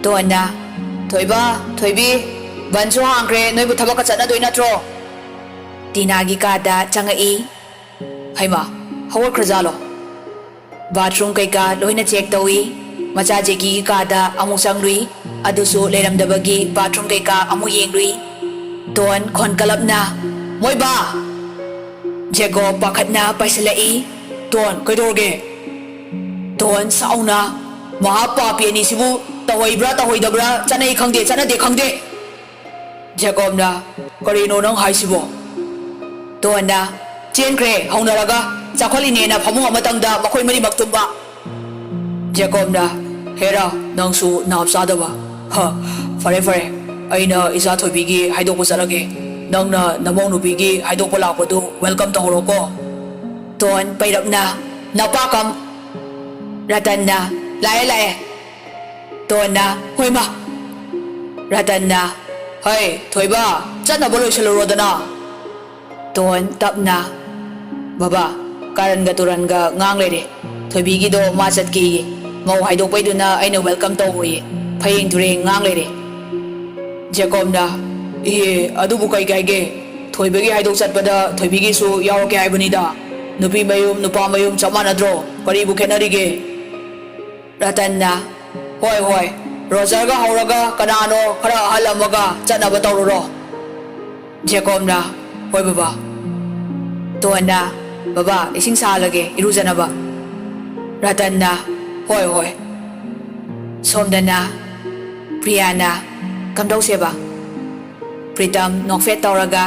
ꯇꯣꯟꯅ, "ꯊꯣꯏꯕ, ꯊꯣꯏꯕꯤ, ꯕꯟꯁꯨ ꯍꯥꯡꯈ꯭ꯔꯦ, ꯅꯣꯏꯕꯨ ꯊꯕꯛꯀ ꯆꯠꯅꯗꯣꯏ ꯅꯠꯇ꯭ꯔꯣ?" ꯇꯤꯅꯥꯒꯤ ꯀꯥꯗ ꯆꯪꯉꯛꯏ꯫ ꯍꯩꯃꯥ, ꯍꯧꯒꯠꯈ꯭ꯔꯖꯥꯠꯂꯣ? ꯕꯥꯊꯔꯨꯝ ꯀꯩꯀꯥ ꯂꯣꯏꯅ ꯆꯦꯛ ꯇꯧꯏ꯫ ꯃꯆꯥ ꯖꯦꯀꯤꯒꯤ ꯀꯥꯗ ꯑꯃꯨꯛ ꯆꯪꯂꯨꯏ꯫ ꯑꯗꯨꯁꯨ ꯂꯩꯔꯝꯗꯕꯒꯤ ꯕꯥꯊꯔꯨꯝ ꯀꯩꯀꯥ ꯑꯃꯨꯛ ꯌꯦꯡꯂꯨꯏ꯫ ꯇꯣꯟ ꯈꯣꯟꯀꯂꯞꯅ, "ꯃꯣꯏ ꯕꯥ!" ꯖꯦꯀꯣꯕ ꯄꯥꯈꯠꯅ ꯄꯥꯏꯁꯤꯜꯂꯛꯏ꯫ "ꯇꯣꯟ, ꯀꯩꯗꯧꯔꯒꯦ?" ꯇꯣꯟ ꯁꯥꯎꯅ, "ꯃꯍꯥ ꯄꯥꯄꯤ ꯑꯅꯤꯁꯤꯕꯨ ꯇꯧꯍꯩꯕ꯭ꯔꯥ ꯇꯧꯍꯩꯗꯕ꯭ꯔꯥ, ꯆꯠꯅꯩ ꯈꯪꯗꯦ, ꯆꯠꯅꯗꯦ ꯈꯪꯗꯦ꯫ ꯖꯦꯀꯣꯕꯅ, "ꯀꯔꯤꯅꯣ ꯅꯪ ꯍꯥꯏꯁꯤꯕꯣ?" ꯇꯣꯟꯅ, "ꯆꯦꯟꯈ꯭ꯔꯦ ꯍꯧꯅꯔꯒ, ꯆꯥꯎꯈꯠꯂꯤꯅꯦꯅ ꯐꯃꯨꯡ ꯑꯃꯇꯪꯗ ꯃꯈꯣꯏ ꯃꯔꯤꯃꯛ ꯇꯨꯝꯕ"꯫ ꯖꯦꯀꯣꯕꯅ, "ꯍꯦꯔꯥ, ꯅꯪꯁꯨ ꯅꯥꯞ ꯆꯥꯗꯕ꯫ ꯍ, ꯐꯔꯦ ꯐꯔꯦ, ꯑꯩꯅ ꯏꯆꯥ ꯊꯣꯏꯕꯤꯒꯤ ꯍꯥꯏꯗꯣꯛꯄ ꯆꯠꯂꯒꯦ꯫ ꯅꯪꯅ ꯅꯃꯧ ꯅꯨꯄꯤꯒꯤ ꯍꯥꯏꯗꯣꯛꯄ ꯂꯥꯛꯄꯗꯨ welcome ꯇꯧꯍꯧꯔꯣꯀꯣ"꯫ ꯇꯣꯟ ꯄꯩꯔꯞꯅ, "ꯅꯄꯥꯀꯝ"꯫ ꯔꯇꯟꯅ, "ꯂꯥꯛꯑꯦ ꯂꯥꯛꯑꯦ"꯫ ꯇꯣꯟꯅ, "ꯍꯣꯏꯃ"꯫ ꯔꯇꯟꯅ, "ꯍꯩ ꯊꯣꯏꯕ, ꯆꯠꯅꯕ ꯂꯣꯏꯁꯤꯜꯂꯨꯔꯣꯗꯅ"꯫ ꯇꯣꯟ ꯇꯞꯅ, "ꯕꯕꯥ, ꯀꯥꯔꯟꯒ ꯇꯨꯔꯟꯒ ꯉꯥꯡ ꯂꯩꯔꯦ꯫ ꯊꯣꯏꯕꯤꯒꯤꯗꯣ ꯃꯥ ꯆꯠꯀꯦꯌꯦ꯫ ꯃꯧ ꯍꯥꯏꯗꯣꯛꯄꯩꯗꯨꯅ ꯑꯩꯅ welcome ꯇꯧꯑꯣꯌꯦ꯫ ꯐꯌꯦꯡ ꯇꯨꯔꯦꯡ ꯉꯥꯡ ꯂꯩꯔꯦ"꯫ ꯖꯦꯀꯣꯕꯅ, "ꯏꯍꯦ, ꯑꯗꯨꯕꯨ ꯀꯩ ꯀꯥꯏꯒꯦ? ꯊꯣꯏꯕꯒꯤ ꯍꯥꯏꯗꯣꯛ ꯆꯠꯄꯗ ꯊꯣꯏꯕꯤꯒꯤꯁꯨ ꯌꯥꯎꯔꯛꯀꯦ ꯍꯥꯏꯕꯅꯤꯗ꯫ ꯅꯨꯄꯤ ꯃꯌꯨꯝ ꯅꯨꯄꯥ ꯃꯌꯨꯝ ꯆꯞ ꯃꯥꯟꯅꯗ꯭ꯔꯣ? ꯀꯔꯤꯕꯨ ꯈꯦꯠꯅꯔꯤꯒꯦ?" ꯔꯇꯟꯅ, "ꯍꯣꯏ ꯍꯣꯏ, ꯔꯣꯖꯔꯒ ꯍꯧꯔꯒ ꯀꯅꯥꯅꯣ ꯈꯔ ꯑꯍꯜ ꯑꯃꯒ ꯆꯠꯅꯕ ꯇꯧꯔꯨꯔꯣ"꯫ ꯖꯦꯀꯣꯕꯅ, "ꯍꯣꯏ ꯕꯕꯥ"꯫ ꯇꯣꯟꯅ, "ꯕꯕꯥ, ꯏꯁꯤꯡ ꯁꯥꯍꯜꯂꯒꯦ ꯏꯔꯨꯖꯅꯕ"꯫ ꯔꯇꯟꯅ, "ꯍꯣꯏ ꯍꯣꯏ"꯫ ꯁꯣꯝꯗꯅ ꯄ꯭ꯔꯤꯌꯥꯅ, "ꯀꯝꯗꯧꯁꯦꯕ"꯫ ꯄ꯭ꯔꯤꯇꯝ ꯅꯣꯛꯐꯦꯠ ꯇꯧꯔꯒ,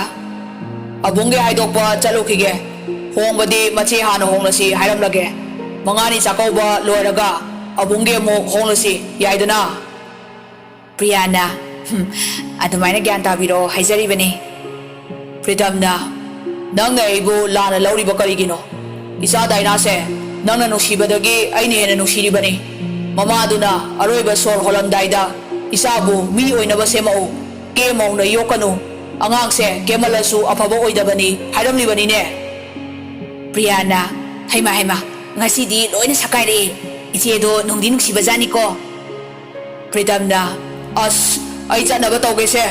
"ꯑꯕꯨꯡꯒꯤ ꯍꯥꯏꯗꯣꯛꯄ ꯆꯠꯂꯨꯈꯤꯒꯦ꯫ ꯍꯣꯡꯕꯗꯤ ꯃꯆꯦ ꯍꯥꯟꯅ ꯍꯣꯡꯂꯁꯤ ꯍꯥꯏꯔꯝꯂꯒꯦ꯫ ꯃꯉꯥꯅꯤ ꯆꯥꯛꯀꯧꯕ ꯂꯣꯏꯔꯒ ꯑꯕꯨꯡꯒꯤ ꯑꯃꯨꯛ ꯍꯣꯡꯂꯁꯤ, ꯌꯥꯏꯗꯅ?" ꯄ꯭ꯔꯤꯌꯥꯅ, "ꯍꯨꯝ, ꯑꯗꯨꯃꯥꯏꯅ ꯒ꯭ꯌꯥꯟ ꯇꯥꯕꯤꯔꯣ ꯍꯥꯏꯖꯔꯤꯕꯅꯤ"꯫ ꯄ꯭ꯔꯤꯇꯝꯅ, "ꯅꯪꯅ ꯑꯩꯕꯨ ꯂꯥꯟꯅ ꯂꯧꯔꯤꯕ ꯀꯔꯤꯒꯤꯅꯣ? ꯏꯆꯥ ꯗꯥꯏꯅꯥꯁꯦ ꯅꯪꯅ ꯅꯨꯡꯁꯤꯕꯗꯒꯤ ꯑꯩꯅ ꯍꯦꯟꯅ ꯅꯨꯡꯁꯤꯔꯤꯕꯅꯤ꯫ ꯃꯃꯥꯗꯨꯅ ꯑꯔꯣꯏꯕ ꯁꯣꯔ ꯍꯣꯜꯂꯝꯗꯥꯏꯗ ꯏꯆꯥꯕꯨ ꯃꯤ ꯑꯣꯏꯅꯕ ꯁꯦꯝꯃꯛꯎ, ꯀꯦ ꯃꯧꯅ ꯌꯣꯛꯀꯅꯨ, ꯑꯉꯥꯡꯁꯦ ꯀꯦꯃꯜꯂꯁꯨ ꯑꯐꯕ ꯑꯣꯏꯗꯕꯅꯤ ꯍꯥꯏꯔꯝꯂꯤꯕꯅꯤꯅꯦ"꯫ ꯄ꯭ꯔꯤꯌꯥꯅ, "ꯍꯩꯃꯥ ꯍꯩꯃꯥ, ꯉꯁꯤꯗꯤ ꯂꯣꯏꯅ ꯁꯛꯀꯥꯏꯔꯛꯑꯦ꯫ ꯏꯆꯦꯗꯣ ꯅꯨꯡꯗꯤ ꯅꯨꯡꯁꯤꯕꯖꯥꯠꯅꯤꯀꯣ"꯫ ꯄ꯭ꯔꯤꯇꯝꯅ, "ꯑꯁ, ꯑꯩ ꯆꯠꯅꯕ ꯇꯧꯒꯦꯁꯦ"꯫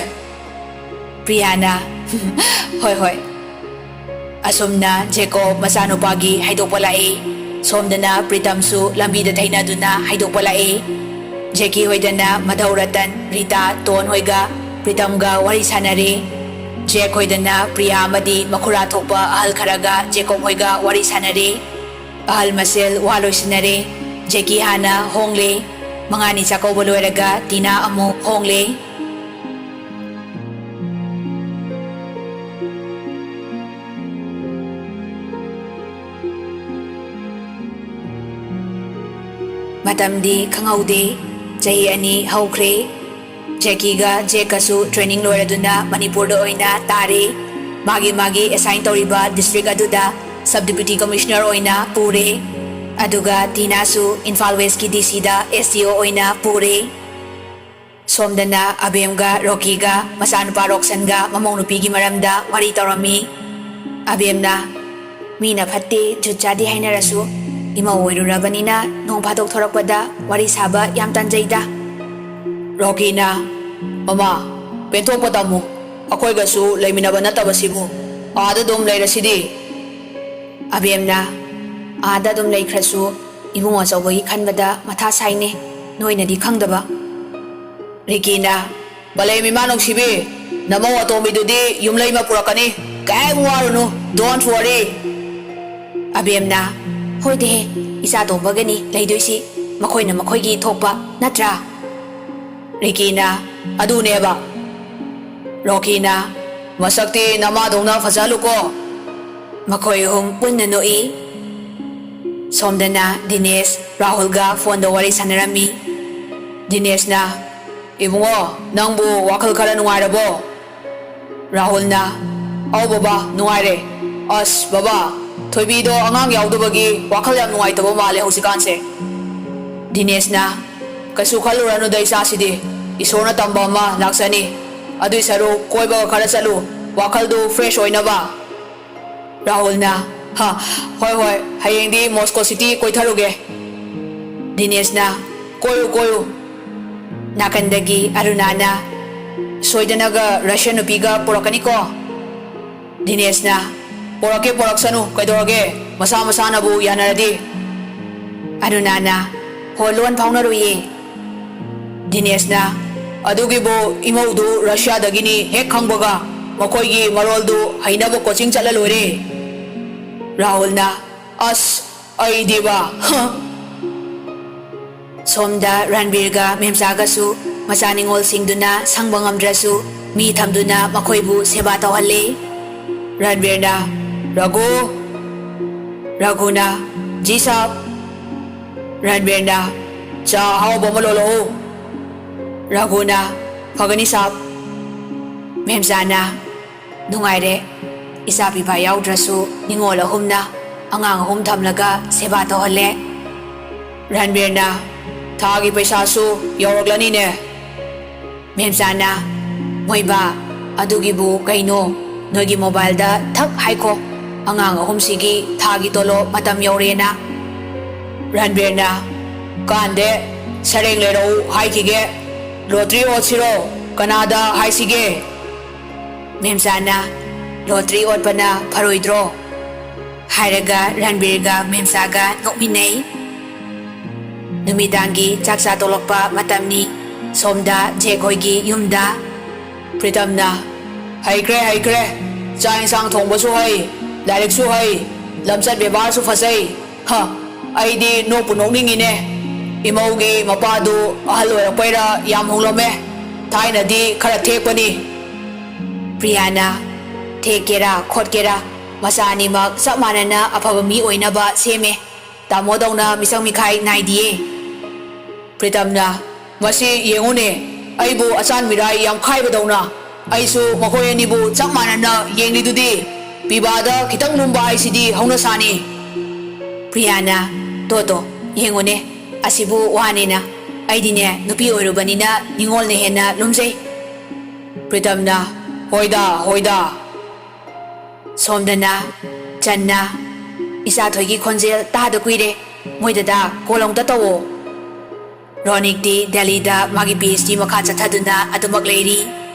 ꯄ꯭ꯔꯤꯌꯥꯅ, "ꯍꯣꯏ ꯍꯣꯏ"꯫ ꯑꯁꯨꯝꯅ ꯖꯦꯀꯣꯕ ꯃꯆꯥꯅꯨꯄꯥꯒꯤ ꯍꯥꯏꯗꯣꯛꯄ ꯂꯥꯛꯏ꯫ ꯁꯣꯝꯗꯅ ꯄ꯭ꯔꯤꯇꯝꯁꯨ ꯂꯝꯕꯤꯗ ꯊꯩꯅꯗꯨꯅ ꯍꯥꯏꯗꯣꯛꯄ ꯂꯥꯛꯏ꯫ ꯖꯦꯀꯤ ꯍꯣꯏꯗꯅ ꯃꯙꯧ ꯔꯇꯟ, ꯔꯤꯇꯥ, ꯇꯣꯟ ꯍꯣꯏꯒ ꯄ꯭ꯔꯤꯇꯝꯒ ꯋꯥꯔꯤ ꯁꯥꯟꯅꯔꯤ꯫ ꯖꯦꯛ ꯍꯣꯏꯗꯅ ꯄ꯭ꯔꯤꯌꯥ ꯑꯃꯗꯤ ꯃꯈꯨꯔꯥ ꯊꯣꯛꯄ ꯑꯍꯜ ꯈꯔꯒ ꯖꯦꯀꯣꯕ ꯍꯣꯏꯒ ꯋꯥꯔꯤ ꯁꯥꯟꯅꯔꯤ꯫ ꯑꯍꯜ ꯃꯁꯦꯜ ꯋꯥ ꯂꯣꯏꯁꯤꯟꯅꯔꯦ꯫ ꯖꯦꯀꯤ ꯍꯥꯟꯅ ꯍꯣꯡꯂꯦ꯫ ꯃꯉꯥꯅꯤ ꯆꯥꯛꯀꯧꯕ ꯂꯣꯏꯔꯒ ꯇꯤꯅꯥ ꯑꯃꯨꯛ ꯍꯣꯡꯂꯦ꯫ ꯃꯇꯝꯗꯤ ꯈꯪꯍꯧꯗꯦ꯫ ꯆꯍꯤ ꯑꯅꯤ ꯍꯧꯈ꯭ꯔꯦ꯫ ꯖꯦꯀꯤꯒ ꯖꯦꯛꯀꯁꯨ training ꯂꯣꯏꯔꯗꯨꯅ ꯃꯅꯤꯄꯨꯔꯗ ꯑꯣꯏꯅ ꯇꯥꯔꯦ꯫ ꯃꯥꯒꯤ ꯃꯥꯒꯤ assign ꯇꯧꯔꯤꯕ district ꯑꯗꯨꯗ sub deputy commissioner ꯑꯣꯏꯅ ꯄꯨꯔꯦ꯫ ꯑꯗꯨꯒ ꯇꯤꯅꯥꯁꯨ ꯏꯝꯐꯥꯜ Westꯀꯤ DCꯗ SDO ꯑꯣꯏꯅ ꯄꯨꯔꯦ꯫ ꯁꯣꯝꯗꯅ ꯑꯕꯦꯝꯒ ꯔꯣꯀꯤꯒ ꯃꯆꯥꯅꯨꯄꯥ ꯔꯣꯛꯁꯟꯒ ꯃꯃꯧ ꯅꯨꯄꯤꯒꯤ ꯃꯔꯝꯗ ꯋꯥꯔꯤ ꯇꯧꯔꯝꯃꯤ꯫ ꯑꯕꯦꯝꯅ, "ꯃꯤꯅ ꯐꯠꯇꯦ, ꯖꯨꯠ ꯆꯥꯗꯦ ꯍꯥꯏꯅꯔꯁꯨ, ꯏꯃꯧ ꯑꯣꯏꯔꯨꯔꯕꯅꯤꯅ ꯅꯣꯡ ꯐꯥꯗꯣꯛ ꯊꯣꯔꯛꯄꯗ ꯋꯥꯔꯤ ꯁꯥꯕ ꯌꯥꯝ ꯇꯟꯖꯩꯗ"꯫ ꯔꯣꯀꯤꯅ, "ꯃꯃꯥ, ꯄꯦꯟꯊꯣꯛꯄ ꯇꯝꯃꯨ꯫ ꯑꯩꯈꯣꯏꯒꯁꯨ ꯂꯩꯃꯤꯟꯅꯕ ꯅꯠꯇꯕꯁꯤꯕꯨ꯫ ꯑꯥꯗ ꯑꯗꯨꯝ ꯂꯩꯔꯁꯤꯗꯤ"꯫ ꯑꯕꯦꯝꯅ, "ꯑꯥꯗ ꯑꯗꯨꯝ ꯂꯩꯈ꯭ꯔꯁꯨ, ꯏꯕꯨꯡ ꯑꯆꯧꯕꯒꯤ ꯈꯟꯕꯗ ꯃꯊꯥ ꯁꯥꯏꯅꯦ, ꯅꯣꯏꯅꯗꯤ ꯈꯪꯗꯕ"꯫ ꯔꯤꯀꯤꯅ, "ꯄꯂꯦꯝ ꯏꯃꯥ ꯅꯨꯡꯁꯤꯕꯤ, ꯅꯃꯧ ꯑꯇꯣꯝꯕꯤꯗꯨꯗꯤ ꯌꯨꯝꯂꯩꯃ ꯄꯨꯔꯛꯀꯅꯤ, ꯀꯩꯝ ꯋꯥꯔꯨꯅꯨ, don't worry"꯫ ꯑꯕꯦꯝꯅ, "ꯍꯣꯏꯗꯦꯍꯦ, ꯏꯆꯥ ꯇꯣꯝꯕꯒꯅꯤ ꯂꯩꯗꯣꯏꯁꯤ, ꯃꯈꯣꯏꯅ ꯃꯈꯣꯏꯒꯤ ꯊꯣꯛꯄ ꯅꯠꯇ꯭ꯔꯥ?" ꯔꯤꯀꯤꯅ, "ꯑꯗꯨꯅꯦꯕ"꯫ ꯔꯣꯀꯤꯅ, "ꯃꯁꯛꯇꯤ ꯅꯃꯥꯗꯧꯅ ꯐꯖꯍꯜꯂꯨꯀꯣ"꯫ ꯃꯈꯣꯏ ꯑꯍꯨꯝ ꯄꯨꯟꯅ ꯅꯣꯛꯏ꯫ ꯁꯣꯝꯗꯅ ꯗꯤꯅꯦꯁ ꯔꯥꯍꯨꯜꯒ ꯐꯣꯟꯗ ꯋꯥꯔꯤ ꯁꯥꯟꯅꯔꯝꯃꯤ꯫ ꯗꯤꯅꯦꯁꯅ, "ꯏꯕꯨꯡꯉꯣ, ꯅꯪꯕꯨ ꯋꯥꯈꯜ ꯈꯔ ꯅꯨꯡꯉꯥꯏꯔꯕꯣ?" ꯔꯥꯍꯨꯜꯅ, "ꯑꯧ ꯕꯕꯥ, ꯅꯨꯡꯉꯥꯏꯔꯦ꯫ ꯑꯁ ꯕꯕꯥ, ꯊꯣꯏꯕꯤꯗꯣ ꯑꯉꯥꯡ ꯌꯥꯎꯗꯕꯒꯤ ꯋꯥꯈꯜ ꯌꯥꯝ ꯅꯨꯡꯉꯥꯏꯇꯕ ꯃꯥꯜꯂꯦ ꯍꯧꯖꯤꯛꯀꯥꯟꯁꯦ"꯫ ꯗꯤꯅꯦꯁꯅ, "ꯀꯩꯁꯨ ꯈꯜꯂꯨꯔꯅꯨꯗ ꯏꯆꯥꯁꯤꯗꯤ, ꯏꯁꯣꯔꯅ ꯇꯝꯕ ꯑꯃ ꯂꯥꯛꯆꯅꯤ꯫ ꯑꯗꯨꯏ ꯁꯔꯨꯛ ꯀꯣꯏꯕꯒ ꯈꯔ ꯆꯠꯂꯨ, ꯋꯥꯈꯜꯗꯨ fresh ꯑꯣꯏꯅꯕ"꯫ ꯔꯥꯍꯨꯜꯅ, "ꯍ, ꯍꯣꯏ ꯍꯣꯏ, ꯍꯌꯦꯡꯗꯤ ꯃꯣꯁꯀꯣ city ꯀꯣꯏꯊꯔꯨꯒꯦ"꯫ ꯗꯤꯅꯦꯁꯅ, "ꯀꯣꯏꯌꯨ ꯀꯣꯏꯌꯨ"꯫ ꯅꯥꯀꯟꯗꯒꯤ ꯑꯔꯨꯅꯥꯅ, "ꯁꯣꯏꯗꯅꯒ Russian ꯅꯨꯄꯤꯒ ꯄꯨꯔꯛꯀꯅꯤꯀꯣ"꯫ ꯗꯤꯅꯦꯁꯅ, "ꯄꯣꯔꯛꯀꯦ ꯄꯣꯔꯛꯁꯅꯨ, ꯀꯩꯗꯧꯔꯒꯦ, ꯃꯁꯥ ꯃꯁꯥꯅꯕꯨ ꯌꯥꯅꯔꯗꯤ"꯫ ꯑꯔꯨꯅꯥꯅ, "ꯍꯣ, ꯂꯣꯟ ꯐꯥꯎꯅꯔꯨꯏꯌꯦ"꯫ ꯗꯤꯅꯦꯁꯅ, "ꯑꯗꯨꯒꯤꯕꯨ ꯏꯃꯧꯗꯨ ꯔꯁꯤꯌꯥꯗꯒꯤꯅꯤ ꯍꯦꯛ ꯈꯪꯕꯒ ꯃꯈꯣꯏꯒꯤ ꯃꯔꯣꯜꯗꯨ ꯍꯩꯅꯕ coaching ꯆꯠꯂ ꯂꯣꯏꯔꯦ"꯫ ꯔꯥꯍꯨꯜꯅ, "ꯑꯁ, ꯑꯩꯗꯤꯕ, ꯍ"꯫ ꯁꯣꯝꯗ ꯔꯟꯕꯤꯔꯒ ꯃꯦꯝꯆꯥꯒꯁꯨ ꯃꯆꯥ ꯅꯤꯉꯣꯜꯁꯤꯡꯗꯨꯅ ꯁꯪꯕ ꯉꯝꯗ꯭ꯔꯁꯨ ꯃꯤ ꯊꯝꯗꯨꯅ ꯃꯈꯣꯏꯕꯨ ꯁꯦꯕꯥ ꯇꯧꯍꯜꯂꯤ꯫ ꯔꯟꯕꯤꯔꯅ, "ꯔꯘꯨ! ꯔꯘꯨꯅ, 'ꯖꯤ ꯁꯥꯕ!' ꯔꯟꯕꯤꯔꯅ, "ꯆꯥ ꯑꯍꯥꯎꯕ ꯑꯃ ꯂꯣꯜꯂꯛꯎ!" ꯔꯘꯨꯅ, "ꯐꯒꯅꯤ ꯁꯥꯕ!" ꯃꯦꯝꯆꯥꯅ, "ꯅꯨꯡꯉꯥꯏꯔꯦ꯫ ꯏꯆꯥ ꯄꯤꯕ ꯌꯥꯎꯗ꯭ꯔꯁꯨ ꯅꯤꯉꯣꯜ ꯑꯍꯨꯝꯅ ꯑꯉꯥꯡ ꯑꯍꯨꯝ ꯊꯝꯂꯒ ꯁꯦꯕꯥ ꯇꯧꯍꯜꯂꯦ꯫" ꯔꯟꯕꯤꯔꯅ, "ꯊꯥꯒꯤ ꯄꯩꯁꯥꯁꯨ ꯌꯧꯔꯛꯂꯅꯤꯅꯦ꯫" ꯃꯦꯝꯆꯥꯅ, "ꯃꯣꯏꯕꯥ, ꯑꯗꯨꯒꯤꯕꯨ ꯀꯩꯅꯣ? ꯅꯣꯏꯒꯤ ꯃꯣꯕꯥꯏꯜꯗ ꯊꯛ ꯍꯥꯏꯈꯣ꯫ ꯑꯉꯥꯡ ꯑꯍꯨꯝꯁꯤꯒꯤ ꯊꯥꯒꯤ ꯇꯣꯂꯣꯞ ꯃꯇꯝ ꯌꯧꯔꯦꯅ꯫" ꯔꯟꯕꯤꯔꯅ, "ꯀꯥꯟꯗꯦ, ꯁꯔꯦꯡ ꯂꯩꯔꯛꯎ ꯍꯥꯏꯈꯤꯒꯦ꯫ ꯂꯣꯇ꯭ꯔꯤ ꯑꯣꯠꯁꯤꯔꯣ? ꯀꯅꯥꯗ ꯍꯥꯏꯁꯤꯒꯦ?" ꯃꯦꯝꯆꯥꯅ, "ꯂꯣꯇ꯭ꯔꯤ ꯑꯣꯠꯄꯅ ꯐꯔꯣꯏꯗ꯭ꯔꯣ?" ꯍꯥꯏꯔꯒ ꯔꯟꯕꯤꯔꯒ ꯃꯦꯝꯆꯥꯒ ꯅꯣꯛꯃꯤꯟꯅꯩ꯫ ꯅꯨꯃꯤꯗꯥꯡꯒꯤ ꯆꯥꯛ ꯆꯥ ꯇꯣꯛꯂꯛꯄ ꯃꯇꯝꯅꯤ꯫ ꯁꯣꯝꯗ ꯖꯦꯛ ꯍꯣꯏꯒꯤ ꯌꯨꯝꯗ꯫ ꯄ꯭ꯔꯤꯇꯝꯅ, "ꯍꯩꯈ꯭ꯔꯦ, ꯍꯩꯈ꯭ꯔꯦ꯫ ꯆꯥꯛ ꯏꯟꯁꯥꯡ ꯊꯣꯡꯕꯁꯨ ꯍꯩ, ꯂꯥꯏꯔꯤꯛꯁꯨ ꯍꯩ, ꯂꯝꯆꯠ ꯕꯦꯕꯥꯔꯁꯨ ꯐꯖꯩ꯫ ꯍ, ꯑꯩꯗꯤ ꯅꯣꯛꯄꯨ ꯅꯣꯛꯅꯤꯡꯉꯤꯅꯦ꯫ ꯏꯃꯧꯒꯤ ꯃꯄꯥꯗꯨ ꯑꯍꯜ ꯑꯣꯏꯔꯛꯄꯩꯔꯥ ꯌꯥꯝ ꯍꯣꯡꯂꯝꯃꯦ꯫ ꯊꯥꯏꯅꯗꯤ ꯈꯔ ꯊꯦꯛꯄꯅꯤ꯫" ꯄ꯭ꯔꯤꯌꯥꯅ, "ꯊꯦꯛꯀꯦꯔꯥ ꯈꯣꯠꯀꯦꯔꯥ, ꯃꯆꯥ ꯑꯅꯤꯃꯛ ꯆꯞ ꯃꯥꯟꯅꯅ ꯑꯐꯕ ꯃꯤ ꯑꯣꯏꯅꯕ ꯁꯦꯝꯃꯦ꯫ ꯇꯥꯃꯣꯗꯧꯅ ꯃꯤꯆꯪ ꯃꯤꯈꯥꯏ ꯅꯥꯏꯗꯤꯌꯦ꯫" ꯄ꯭ꯔꯤꯇꯝꯅ, "ꯃꯁꯤ ꯌꯦꯡꯉꯨꯅꯦ, ꯑꯩꯕꯨ ꯑꯆꯥꯟ ꯃꯤꯔꯥꯏ ꯌꯥꯝ ꯈꯥꯏꯕꯗꯧꯅ꯫ ꯑꯩꯁꯨ ꯃꯈꯣꯏ ꯑꯅꯤꯕꯨ ꯆꯞ ꯃꯥꯟꯅꯅ ꯌꯦꯡꯂꯤꯗꯨꯗꯤ꯫ ꯄꯤꯕꯥꯗ ꯈꯤꯇꯪ ꯂꯨꯝꯕ ꯍꯥꯏꯁꯤꯗꯤ ꯍꯧꯅꯁꯥꯅꯤ꯫" ꯄ꯭ꯔꯤꯌꯥꯅ, "ꯇꯣ ꯇꯣ, ꯌꯦꯡꯉꯨꯅꯦ, ꯑꯁꯤꯕꯨ ꯋꯥꯅꯦꯅ꯫ ꯑꯩꯗꯤꯅꯦ, ꯅꯨꯄꯤ ꯑꯣꯏꯔꯨꯕꯅꯤꯅ ꯅꯤꯉꯣꯜꯅ ꯍꯦꯟꯅ ꯂꯨꯝꯖꯩ꯫" ꯄ꯭ꯔꯤꯇꯝꯅ, "ꯍꯣꯏꯗ, ꯍꯣꯏꯗ꯫" ꯁꯣꯝꯗꯅ ꯆꯟꯅ, "ꯏꯆꯥꯊꯣꯏꯒꯤ ꯈꯣꯟꯖꯦꯜ ꯇꯥꯗ ꯀꯨꯏꯔꯦ꯫ ꯃꯣꯏ ꯗꯗꯥ ꯀꯣꯜ ꯑꯃꯨꯛꯇ ꯇꯧꯑꯣ꯫" ꯔꯣꯅꯤꯛꯇꯤ ꯗꯦꯜꯂꯤꯗ ꯃꯥꯒꯤ ꯄꯤ ꯑꯩꯆ ꯗꯤ ꯃꯈꯥ ꯆꯠꯊꯗꯨꯅ ꯑꯗꯨꯃꯛ ꯂꯩꯔꯤ꯫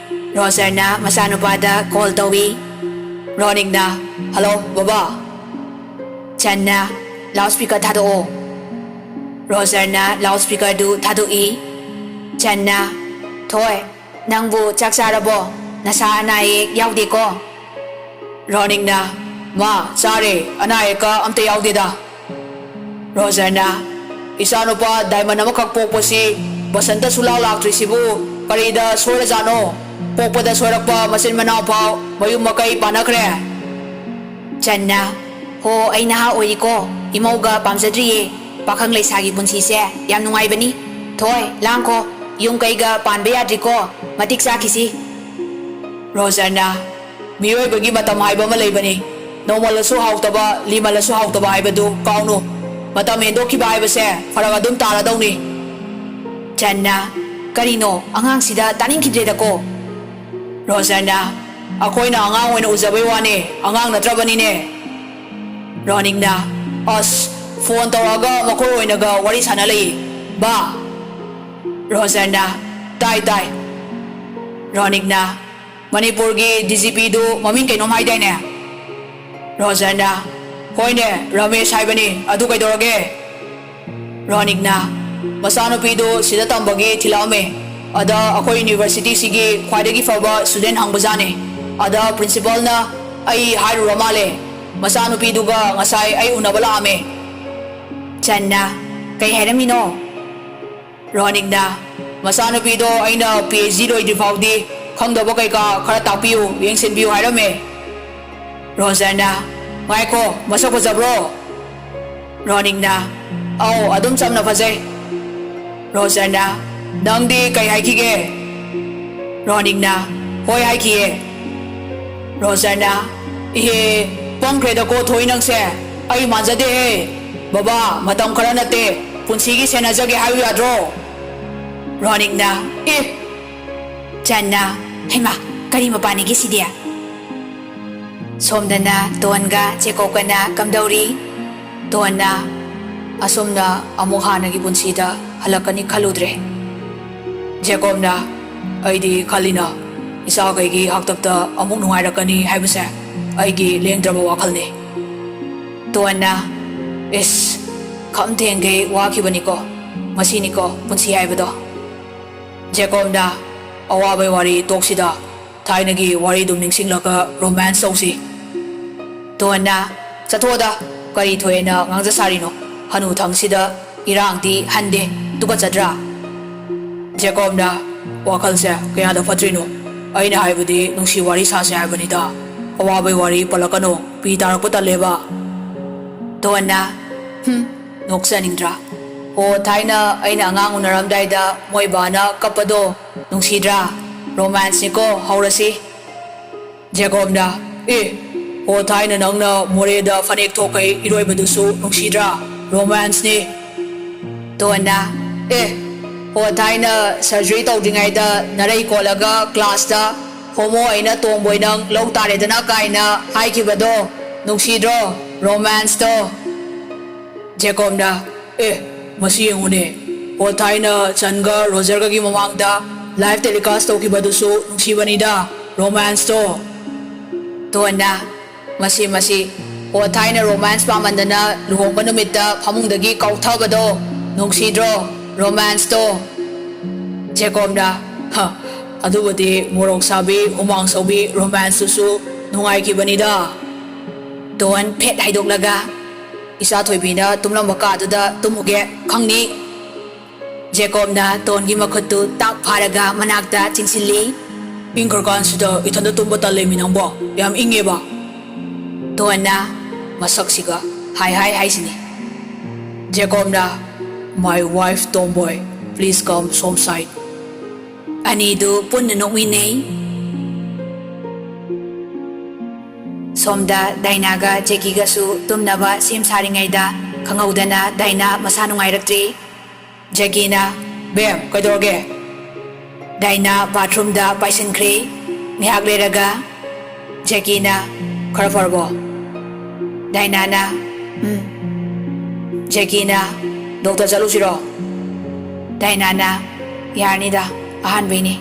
ꯔꯣꯖꯔꯅ ꯃꯆꯥꯅꯨꯄꯥꯗ ꯀꯣꯜ ꯇꯧꯏ꯫ ꯔꯣꯅꯤꯛꯅ, "ꯍꯜꯂꯣ, ꯕꯕꯥ꯫" ꯆꯟꯅ, "ꯂꯥꯎꯠ ꯁ꯭ꯄꯤꯀꯔ ꯊꯥꯗꯣꯛꯑꯣ꯫" ꯔꯣꯖꯔꯅ ꯂꯥꯎꯠ ꯁ꯭ꯄꯤꯀꯔꯗꯨ ꯊꯥꯗꯣꯛꯏ꯫ ꯆꯟꯅ, "ꯊꯣꯏ, ꯅꯪꯕꯨ ꯆꯥꯛ ꯆꯥꯔꯕꯣ? ꯅꯁꯥ ꯑꯅꯥ ꯑꯌꯦꯛ ꯌꯥꯎꯗꯦꯀꯣ?" ꯔꯣꯅꯤꯛꯅ, "ꯃꯥ, ꯆꯥꯔꯦ, ꯑꯅꯥ ꯑꯌꯦꯛꯀ ꯑꯝꯇ ꯌꯥꯎꯗꯦꯗ꯫" ꯔꯣꯖꯔꯅ, "ꯏꯆꯥꯅꯨꯄꯥ ꯗꯥꯏꯃꯟ ꯑꯃꯈꯛ ꯄꯣꯛꯄꯁꯤ ꯕꯁꯟꯇ ꯁꯨꯂꯥꯛ ꯂꯥꯛꯇ꯭ꯔꯤꯁꯤꯕꯨ ꯀꯔꯤꯗ ꯁꯣꯏꯔꯖꯥꯠꯅꯣ? ꯄꯣꯛꯄꯗ ꯁꯣꯏꯔꯛꯄ ꯃꯆꯤꯟ ꯃꯅꯥꯎ ꯐꯥꯎ ꯃꯌꯨꯝ ꯃꯀꯩ ꯄꯥꯟꯅꯈ꯭ꯔꯦ꯫" ꯆꯟꯅ, "ꯍꯣ, ꯑꯩ ꯅꯍꯥ ꯑꯣꯏꯔꯤꯀꯣ, ꯏꯃꯧꯒ ꯄꯥꯝꯖꯗ꯭ꯔꯤꯌꯦ꯫ ꯄꯥꯈꯪ ꯂꯩꯁꯥꯒꯤ ꯄꯨꯟꯁꯤꯁꯦ ꯌꯥꯝ ꯅꯨꯡꯉꯥꯏꯕꯅꯤ꯫ ꯊꯣꯏ, ꯂꯥꯡꯈꯣ, ꯌꯨꯝ ꯀꯩꯒ ꯄꯥꯟꯕ ꯌꯥꯗ꯭ꯔꯤꯀꯣ, ꯃꯇꯤꯛ ꯆꯥꯈꯤꯁꯤ꯫" ꯔꯣꯖꯔꯅ, "ꯃꯤꯑꯣꯏꯕꯒꯤ ꯃꯇꯝ ꯍꯥꯏꯕ ꯑꯃ ꯂꯩꯕꯅꯤ꯫ ꯅꯧꯃꯜꯂꯁꯨ ꯍꯥꯎꯇꯕ, ꯂꯤꯃꯜꯂꯁꯨ ꯍꯥꯎꯇꯕ ꯍꯥꯏꯕꯗꯨ ꯀꯥꯎꯅꯨ꯫ ꯃꯇꯝ ꯍꯦꯟꯗꯣꯛꯈꯤꯕ ꯍꯥꯏꯕꯁꯦ ꯐꯔꯛ ꯑꯗꯨꯝ ꯇꯥꯔꯗꯧꯅꯤ꯫" ꯆꯟꯅ, "ꯀꯔꯤꯅꯣ, ꯑꯉꯥꯡꯁꯤꯗ ꯇꯥꯅꯤꯡꯈꯤꯗ꯭ꯔꯦꯗꯀꯣ꯫" ꯔꯣꯖꯔꯅ, "ꯑꯩꯈꯣꯏꯅ ꯑꯉꯥꯡ ꯑꯣꯏꯅ ꯎꯖꯕꯩ ꯋꯥꯅꯤ, ꯑꯉꯥꯡ ꯅꯠꯇ꯭ꯔꯕꯅꯤꯅꯦ꯫" ꯔꯣꯅꯤꯛꯅ, "ꯑꯁ, ꯐꯣꯟ ꯇꯧꯔꯛꯑꯒ ꯃꯈꯣꯏ ꯑꯣꯏꯅꯒ ꯋꯥꯔꯤ ꯁꯥꯟꯅ ꯂꯩꯌꯦ, ꯕꯥ꯫" ꯔꯣꯖꯔꯅ, "ꯇꯥꯏ, ꯇꯥꯏ꯫" ꯔꯣꯅꯤꯛꯅ, "ꯃꯅꯤꯄꯨꯔꯒꯤ ꯗꯤ ꯖꯤ ꯄꯤꯗꯨ ꯃꯃꯤꯡ ꯀꯩꯅꯣꯝ ꯍꯥꯏꯗꯥꯏꯅꯦ?" ꯔꯣꯖꯔꯅ, "ꯍꯣꯏꯅꯦ, ꯔꯃꯦꯁ ꯍꯥꯏꯕꯅꯤ, ꯑꯗꯨ ꯀꯩꯗꯧꯔꯒꯦ?" ꯔꯣꯅꯤꯛꯅ, "ꯃꯆꯥꯅꯨꯄꯤꯗꯨ ꯁꯤꯗ ꯇꯝꯕꯒꯤ ꯊꯤꯜꯂꯛꯑꯝꯃꯦ꯫ ꯑꯗ ꯑꯩꯈꯣꯏ ꯌꯨꯅꯤꯚꯔꯁꯤꯇꯤꯁꯤꯒꯤ ꯈ꯭ꯋꯥꯏꯗꯒꯤ ꯐꯕ ꯁ꯭ꯇꯨꯗꯦꯟ ꯍꯪꯕꯖꯥꯠꯅꯤ꯫ ꯑꯗ ꯄ꯭ꯔꯤꯟꯁꯤꯄꯜꯅ ꯑꯩ ꯍꯥꯏꯔꯨꯔ ꯃꯥꯜꯂꯦ꯫ ꯃꯆꯥꯅꯨꯄꯤꯗꯨꯒ ꯉꯁꯥꯏ ꯑꯩ ꯎꯅꯕ ꯂꯥꯛꯑꯝꯃꯦ꯫" ꯆꯟꯅ, "ꯀꯩ ꯍꯥꯏꯔꯝꯃꯤꯅꯣ?" ꯔꯣꯅꯤꯛꯅ, "ꯃꯆꯥꯅꯨꯄꯤꯗꯣ ꯑꯩꯅ ꯄꯤ ꯑꯩꯆ ꯗꯤ ꯂꯣꯏꯗ꯭ꯔꯤ ꯐꯥꯎꯗꯤ ꯈꯪꯗꯕ ꯀꯩꯀꯥ ꯈꯔ ꯇꯥꯛꯄꯤꯌꯨ, ꯌꯦꯡꯁꯤꯟꯕꯤꯌꯨ ꯍꯥꯏꯔꯝꯃꯦ꯫" ꯔꯣꯖꯔꯅ, "ꯉꯥꯏꯈꯣ, ꯃꯁꯛ ꯐꯖꯕ꯭ꯔꯣ?" ꯔꯣꯅꯤꯛꯅ, "ꯑꯧ, ꯑꯗꯨꯝ ꯆꯝꯅ ꯐꯖꯩ꯫" ꯔꯣꯖꯔꯅ, "ꯅꯪꯗꯤ ꯀꯩ ꯍꯥꯏꯈꯤꯒꯦ?" ꯔꯣꯅꯤꯛꯅ, "ꯍꯣꯏ" ꯍꯥꯏꯈꯤꯌꯦ꯫ ꯔꯣꯖꯔꯅ, "ꯏꯍꯦ, ꯄꯪꯈ꯭ꯔꯦꯗꯀꯣ ꯊꯣꯏ ꯅꯪꯁꯦ꯫ ꯑꯩ ꯃꯥꯟꯖꯗꯦꯍꯦ꯫ ꯕꯕꯥ, ꯃꯇꯝ ꯈꯔ ꯅꯠꯇꯦ, ꯄꯨꯟꯁꯤꯒꯤ ꯁꯦꯟꯅꯖꯒꯦ ꯍꯥꯏꯌꯨ ꯌꯥꯗ꯭ꯔꯣ?" ꯔꯣꯅꯤꯛꯅ, "ꯑꯦ!" ꯆꯟꯅ, "ꯍꯩꯃꯥ, ꯀꯔꯤ ꯃꯄꯥꯟꯅꯤꯒꯦ ꯁꯤꯗꯤ?" ꯁꯣꯝꯗꯅ ꯇꯣꯟꯒ ꯖꯦꯀꯣꯕꯀꯅ ꯀꯝꯗꯧꯔꯤ? ꯇꯣꯟꯅ, "ꯑꯁꯨꯝꯅ ꯑꯃꯨꯛ ꯍꯥꯟꯅꯒꯤ ꯄꯨꯟꯁꯤꯗ ꯍꯜꯂꯛꯀꯅꯤ ꯈꯜꯂꯨꯗ꯭ꯔꯦ꯫" ꯖꯦꯀꯣꯕꯅ, "ꯑꯩꯗꯤ ꯈꯜꯂꯤꯅ, ꯏꯆꯥꯈꯩꯒꯤ ꯍꯥꯛꯇꯛꯇ ꯑꯃꯨꯛ ꯅꯨꯡꯉꯥꯏꯔꯛꯀꯅꯤ ꯍꯥꯏꯕꯁꯦ ꯑꯩꯒꯤ ꯂꯦꯡꯗ꯭ꯔꯕ ꯋꯥꯈꯜꯅꯤ꯫" ꯇꯣꯟꯅ, "ꯏꯁ, ꯈꯝ ꯊꯦꯡꯈꯩ ꯋꯥꯈꯤꯕꯅꯤꯀꯣ, ꯃꯁꯤꯅꯤꯀꯣ ꯄꯨꯟꯁꯤ ꯍꯥꯏꯕꯗꯣ꯫" ꯖꯦꯀꯣꯕꯅ, "ꯑꯋꯥꯕꯩ ꯋꯥꯔꯤ ꯇꯣꯛꯁꯤꯗ, ꯊꯥꯏꯅꯒꯤ ꯋꯥꯔꯤꯗꯨꯝ ꯅꯤꯡꯁꯤꯡꯂꯒ ꯔꯣꯃꯥꯟꯁ ꯇꯧꯁꯤ꯫" ꯇꯣꯟꯅ, "ꯆꯠꯊꯣꯛꯑꯗ, ꯀꯔꯤ ꯊꯣꯛꯑꯦꯅ ꯉꯥꯡꯖ ꯁꯥꯔꯤꯅꯣ? ꯍꯅꯨ ꯊꯪꯁꯤꯗ ꯏꯔꯥꯡꯗꯤ ꯍꯟꯗꯦ, ꯇꯨꯀꯠꯆꯗ꯭ꯔꯥ? ꯖꯦꯀꯣꯕꯅ, ꯋꯥꯈꯜꯁꯦ ꯀꯌꯥꯗ ꯐꯠꯇ꯭ꯔꯤꯅꯣ? ꯑꯩꯅ ꯍꯥꯏꯕꯗꯤ ꯅꯨꯡꯁꯤ ꯋꯥꯔꯤ ꯁꯥꯁꯦ ꯍꯥꯏꯕꯅꯤꯗ꯫ ꯑꯋꯥꯕꯩ ꯋꯥꯔꯤ ꯄꯜꯂꯛꯀꯅꯣ, ꯄꯤ ꯇꯥꯔꯛꯄ ꯇꯜꯂꯦꯕ꯫ ꯗꯣꯟꯅ, ꯍꯨꯝ, ꯅꯣꯛꯆꯅꯤꯡꯗ꯭ꯔꯥ? ꯑꯣ, ꯊꯥꯏꯅ ꯑꯩꯅ ꯑꯉꯥꯡ ꯎꯅꯔꯝꯗꯥꯏꯗ ꯃꯣꯏ ꯕꯥꯅ ꯀꯞꯄꯗꯣ ꯅꯨꯡꯁꯤꯗ꯭ꯔꯥ? ꯔꯣꯃꯥꯟꯁꯅꯤꯀꯣ, ꯍꯧꯔꯁꯤ꯫ ꯖꯦꯀꯣꯕꯅ, ꯑꯦ, ꯑꯣ, ꯊꯥꯏꯅ ꯅꯪꯅ ꯃꯣꯔꯦꯗ ꯐꯅꯦꯛ ꯊꯣꯛꯈꯩ ꯏꯔꯣꯏꯕꯗꯨꯁꯨ ꯅꯨꯡꯁꯤꯗ꯭ꯔꯥ? ꯔꯣꯃꯥꯟꯁꯅꯤ꯫ ꯗꯣꯟꯅ, ꯑꯦ, ꯑꯣ, ꯊꯥꯏꯅ ꯁꯔꯖꯔꯤ ꯇꯧꯗ꯭ꯔꯤꯉꯩꯗ ꯅꯔꯩ ꯀꯣꯜꯂꯒ ꯀ꯭ꯂꯥꯁꯇ "ꯍꯣꯃꯣ ꯑꯩꯅ ꯇꯣꯝꯕꯣꯏ ꯅꯪ ꯂꯧ ꯇꯥꯔꯦꯗꯅ" ꯀꯥꯏꯅ ꯍꯥꯏꯈꯤꯕꯗꯣ ꯅꯨꯡꯁꯤꯗ꯭ꯔꯣ? ꯔꯣꯃꯥꯟꯁꯇꯣ꯫ ꯖꯦꯀꯣꯕꯅ, ꯑꯦ, ꯃꯁꯤ ꯌꯦꯡꯉꯨꯅꯦ, ꯑꯣ, ꯊꯥꯏꯅ ꯆꯟꯒ ꯔꯣꯖꯔꯒꯒꯤ ꯃꯃꯥꯡꯗ ꯂꯥꯏꯚ ꯇꯦꯂꯤꯀꯥꯁ ꯇꯧꯈꯤꯕꯗꯨꯁꯨ ꯅꯨꯡꯁꯤꯕꯅꯤꯗ, ꯔꯣꯃꯥꯟꯁꯇꯣ꯫ ꯗꯣꯟꯅ, ꯃꯁꯤ, ꯃꯁꯤ, ꯑꯣ, ꯊꯥꯏꯅ ꯔꯣꯃꯥꯟꯁ ꯄꯥꯝꯃꯟꯗꯅ ꯂꯨꯍꯣꯡꯕ ꯅꯨꯃꯤꯠꯇ ꯐꯃꯨꯡꯗꯒꯤ ꯀꯥꯎꯊꯕꯗꯣ ꯅꯨꯡꯁꯤꯗ꯭ꯔꯣ? ꯔꯣꯃꯥꯟꯁꯇꯣ꯫ ꯖꯦꯀꯣꯕꯅ, ꯍ, ꯑꯗꯨꯕꯨꯗꯤ ꯃꯣꯔꯣꯛ ꯁꯥꯕꯤ, ꯍꯨꯃꯥꯡ ꯁꯧꯕꯤ ꯔꯣꯃꯥꯟꯁꯇꯨꯁꯨ ꯅꯨꯡꯉꯥꯏꯈꯤꯕꯅꯤꯗ꯫ ꯗꯣꯟ ꯐꯦꯠ ꯍꯥꯏꯗꯣꯛꯂꯒ, ꯏꯆꯥ ꯊꯣꯏꯕꯤꯅ ꯇꯨꯝꯂꯝꯕ ꯀꯥꯗꯨꯗ ꯇꯨꯝꯃꯨꯒꯦ, ꯈꯪꯅꯤ꯫ ꯖꯦꯀꯣꯕꯅ ꯗꯣꯟꯒꯤ ꯃꯈꯨꯠꯇꯨ ꯇꯥꯛ ꯐꯥꯔꯒ ꯃꯅꯥꯛꯇ ꯆꯤꯡꯁꯤꯜꯂꯤ꯫ ꯏꯪꯈ꯭ꯔꯀꯥꯟꯁꯤꯗ ꯏꯊꯟꯗ ꯇꯨꯝꯕ ꯇꯜꯂꯦꯃꯤ ꯅꯪꯕꯣ, ꯌꯥꯝ ꯏꯪꯉꯦꯕ꯫ ꯗꯣꯟꯅ, ꯃꯁꯛꯁꯤꯒ ꯍꯥꯏ ꯍꯥꯏ ꯍꯥꯏꯁꯤꯅꯤ꯫ ꯖꯦꯀꯣꯕꯅ, "My wife tomboy, please come some side." ꯑꯅꯤꯗꯨ ꯄꯨꯟꯅ ꯅꯣꯛꯃꯤꯟꯅꯩ꯫ ꯁꯣꯝꯗ ꯗꯥꯏꯅꯥꯒ ꯖꯦꯀꯤꯒꯁꯨ ꯇꯨꯝꯅꯕ ꯁꯦꯝ ꯁꯥꯔꯤꯉꯩꯗ ꯈꯪꯍꯧꯗꯅ ꯗꯥꯏꯅꯥ ꯃꯁꯥ ꯅꯨꯡꯉꯥꯏꯔꯛꯇ꯭ꯔꯦ꯫ ꯖꯦꯀꯤꯅ, "ꯕꯦꯝ, ꯀꯩꯗꯧꯔꯒꯦ?" ꯗꯥꯏꯅꯥ ꯕꯥꯊꯔꯨꯝꯗ ꯄꯥꯏꯁꯤꯟꯈ꯭ꯔꯦ꯫ ꯉꯥꯏꯍꯥꯛ ꯂꯩꯔꯒ ꯖꯦꯀꯤꯅ, "ꯈꯔ ꯐꯔꯕꯣ?" ꯗꯥꯏꯅꯥꯅ, "ꯎꯝ꯫" ꯖꯦꯀꯤꯅ, "ꯗꯣꯛꯇꯔ ꯆꯠꯂꯨꯁꯤꯔꯣ?" ꯗꯥꯏꯅꯥꯅ, "ꯌꯥꯔꯅꯤꯗ, ꯑꯍꯥꯟꯕꯩꯅꯦ꯫"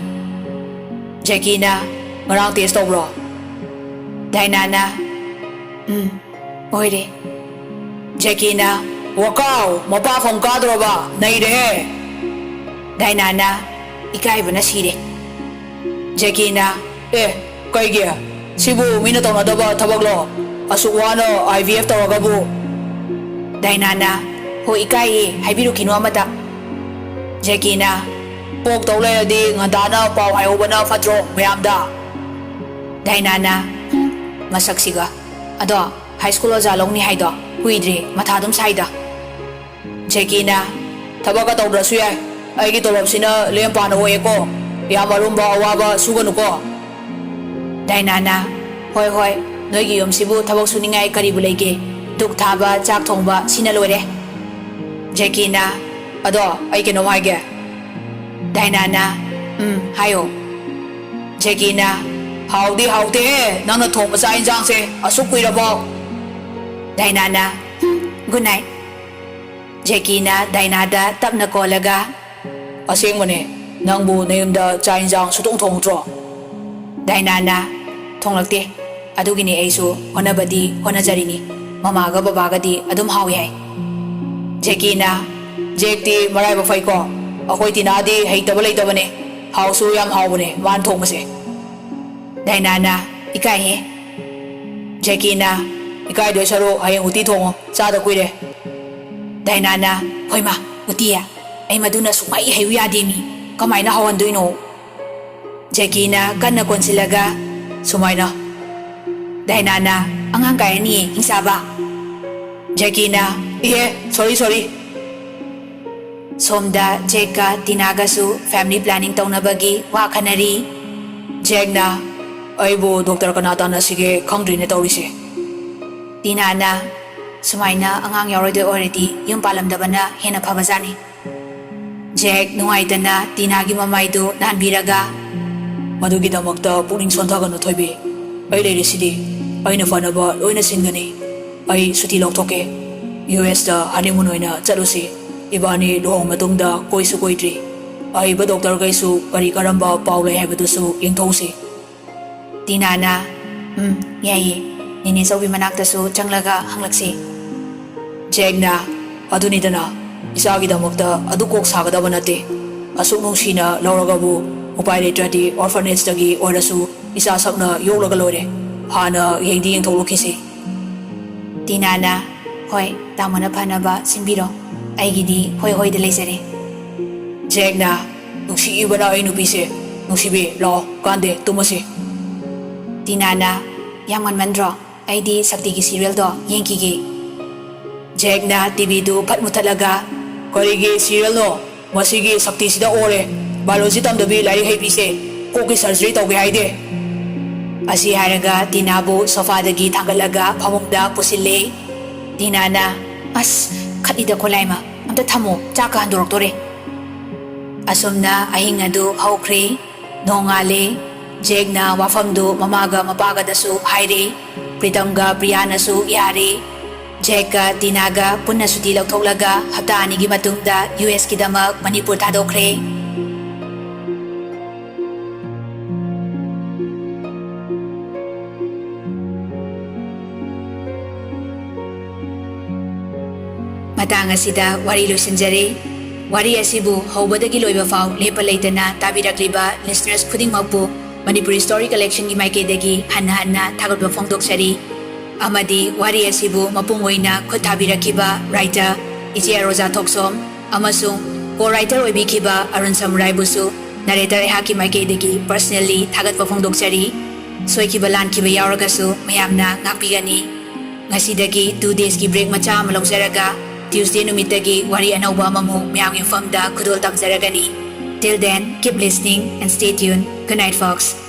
ꯖꯦꯀꯤꯅ, "ꯉꯔꯥꯡ ꯇꯦꯁ ꯇꯧꯕ꯭ꯔꯣ?" ꯗꯥꯏꯅꯥꯅ, "ꯎꯝ, ꯑꯣꯏꯔꯦ꯫" ꯖꯦꯀꯤꯅ, "ꯋꯥꯀꯥꯎ, ꯃꯄꯥ ꯐꯝ ꯀꯥꯗ꯭ꯔꯣꯕ? ꯅꯩꯔꯦꯍꯦ!" ꯗꯥꯏꯅꯥꯅ ꯏꯀꯥꯏꯕꯅ ꯁꯤꯔꯦ꯫ ꯖꯦꯀꯤꯅ, "ꯑꯦ, ꯀꯩꯒꯤ? ꯁꯤꯕꯨ ꯃꯤꯅ ꯇꯧꯅꯗꯕ ꯊꯕꯛꯂꯣ? ꯑꯁꯨꯛ ꯋꯥꯅ I V F ꯇꯧꯔꯒꯕꯨ?" ꯗꯥꯏꯅꯥꯅ, ꯍꯣꯏ, ꯏꯀꯥꯏꯌꯦ, ꯍꯥꯏꯕꯤꯔꯨꯈꯤꯅꯨ ꯑꯃꯇ꯫ ꯖꯦꯀꯤꯅ, "ꯄꯣꯛꯇꯧ ꯂꯩꯔꯗꯤ ꯉꯟꯇꯥꯅ ꯄꯥꯎ ꯍꯥꯏꯍꯧꯕꯅ ꯐꯠꯇ꯭ꯔꯣ ꯃꯌꯥꯝꯗ?" ꯗꯥꯏꯅꯥꯅ, "ꯎꯝ, ꯃꯁꯛꯁꯤꯒ꯫ ꯑꯗꯣ ꯍꯥꯏ ꯁ꯭ꯀꯨꯜ ꯑꯣꯖꯥ ꯂꯧꯅꯤ ꯍꯥꯏꯗꯣ ꯀꯨꯏꯗ꯭ꯔꯦ, ꯃꯊꯥ ꯑꯗꯨꯝ ꯁꯥꯏꯗ꯫" ꯖꯦꯀꯤꯅ, "ꯊꯕꯛꯀ ꯇꯧꯗ꯭ꯔꯁꯨ ꯌꯥꯏ, ꯑꯩꯒꯤ ꯇꯣꯂꯣꯞꯁꯤꯅ ꯂꯦꯝ ꯄꯥꯅ ꯑꯣꯛꯑꯦꯀꯣ꯫ ꯌꯥꯝ ꯑꯔꯨꯝꯕ ꯑꯋꯥꯕ ꯁꯨꯒꯅꯨꯀꯣ꯫" ꯗꯥꯏꯅꯥꯅ, "ꯍꯣꯏ ꯍꯣꯏ, ꯅꯣꯏꯒꯤ ꯌꯨꯝꯁꯤꯕꯨ ꯊꯕꯛ ꯁꯨꯅꯤꯡꯉꯥꯏ ꯀꯔꯤꯕꯨ ꯂꯩꯒꯦ? ꯙꯨꯛ ꯊꯥꯕ, ꯆꯥꯛ ꯊꯣꯡꯕ, ꯁꯤꯅ ꯂꯣꯏꯔꯦ꯫" ꯖꯦꯀꯤꯅ, "ꯑꯗꯣ ꯑꯩ ꯀꯩꯅꯣꯝ ꯍꯥꯏꯒꯦ꯫" ꯗꯥꯏꯅꯥꯅ, "ꯎꯝ, ꯍꯥꯏꯌꯣ꯫" ꯖꯦꯀꯤꯅ, "ꯍꯥꯎꯗꯤ ꯍꯥꯎꯇꯦꯍꯦ ꯅꯪꯅ ꯊꯣꯡꯕ ꯆꯥꯛ ꯏꯟꯁꯥꯡꯁꯦ ꯑꯁꯨꯛ ꯀꯨꯏꯔꯕꯣ?" ꯗꯥꯏꯅꯥꯅ, "ꯎꯝ, ꯒꯨꯗ ꯅꯥꯏꯠ꯫" ꯖꯦꯀꯤꯅ ꯗꯥꯏꯅꯥꯗ ꯇꯞꯅ ꯀꯣꯜꯂꯒ, "ꯑꯁꯦꯡꯕꯅꯦ, ꯅꯪꯕꯨ ꯅꯌꯨꯝꯗ ꯆꯥꯛ ꯏꯟꯁꯥꯡ ꯁꯨꯊꯣꯡ ꯊꯣꯡꯉꯛꯇ꯭ꯔꯣ?" ꯗꯥꯏꯅꯥꯅ, "ꯊꯣꯡꯂꯛꯇꯦ꯫ ꯑꯗꯨꯒꯤꯅꯦ ꯑꯩꯁꯨ ꯍꯣꯠꯅꯕꯗꯤ ꯍꯣꯠꯅꯖꯔꯤꯅꯤ꯫ ꯃꯃꯥꯒ ꯕꯕꯥꯒꯗꯤ ꯑꯗꯨꯝ ꯍꯥꯎꯏ ꯍꯥꯏ꯫" ꯖꯦꯀꯤꯅ, "ꯖꯦꯛꯇꯤ ꯃꯔꯥꯏꯕꯛ ꯐꯩꯀꯣ꯫ ꯑꯩꯈꯣꯏ ꯇꯤꯅꯥꯗꯤ ꯍꯩꯇꯕ ꯂꯩꯇꯕꯅꯦ꯫ ꯍꯥꯎꯁꯨ ꯌꯥꯝ ꯍꯥꯎꯕꯅꯦ ꯃꯥꯅ ꯊꯣꯡꯕꯁꯦ꯫" ꯗꯥꯏꯅꯥꯅ, "ꯏꯀꯥꯏꯍꯦ꯫" ꯖꯦꯀꯤꯅ, "ꯏꯀꯥꯏꯗꯣꯏ ꯁꯔꯨꯛ ꯍꯌꯦꯡ ꯎꯇꯤ ꯊꯣꯡꯉꯣ, ꯆꯥꯗ ꯀꯨꯏꯔꯦ꯫" ꯗꯥꯏꯅꯥꯅ, "ꯍꯣꯏꯃ, ꯎꯇꯤ? ꯑꯩ ꯃꯗꯨꯅ ꯁꯨꯡꯍꯩ ꯍꯩꯌꯨ ꯌꯥꯗꯦ ꯃꯤ꯫ ꯀꯃꯥꯏꯅ ꯍꯧꯍꯟꯗꯣꯏꯅꯣ?" ꯖꯦꯀꯤꯅ ꯀꯟꯅ ꯀꯣꯟꯁꯤꯜꯂꯒ, "ꯁꯨꯃꯥꯏꯅ꯫" ꯗꯥꯏꯅꯥꯅ, "ꯑꯉꯥꯡ ꯀꯥꯏꯔꯅꯤꯌꯦ, ꯍꯤꯡꯆꯥꯕ꯫" ꯖꯦꯀꯤꯅ, "ꯏꯍꯦ, ꯁꯣꯔꯤ, ꯁꯣꯔꯤ꯫" ꯁꯣꯝꯗ ꯖꯦꯛꯀ ꯇꯤꯅꯥꯒꯁꯨ ꯐꯦꯃꯤꯂꯤ ꯄ꯭ꯂꯥꯅꯤꯡ ꯇꯧꯅꯕꯒꯤ ꯋꯥ ꯈꯟꯅꯔꯤ꯫ ꯖꯦꯛꯅ, "ꯑꯩꯕꯨ ꯗꯣꯛꯇꯔ ꯀꯅꯥ ꯇꯥꯟꯅꯁꯤꯒꯦ ꯈꯪꯗ꯭ꯔꯤꯅꯦ ꯇꯧꯔꯤꯁꯦ꯫" ꯇꯤꯅꯥꯅ, "ꯁꯨꯃꯥꯏꯅ ꯑꯉꯥꯡ ꯌꯥꯎꯔꯣꯏꯗꯣꯏ ꯑꯣꯏꯔꯗꯤ ꯌꯨꯝ ꯄꯥꯜꯂꯝꯗꯕꯅ ꯍꯦꯟꯅ ꯐꯕꯖꯥꯠꯅꯤ꯫" ꯖꯦꯛ ꯅꯨꯡꯉꯥꯏꯇꯅ ꯇꯤꯅꯥꯒꯤ ꯃꯃꯥꯏꯗꯨ ꯅꯥꯟꯕꯤꯔꯒ, "ꯃꯗꯨꯒꯤꯗꯃꯛꯇ ꯄꯨꯛꯅꯤꯡ ꯁꯣꯟꯊꯒꯅꯨ ꯊꯣꯏꯕꯤ꯫ ꯑꯩ ꯂꯩꯔꯤꯁꯤꯗꯤ꯫ ꯑꯩꯅ ꯐꯅꯕ ꯂꯣꯏꯅ ꯁꯤꯟꯒꯅꯤ꯫ ꯑꯩ ꯁꯨꯇꯤ ꯂꯧꯊꯣꯛꯀꯦ꯫ ꯌꯨ ꯑꯦꯁꯇ ꯍꯅꯤꯃꯨꯟ ꯑꯣꯏꯅ ꯆꯠꯂꯨꯁꯤ꯫ ꯏꯕꯥꯅꯤ ꯂꯨꯍꯣꯡ ꯃꯇꯨꯡꯗ ꯀꯣꯏꯁꯨ ꯀꯣꯏꯗ꯭ꯔꯤ꯫ ꯑꯍꯩꯕ ꯗꯣꯛꯇꯔꯈꯩꯁꯨ ꯀꯔꯤ ꯀꯔꯝꯕ ꯄꯥꯎ ꯂꯩ ꯍꯥꯏꯕꯗꯨꯁꯨ ꯌꯦꯡꯊꯣꯛꯎꯁꯤ꯫" ꯇꯤꯅꯥꯅ, "ꯎꯝ, ꯌꯥꯏꯌꯦ꯫ ꯅꯦꯅꯦ ꯆꯧꯕꯤ ꯃꯅꯥꯛꯇꯁꯨ ꯆꯪꯂꯒ ꯍꯪꯂꯛꯁꯤ꯫" ꯖꯦꯛꯅ, "ꯑꯗꯨꯅꯤꯗꯅ, ꯏꯆꯥꯒꯤꯗꯃꯛꯇ ꯑꯗꯨ ꯀꯣꯛ ꯁꯥꯒꯗꯕ ꯅꯠꯇꯦ꯫ ꯑꯁꯨꯛ ꯅꯨꯡꯁꯤꯅ ꯂꯧꯔꯒꯕꯨ ꯎꯄꯥꯏ ꯂꯩꯇ꯭ꯔꯗꯤ ꯑꯣꯔꯐꯅꯦꯖꯇꯒꯤ ꯑꯣꯏꯔꯁꯨ ꯏꯆꯥ ꯁꯛꯅ ꯌꯣꯛꯂꯒ ꯂꯣꯏꯔꯦ꯫ ꯍꯥꯟꯅ ꯌꯦꯡꯗꯤ ꯌꯦꯡꯊꯣꯛꯂꯨꯈꯤꯁꯤ꯫" ꯇꯤꯅꯥꯅ, ꯍꯣꯏ, ꯇꯥꯃꯣꯅ ꯐꯅꯕ ꯁꯤꯟꯕꯤꯔꯣ꯫ ꯑꯩꯒꯤꯗꯤ ꯍꯣꯏ ꯍꯣꯏꯗ ꯂꯩꯖꯔꯦ꯫ ꯖꯦꯛꯅ, "ꯅꯨꯡꯁꯤꯕꯅ ꯑꯩ ꯅꯨꯄꯤꯁꯦ꯫ ꯅꯨꯡꯁꯤꯕꯤ, ꯂꯥꯛꯑꯣ, ꯀꯥꯟꯗꯦ, ꯇꯨꯝꯃꯁꯤ꯫" ꯇꯤꯅꯥꯅ, "ꯌꯥꯝ ꯉꯟꯃꯟꯗ꯭ꯔꯣ? ꯑꯩꯗꯤ ꯁꯛꯇꯤꯒꯤ serialꯗꯣ ꯌꯦꯡꯈꯤꯒꯦ꯫" ꯖꯦꯛꯅ TVꯗꯨ ꯐꯠ ꯃꯨꯊꯠꯂꯒ, "ꯀꯔꯤꯒꯤ serialꯅꯣ? ꯃꯁꯤꯒꯤ ꯁꯛꯇꯤꯁꯤꯗ ꯑꯣꯔꯦ꯫ Biology ꯇꯝꯗꯕꯤ ꯂꯥꯏꯔꯤꯛ ꯍꯩꯕꯤꯁꯦ꯫ ꯀꯣꯛꯀꯤ surgery ꯇꯧꯒꯦ ꯍꯥꯏꯗꯦ꯫" ꯑꯁꯤ ꯍꯥꯏꯔꯒ ꯇꯤꯅꯥꯕꯨ sofaꯗꯒꯤ ꯊꯥꯡꯒꯠꯂꯒ ꯐꯃꯨꯡꯗ ꯄꯨꯁꯤꯜꯂꯦ꯫ ꯇꯤꯅꯥꯅ, "ꯑꯁ, ꯈꯠꯂꯤꯗ ꯈꯣꯂꯥꯏꯃ, ꯑꯝꯇ ꯊꯝꯃꯣ, ꯆꯥꯛꯀ ꯍꯟꯗꯣꯔꯛꯇꯣꯔꯦ꯫" ꯑꯁꯨꯝꯅ ꯑꯍꯤꯡ ꯑꯗꯨ ꯍꯧꯈ꯭ꯔꯦ꯫ ꯅꯣꯡꯉꯥꯜꯂꯦ꯫ ꯖꯦꯛꯅ ꯋꯥꯐꯝꯗꯨ ꯃꯃꯥꯒ ꯃꯄꯥꯒꯗꯁꯨ ꯍꯥꯏꯔꯦ꯫ ꯄ꯭ꯔꯤꯇꯝꯒ ꯄ꯭ꯔꯤꯌꯥꯅꯁꯨ ꯌꯥꯔꯦ꯫ ꯖꯦꯛꯀ ꯇꯤꯅꯥꯒ ꯄꯨꯟꯅ ꯁꯨꯇꯤ ꯂꯧꯊꯣꯛꯂꯒ ꯍꯞꯇꯥ ꯑꯅꯤꯒꯤ ꯃꯇꯨꯡꯗ USꯀꯤꯗꯃꯛ ꯃꯅꯤꯄꯨꯔ ꯊꯥꯗꯣꯛꯈ꯭ꯔꯦ꯫ ꯃꯇꯥꯡ ꯑꯁꯤꯗ ꯋꯥꯔꯤ ꯂꯣꯏꯁꯤꯟꯖꯔꯦ꯫ ꯋꯥꯔꯤ ꯑꯁꯤꯕꯨ ꯍꯧꯕꯗꯒꯤ ꯂꯣꯏꯕ ꯐꯥꯎ ꯂꯦꯞꯄ ꯂꯩꯇꯅ ꯇꯥꯕꯤꯔꯛꯂꯤꯕ listeners ꯈꯨꯗꯤꯡꯃꯛꯄꯨ Manipuri Story Collectionꯒꯤ ꯃꯥꯏꯀꯩꯗꯒꯤ ꯍꯟꯅ ꯍꯟꯅ ꯊꯥꯒꯠꯄ ꯐꯣꯡꯗꯣꯛꯆꯔꯤ꯫ ꯑꯃꯗꯤ ꯋꯥꯔꯤ ꯑꯁꯤꯕꯨ ꯃꯄꯨꯡ ꯑꯣꯏꯅ ꯈꯨꯠ ꯊꯥꯕꯤꯔꯛꯈꯤꯕ writer ꯏꯆꯦ ꯑꯔꯣꯖꯥ ꯊꯣꯛꯆꯣꯝ ꯑꯃꯁꯨꯡ co-writer ꯑꯣꯏꯕꯤꯈꯤꯕ ꯑꯔꯨꯟ ꯁꯃꯨꯔꯥꯏꯕꯨꯁꯨ narrator ꯑꯩꯍꯥꯛꯀꯤ ꯃꯥꯏꯀꯩꯗꯒꯤ personally ꯊꯥꯒꯠꯄ ꯐꯣꯡꯗꯣꯛꯆꯔꯤ꯫ ꯁꯣꯏꯈꯤꯕ ꯂꯥꯟꯈꯤꯕ ꯌꯥꯎꯔꯒꯁꯨ ꯃꯌꯥꯝꯅ ꯉꯥꯛꯄꯤꯒꯅꯤ꯫ ꯉꯁꯤꯗꯒꯤ two daysꯀꯤ break ꯃꯆꯥ ꯑꯃ ꯂꯧꯖꯔꯒ Tuesday ꯅꯨꯃꯤꯠꯇꯒꯤ ꯋꯥꯔꯤ ꯑꯅꯧꯕ ꯑꯃꯃꯨꯛ ꯃꯌꯥꯝꯒꯤ ꯃꯐꯝꯗ ꯈꯨꯗꯣꯜ ꯇꯝꯖꯔꯒꯅꯤ꯫ Till then, keep listening and stay tuned. Good night, folks.